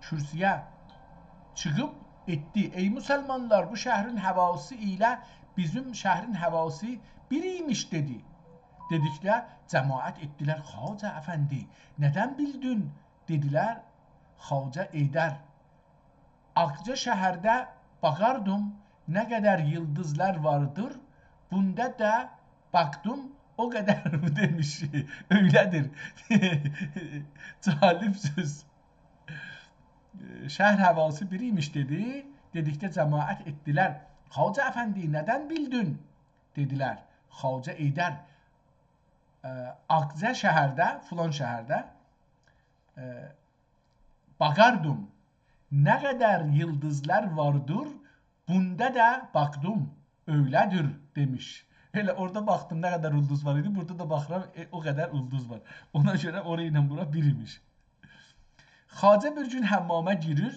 کورسویه چیخیب ائتدی: «ای مسلمانلار، بو شهرین هاواسی ایله بیزیم شهرین هاواسی بیر ایمیش» دئدی. دئدیکده جماعت ائتدیلر: «خواجه افندی، ندن بیلدین؟» دئدیلر: «خواجه ائیدر، آکجا شهرده باخاردیم، نه قدر یولدوزلار واردیر، بوندا دا باخدیم، او قدر» دئمیش. اؤیله‌دیر. جالب سؤز. «شهر هاواسی بیر ایمیش» دئدی. دئدیکده جماعت ائتدیلر: «خواجه افندی، ندن بیلدین؟» دئدیلر. خواجه ائیدر: «ائ، آکجا شهرده، فلان شهرده، ائ، باخاردیم، نه قدر یولدوزلار واردیر، بوندا دا باخدیم، اؤیله‌دیر» دئمیش. ائله اورادا باخدیم نه قدر اولدوز وار ایدی، بورادا دا باخیرام، ائ، او قدر اولدوز وار. اونا گؤره اورا ایله بورا بیر ایمیش. خواجه بیر گون حماما گیریر،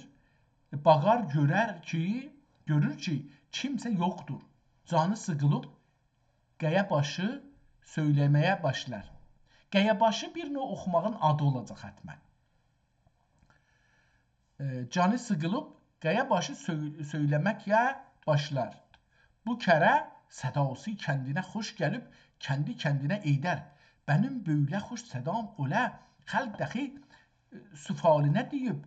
باخار گؤرر کی، گؤرور کی، کیمسه یوخدور. جانی سیخیلیب، قایاباشی سؤیله‌مه‌یه باشلار. قایاباشی بیر نوع اوخوماغین آدی اولاجاق حتماً. ائ، جانی سیخیلیب، قایاباشی سؤی-، سؤیله‌مه‌یه باشلار. بو کره صداسی کندینه خوش گلیب، کندی کندینه ائیدر: «منیم بؤیله خوش صدام اولا، خالق داخی، ائ، سفالینه دئییب،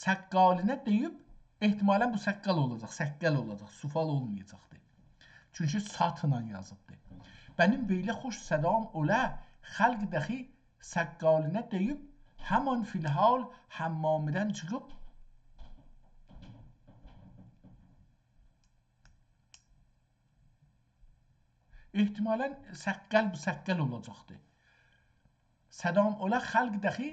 سقالینه دئییب»، احتمالاً بو سقال اولاجاق، سقال اولاجاق، سفال اولمایاجاقدی. چونکی ساتلا یازیبدی. «منیم بئله خوش صدام اولا، خالق داخی سقالینه دئییب، همان فی‌الحال حمامیدن چیخیب»، احتمالاً سقال بو سقال اولاجاقدی. «صدام اولا، خالق داخی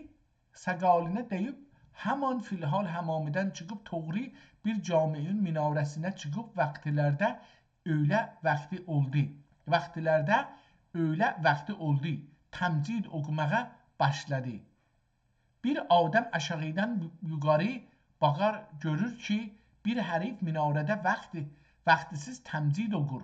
سقالینه دئییب، همان فی‌الحال حمامیدن چیخیب، طوغری بیر جامعین میناره‌سینه چیخیب، واختلاردا اؤیله واختی اولدو. واختلاردا اؤیله واختی اولدو. تمجید اوخوماغا باشلادی. بیر آدم آشاغیدان یوخاری باخار، گؤرور کی، بیر حریف میناره‌ده واختی، واختی‌سیز تمجید اوخور.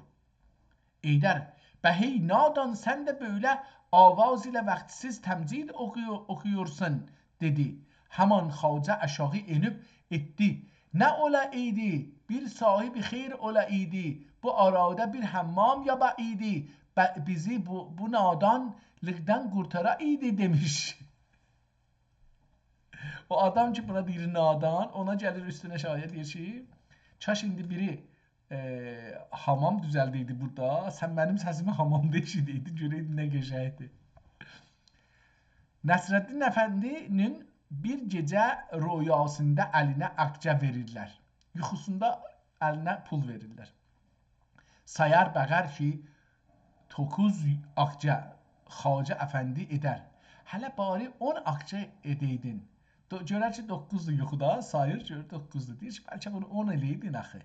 ائیدر: «به هی نادان، سن ده بؤیله آواز ایله واختی‌سیز تمجید اوخویو-، اوخویورسان» دئدی. همان خواجه آشاغی ائنیب ائتدی: «نه اولا ایدی، بیر صاحب خیر اولا ایدی، بو آرادا بیر حمام یابا ایدی، به-، بیزی بو، بو نادانلیقدان قورتارا ایدی» دئمیش. او آدام کی، بونا دئییر نادان، اونا گلیر اوستونه شاعر دئییر کی، کاش ایندی بیری، ائ، حمام دوزلده‌یدی بورادا، سن منیم سسیمی حمامدا ائشیده‌یدین، گؤره‌یدین نه قشنگدیر. نصرالدین افندی‌نین بیر گئجه رؤیاسیندا الینه آکجا وئریرلر. یوخوسوندا الینه پول وئریرلر. سایار باخار کی، دوققوز آکجا. خواجه افندی ائدر: «هله باری اون آکجا ائده‌یدین.» دو-، گؤرر کی، دوققوزدور یوخودا، ساییر، گؤرور دوققوزدور. دئییر کی، «بلکه بونو اون ائله‌یه‌یدین آخی.»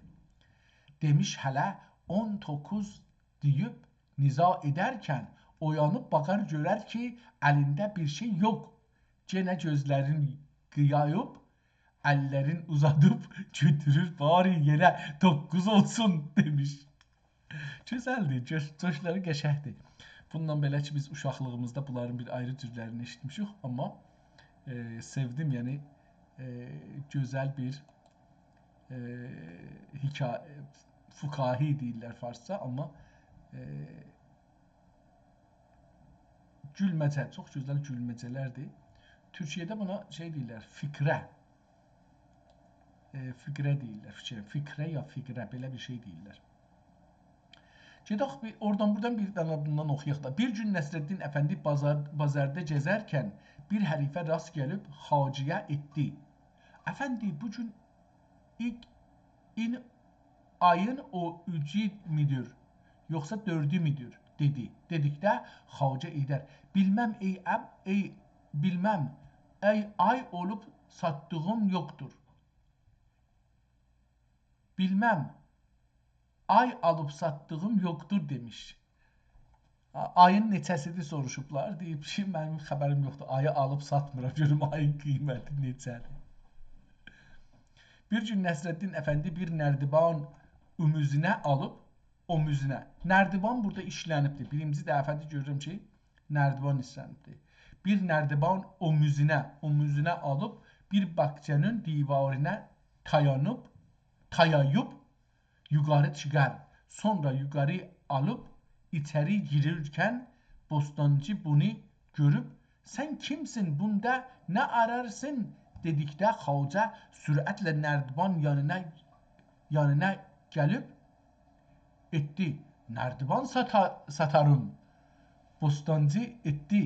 دئمیش: «هله اون دوققوز» دئییب ندا ائدرکن، اویانیب باخار، گؤرر کی، الینده بیر شئی یوخ. یئنه گؤزلرین قییاییب، اللرین اوزادیب گؤتورور: «باری یئنه دوققوز اولسون» دئمیش. گؤزلدیر، گؤ-، گؤزلری قشنگدیر. بونونلا بئله کی، بیز اوشاقلیغیمیزدا بونلارین بیر آیری جورلرینی ائشیتمیشیک، آمما، ائ، سئودیم، یعنی، ائ، گؤزل بیر، ائ، حکا-، فکاهی دئییرلر فارسجا، آمما، ائ، گولمه‌جه، چوخ گؤزل گولمه‌جه‌لردیر. تورکیه‌ده بونا شئی دئییرلر، فقره. ائ، فقره دئییرلر، فیکره، فیکره یا فقره، بئله بیر شئی دئییرلر. گئدک بیر، اورادان بورادان بیر دنه بوندان اوخویاق دا. بیر گون نصرالدین افندی بازار، بازاردا گزرکن بیر حریفه راست گلیب خواجه‌یه ائتدی: «افندی، بو گون ایک، این آیین او اوجو مودور، یوخسا دؤردو مودور؟» دئدی. دئدیکده خواجه ائدر: «بیلمم، ای اب، ای، بیلمم، ای آی اولوب ساتدیغیم یوخدور.» بیلمم، آی آلیب ساتدیغیم یوخدور دئمیش. آ-، آیین نئچه‌سیدیر سوروشوبلار. دئییب کی، منیم خبریم یوخدور. آیی آلیب ساتمیرام. گؤروم آیین قیمتی نئچه‌دیر. بیر گون نصرالدین افندی بیر نردیبان اوموزونه آلیب، اوموزونه. نردیبان بورادا ایشله‌نیبدیر. بیرینجی دفعه‌دیر گؤرورم کی، نردیبان ایشله‌نیبدیر. بیر نردیبان اوموزونه، اوموزونه آلیب بیر باغچانین دیوارینا تایانیب، تایاییب یوخاری چیخار. سونرا یوخاری آلیب ایچری گیریرکن بوستانچی بونو گؤروب: «سن کیمسین، بوندا نه آرارسین؟» دئدیکده خواجه سرعتله نردیبان یانینا، یانینا گلیب ائتدی: «نردیبان ساتا-، ساتاریم.» بوستانچی ائتدی: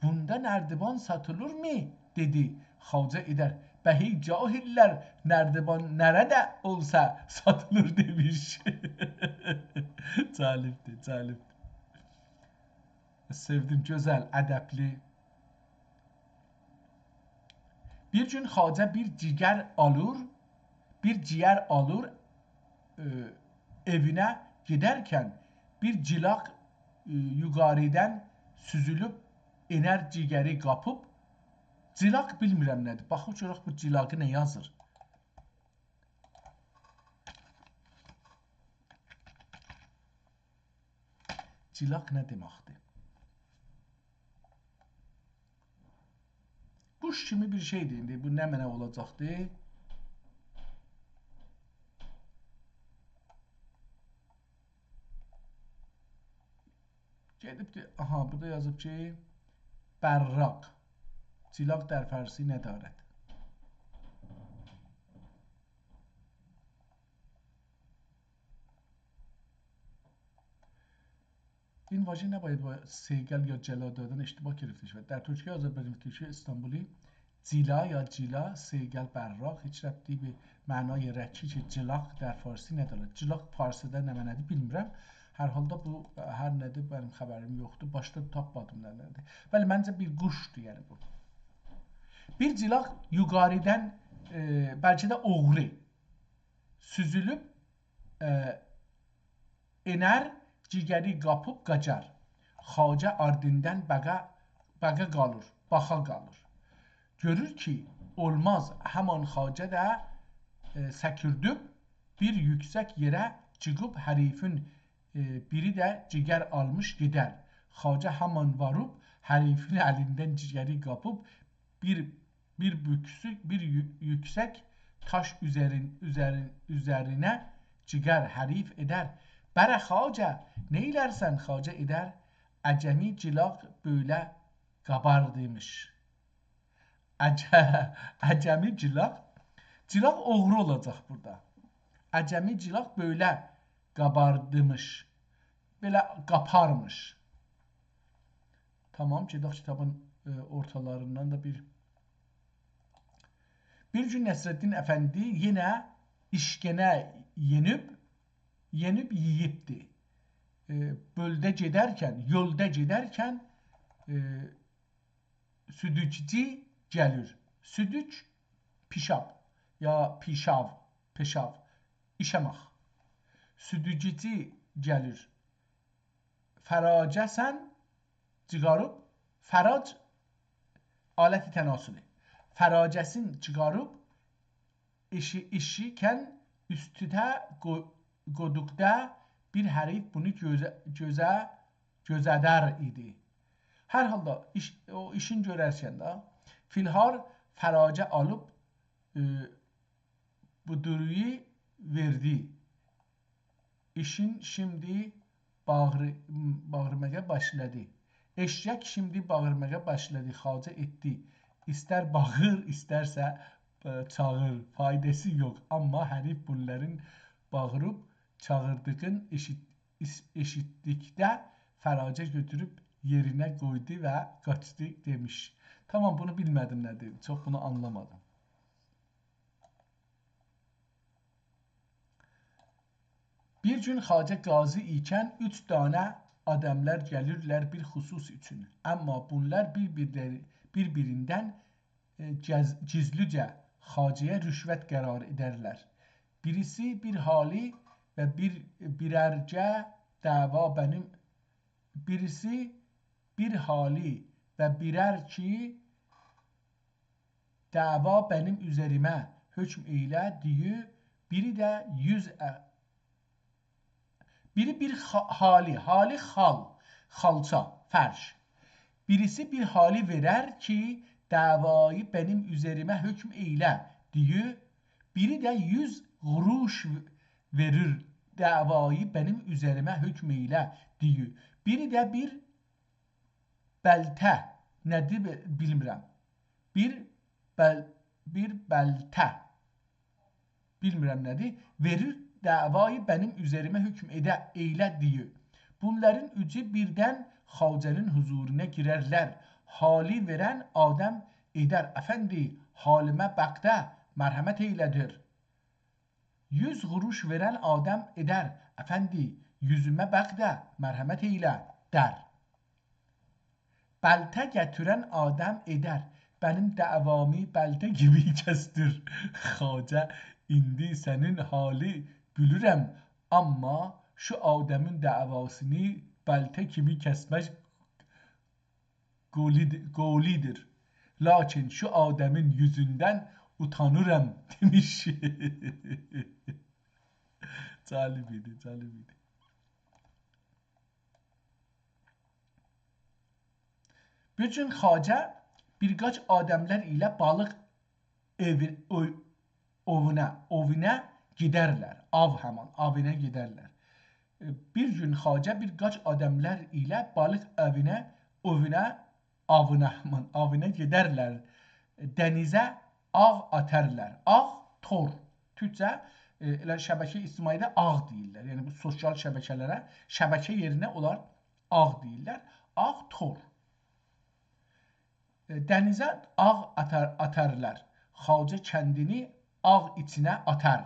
«بوندا نردیبان ساتیلیرمی؟» دئدی. خواجه ائدر: «به ای جاهیللر، نردیبان نره‌ده اولسا ساتیلیر» دئمیش. جالبدیر، جالبدیر. سئودیم، گؤزل، ادبلی. بیر گون خواجه بیر جیگر آلیر، بیر جیگر آلیر، ائ، ائوینه گئدرکن بیر جیلاق، ائ، یوخاریدان سوزولوب ائنر جیگری قاپیب. جیلاق بیلمیرم نه‌دیر. باخیب گؤرک بو جیلاقی نه یازیر. جیلاق نه دئمکدیر؟ قوش کیمی بیر شئیدیر ایندی. بو نمنه اولاجاقدی؟ گئدیبدی. آها، بورادا یازیب کی، براق. جیلاق در فارسی ندارد. این واژه نباید با صیقل یا جلادادن اشتباه گرفته شود. در ترکیه، آذربایجان و ترکیه استانبولی جیلا یا جیلا، صیقل، براق هیچ ربطی به معنای رکیک جیلاق در فارسی ندارد. جیلاق فارسیدا نمنه‌دیر بیلمیرم. هر حالدا بو، هر نه‌دیر، منیم خبریم یوخدور. باشدا تاپمادیم نمنه‌دیر. بلی، منجه بیر قوشدور، یعنی بو. بیر جیلاق یوخاریدان، ائ، بلکه ده اوغرو سوزولوب، ائ، ائنر، جیگری قاپیب قاچار. خواجه آردیندان باخا، باخا قالیر، باخا قالیر. گؤرور کی، اولماز، همان خواجه ده، ائ، سکیردیب بیر یوکسک یئره چیخیب حریفین، ائ، بیری ده جیگر آلمیش گئدر. خواجه همان واریب حریفین الیندن جیگری قاپیب بیر بیر بوکسو، بیر یو-، یوکسک تاش اوزرین-، اوزرین-، اوزرینه جیگر حریف ائدر. «بره خواجه، نئیلرسن؟» خواجه ائدر: «عجمی جیلاق بؤیله قاباردیمیش.» عج-، عجمی جیلاق، جیلاق اوغرو اولاجاق بورادا. «عجمی جیلاق بؤیله قاباردیمیش.» بئله قاپارمیش. تامام، گئدک کیتابین، ائ، اورتالاریندان دا بیر. بیر گون نصرالدین افندی یئنه ایشکنه یئنیب، یئنیب یئییبدی. ائ، بؤلده گئدرکن، یولدا گئدرکن، ائ، سودوکچی گلیر. سودوک، پیشاب، یا پیشاو، پیشاو، ایشه‌مک. سودوکچی گلیر. فراجه‌سن چیخاریب، فراج آلت تناسلی. فراجه‌سین چیخاریب، ایشی، ایشیکن اوستوده قو-، قودوقدا بیر حریف بونو گؤزه-، گؤزه-، گؤزه‌در ایدی. هر حالدا ایش، او ایشین گؤررکن ده، فیلهار فراجه آلیب، ائ، بودورویو وئردی. ایشین شیمدی باغری-، باغیرماغا باشلادی. ائششک شیمدی باغیرماغا باشلادی. خواجه ائتدی. ایستر باغیر، ایسترسه ائ، چاغیر، فایداسی یوخ. آمما حریف بونلارین باغیریب چاغیردیغین ائشیت-، ایس-، ائشیتدیکده فراجه گؤتوروب یئرینه قویدو و قاچدی دئمیش. تامام، بونو بیلمه‌دیم نه‌دیر. چوخ بونو آنلامادیم. بیر گون خواجه قاضی ایکن اوچ دانه آدملر گلیرلر بیر خصوص اوچون. آمما بونلار بیر-بیرلری-، بیر-بیریندن، ائ، گز-، گیزلیجه خواجه‌یه رشوت قرار ائدرلر. بیریسی بیر حالی و بیر، بیررجه دعوا بنیم، بیریسی بیر حالی و بیرر کی دعوا بنیم اوزریمه حکم ائیله دئییر، بیری ده یوز ا-، بیری بیر خا-، حالی، حالی خال، خالچا، فرش. بیریسی بیر حالی وئرر کی دعوایی بنیم اوزریمه حکم ائیله دئییر، بیری ده یوز قوروش وئریر دعوایی بنیم اوزریمه حکم ائیله دئییر. بیری ده بیر بلته، نه‌دیر بی-، بیلمیرم. بیر بل-، بیر بلته. بیلمیرم نه‌دیر. وئریر دعوایی بنیم اوزریمه حکم ائده، ائیله دئییر. بونلارین اوچو بیردن خواجه‌نین حضورونا گیررلر. حالی وئرن آدم ائدر: «افندی، حالیمه باخ دا، مرحمت ائیله» دئیر. یوز قوروش وئرن آدم ائدر: «افندی، یوزومه باخ دا، مرحمت ائیله» دئر. بلته گتیرن آدم ائدر: «بنیم دعوامی بلته کیمی کسدیر.» خواجه، ایندی سنین حالی بیلیرم، آمما شو آدمین دعواسینی بلته کیمی کسمک قولی‌دی-، قولی‌دیر. لاکین شو آدمین یوزوندن اوتانیرام دئمیش. جالب ایدی، جالب ایدی. بیر گون خواجه بیر قاچ آدملر ایله بالیق ائوی-، او-، اووونا، اووونا گئدرلر. آو همان، آووینا گئدرلر. ائ، بیر گون خواجه بیر قاچ آدملر ایله بالیق اووونا، اووونا، آووینا، همان، آووینا گئدرلر. دنیزه آغ آتارلار. آغ، تور. تورکجه، ائ، ائله شبکه اجتماعی‌ده آغ دئییرلر. یعنی بو سوسیال شبکه‌لره، شبکه یئرینه اونلار آغ دئییرلر. آغ تور. ائ، دنیزه آغ آتار، آتارلار. خواجه کندینی آغ ایچینه آتار.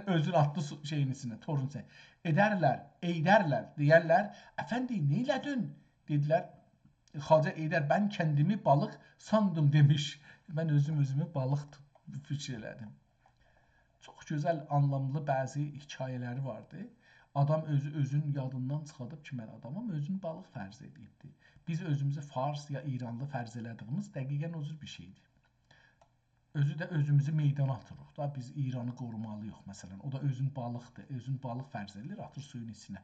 اؤزون آتدی سو-، شئیین ایچینه، تورون ایچینه. ائدرلر، ائیدرلر، دئیرلر: «افندی، نئیله‌دین؟» دئدیلر، خواجه ائیدر: «بن کندیمی بالیق ساندیم» دئمیش. من اؤزوم اؤزومو بالیق توت-، فیکیر ائله‌دیم. چوخ گؤزل، آنلاملی بعضی حکایه‌لری واردی. آدام اؤزو اؤزون یادیندان چیخادیب کی، من آدامام، اؤزونو بالیق فرض ائدیبدی. بیز اؤزوموزو فارس یا ایرانلی فرض ائله‌دیگیمیز دقیقاً او جور بیر شئیدیر. اؤزو ده اؤزوموزو میدانا آتیریق دا، بیز ایرانی قورومالی‌ییق، مثلاً. او دا اؤزون بالیقدیر، اؤزون بالیق فرض ائدیر، آتیر سویون ایچینه.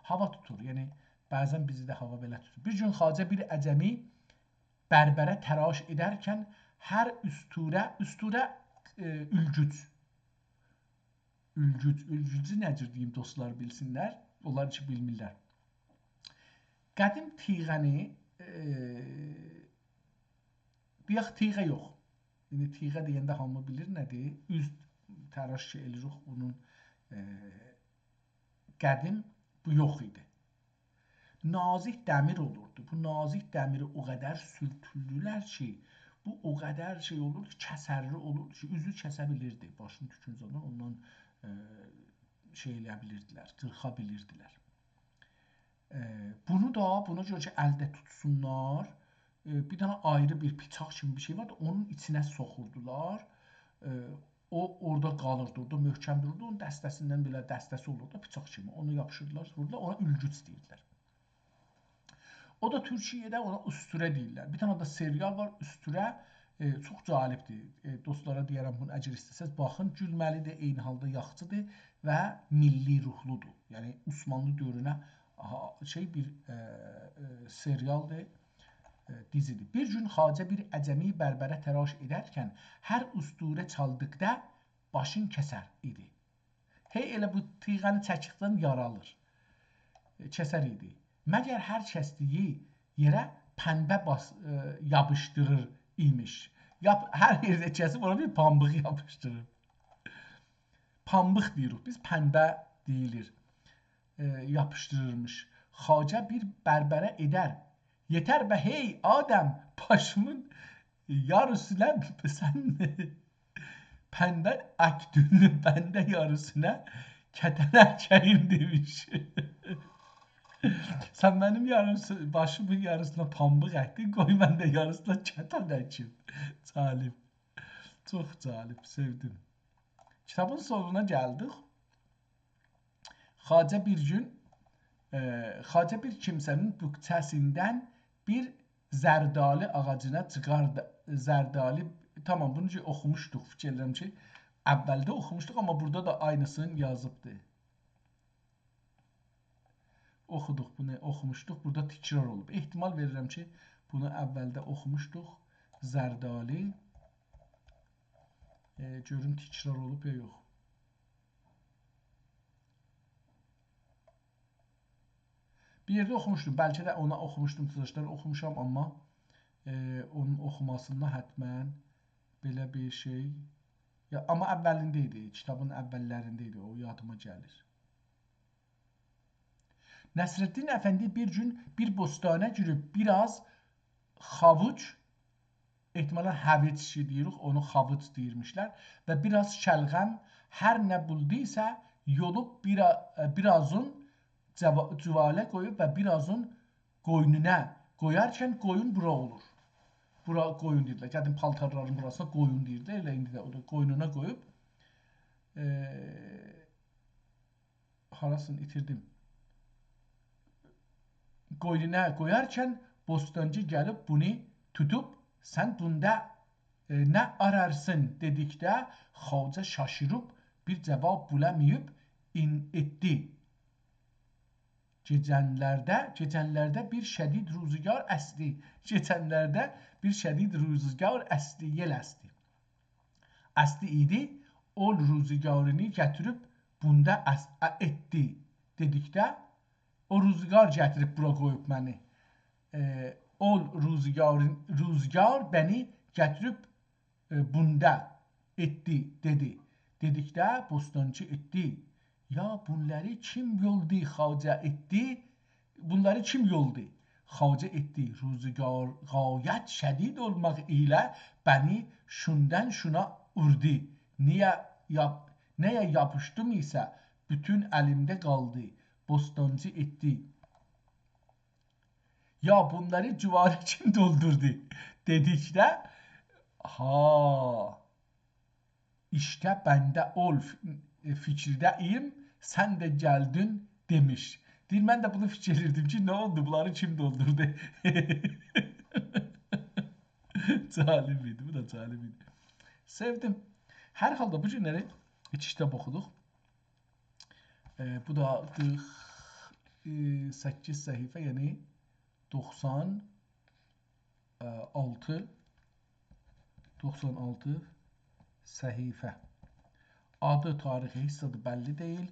هاوا توتور، یعنی بعضاً بیزی ده هاوا بئله توتور. بیر گون خواجه بیر عجمی بربره تراش ائدرکن هر اسطوره، اسطوره، ائ، اولگوج. اولگوج، اولگوجو نه جور دئییم، دوستلار بیلسینلر، اونلار کی بیلمیرلر. قدیم تیغه‌نی، ائ، دئیک، تیغه یوخ. ایندی تیغه دئینده هامی بیلیر نه‌دیر؟ اوز تراش کی ائله‌ییریک بونون، ائ، قدیم بو یوخ ایدی. نازیک دمیر اولوردو. بو نازیک دمیری او قدر سورتوردولر کی، بو او قدر شئی اولور کی، کسرلی اولوردو کی، اوزو کسه بیلیردی. باشینی توکون زامان اوندان، ائ، شئی ائله‌یه بیلیردیلر، قیرخا بیلیردیلر. ائ، بونو دا، بونا گؤره کی، الده توتسونلار، ائ، بیر دنه آیری بیر بیچاق کیمی بیر شئی واردی، اونون ایچینه سوخوردولار. ائ، او اورادا قالیردی، اورادا محکم دوروردو، اونون دسته‌سیندن بئله دسته‌سی اولوردو، بیچاق کیمی. اونو یاپیشیردیلار، ووردولار، اونا اولگوج دئییرلر. او دا تورکیه‌ده اونا اسطوره دئییرلر. بیر دنه ده سریال وار، اسطوره، ائ، چوخ جالبدیر. ائ، دوستلارا دئیه‌رم، بونو اگر ایسته‌سز، باخین، گولمه‌لیدیر، عینی حالدا یاخشیدیر و میللی روحلودور. یعنی عثمانلی دؤورونه، آها، شئی، بیر، ائ، ائ، سریالدیر، ائ، دیزیدیر. بیر گون خواجه بیر عجمی بربره تراش ائدرکن هر اسطوره چالدیقدا باشین کسر ایدی. هئی ائله بو تیغه‌نی چکدیکدن یارالیر. ائ، کسر ایدی. مگر هر کسدیگی یئره پنبه باس-، ائ، یاپیشدیریر ایمیش. یاپ-، هر یئرده کسیب اونا بیر پامبیق یاپیشدیریر. پامبیق دئییریک بیز، پنبه دئییلیر. ائ، یاپیشدیریرمیش. «خواجه بیر بربره ائدر: یئتر به هئی آدم، باشیمین یاریسینا سن پنبه اکدین، بنده یاریسینا کتان اکه‌ییم» دئمیش. سن منیم یاریسی، باشیمین یاریسینا پامبیق اکدین، قوی من ده یاریسینا کتان اکیم. جالب. چوخ جالب، سئودیم. کیتابین سونونا گلدیک. خواجه بیر گون، ائ، خواجه بیر کیمسه‌نین بوکچه‌سیندن بیر زردآلی آغاجینا چیخاردی. زردآلی، تامام، بونو کی اوخوموشدوق، فیکیر ائدیرم کی، اولده اوخوموشدوق، آمما بورادا دا عینیسینی یازیبدی. اوخودوق بونو، اوخوموشدوق، بورادا تکرار اولوب. احتمال وئریرم کی، بونو اولده اوخوموشدوق. زردآلی. ائ، گؤروم تکرار اولوب یا یوخ. بیر یئرده اوخوموشدوم، بلکه ده اونا اوخوموشدوم، تزاشدان اوخوموشام، آمما، ائ، اونون اوخوماسیندا حتماً بئله بیر شئی، یا، آمما اولینده ایدی، کیتابین اوللرینده ایدی، او یادیما گلیر. نصرالدین افندی بیر گون بیر بوستانا گیریب بیر آز خاووج، احتمالاً هویج کی دئییریک، اونو خاووج دئییرمیشلر، و بیر آز شلغم، هر نه بولدویسا یولوب بیر آ-، بیر آزین جوا-، جواله قویوب و بیر آزین قوینونا قویارکن، قویون بورا اولور. بورا قویون دئییرلر. قدیم پالتارلارین بوراسینا قویون دئییردی. ائله ایندی ده اودور. قوینونا قویوب، ائ، هاراسینی ایتیردیم. قوینونا قویارکن بوستانچی گلیب بونو توتوب، «سن بوندا، ائ، نه آرارسین؟» دئدیکده، خواجه شاشیریب بیر جاواب بولاماییب، این ائتدی. گئجه‌لرده، گئجه‌لرده بیر شدید روزگار اسدی. گئجه‌لرده بیر شدید روزگار اسدی، یئل اسدی. اسدی ایدی، او روزگارینی گتیریب بوندا اس-، ا-، ائتدی. دئدیکده، او روزگار گتیریب بورا قویوب منی. ائ، او روزگارین، روزگار بنی گتیریب، ائ، بوندا ائتدی، دئدی. دئدیکده، بوستانچی ائتدی. «یا بونلاری کیم یولدو، خواجه ائتدی؟» بونلاری کیم یولدو؟ خواجه ائتدی. «روزگار غایت شدید اولماق ایله بنی شوندن شونا اوردو. نییه یاپ-، نه‌یه یاپیشدیم ایسه، بوتون الیمده قالدی.» بوستانچی ائتدی. «یا بونلاری جواله کیم دولدوردو؟» دئدیکده، ها، «ایشته بنده اول ف-، فیکیرده‌ییم، سن ده گلدین» دئمیش. دئییر، من ده بونو فیکیر ائدیردیم کی، نه اولدو، بونلاری کیم دولدوردو؟ جالب ایدی، بو دا جالب ایدی. سئودیم. هر حالدا بو گونلری ایکی کیتاب اوخودوق. ائ، بو دا قیرخ سککیز صفحه، یعنی دوخسان آلتی، دوخسان آلتی صفحه. آدی، تاریخی، هئچ زادی بللی دئییل.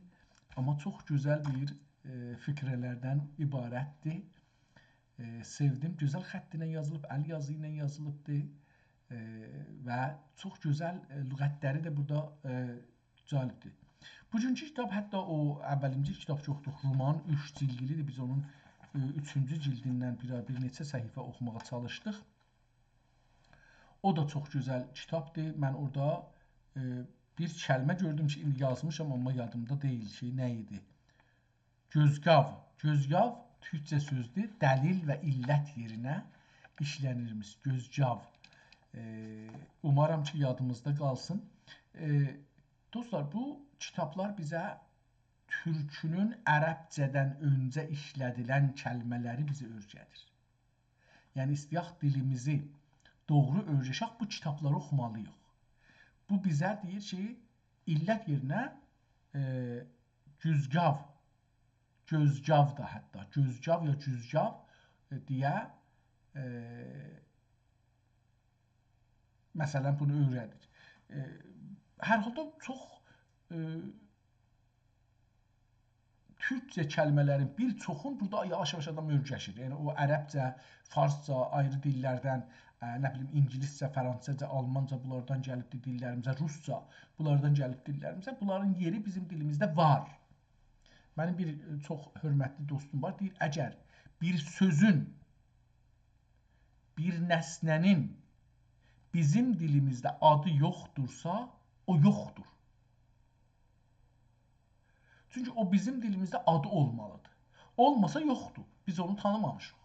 آمما چوخ گؤزل بیر، ائ، فقره‌لردن عبارتدیر. ائ، سئودیم. گؤزل خط ایله یازیلیب، ال یازی ایله یازیلیبدیر. ائ، و چوخ گؤزل، ائ، لغتلری ده بورادا، ائ، جالبدیر. بوگونکو کیتاب، حتی او اوّلینجی کیتاب کی اوخودوق، رومان، اوچ جیلدلیدیر. بیز اونون، ائ، اوچونجو جیلدیندن بیر، بیر نئچه صفحه اوخوماغا چالیشدیق. او دا چوخ گؤزل کیتابدیر. من اورادا، ائ، بیر کلمه گؤردوم کی، ایندی یازمیشام، آمما یادیمدا دئییل کی، نه ایدی. گؤزگاو. گؤزگاو تورکجه سؤزدور. دلیل و علت یئرینه ایشله‌نیرمیش. گؤزگاو. ائ، اومارام کی، یادیمیزدا قالسین. ائ، دوستلار، بو کیتابلار بیزه تورکونون عربجه‌دن اؤنجه ایشله‌دیلن کلمه‌لری بیزه اؤیره‌دیر. یعنی، ایسته‌یک دیلیمیزی دوغرو اؤیره‌شک، بو کیتابلاری اوخومالی‌ییق. بو بیزه دئییر کی، علت یئرینه، ائ، گؤزگاو، گؤزگاو دا حتی، گؤزگاو یا جوزگاو، ائ، دئیه، ائ، مثلا، بونو اؤیره‌دیر. ائ، هر حالدا چوخ، ائ، تورکجه کلمه‌لرین بیر چوخون بورادا یاواش-یاواش آدام اؤیره‌شیر. یعنی، او عربجه، فارسجا، آیری دیللردن، ائ، نه بیلیم، اینگیلیسجه، فرانسیزجا، آلمانجا بونلاردان گلیبدیر دیللریمیزه، روسجا بونلاردان گلیب دیللریمیزه. بونلارین یئری بیزیم دیلیمیزده وار. منیم بیر، ائ، چوخ حؤرمتلی دوستوم وار، دئییر: «اگر بیر سؤزون، بیر نسنه‌نین بیزیم دیلیمیزده آدی یوخدورسا، او یوخدور.» چونکی او بیزیم دیلیمیزده آدی اولمالیدیر. اولماسا یوخدور. بیز اونو تانیمامیشیق.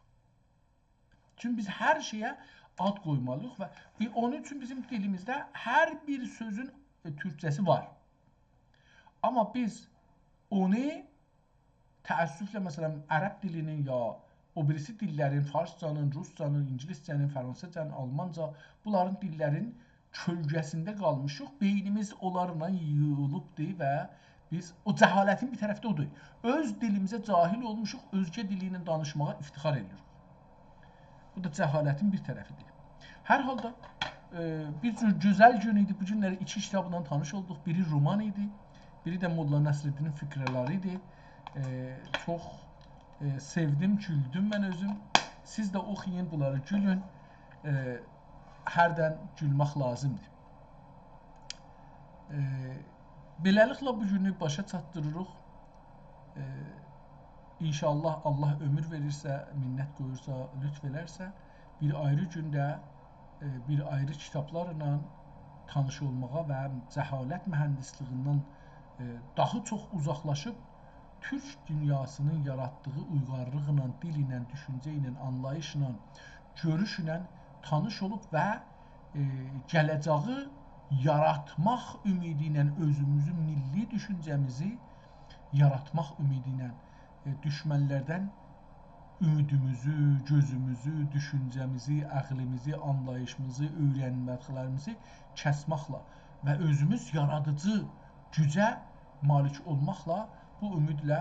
چونکی بیز هر شئیه آد قویمالی‌ییق و بی-، اونون اوچون بیزیم دیلیمیزده هر بیر سؤزون، ائ، تورکجه‌سی وار. آمما بیز اونو تأسفله، مثلا، عرب دیلینین یا او بیریسی دیللرین، فارسجانین، روسجانین، اینگیلیسجه‌نین، فرانسیزجانین، آلمانجا، بونلارین دیللرین کؤلگه‌سینده قالمیشیق. بئینیمیز اونلارلا یویولوبدور و بیز او جهالتین بیر طرفی ده اودور. اؤز دیلیمیزه جاهل اولموشوق، اؤزگه دیلی ایله دانیشماغا افتخار ائدیریک. بو دا جهالتین بیر طرفیدیر. هر حالدا، ائ، بیر جور گؤزل گون ایدی. بو گونلری ایکی کیتابلا تانیش اولدوق. بیری رومان ایدی، بیری ده ملا نصرالدینین فقره‌لری ایدی. ائ، چوخ، ائ، سئودیم، گولدوم من اؤزوم. سیز ده اوخویون بونلاری، گولون. ائ، هردن گولمک لازیمدیر. ائ، بئله‌لیکله بو گونو باشا چاتدیریریق. ائ، ان‌شاءالله، الله عؤمور وئریرسه، منت قویورسا، لطف ائلرسه، بیر آیری گونده، ائ، بیر آیری کیتابلارلا تانیش اولماغا و جهالت مهندسلیگیندن، ائ، داها چوخ اوزاقلاشیب، تورک دونیاسینین یاراتدیغی اویغارلیقلا، دیل ایله، دوشونجه ایله، آنلاییشلا، گؤروشله تانیش اولوب و، ائ، گله‌جه‌یی یاراتماق امیدی ایله اؤزوموزو، میللی دوشونجه‌میزی یاراتماق امیدی ایله، ائ، دوشمنلردن امیدیمیزی، گؤزوموزو، دوشونجه‌میزی، عقلیمیزی، آنلاییشیمیزی، اؤیرنمه‌لریمیزی کسمکله و اؤزوموز یارادیجی گوجه مالیک اولماقلا بو امیدله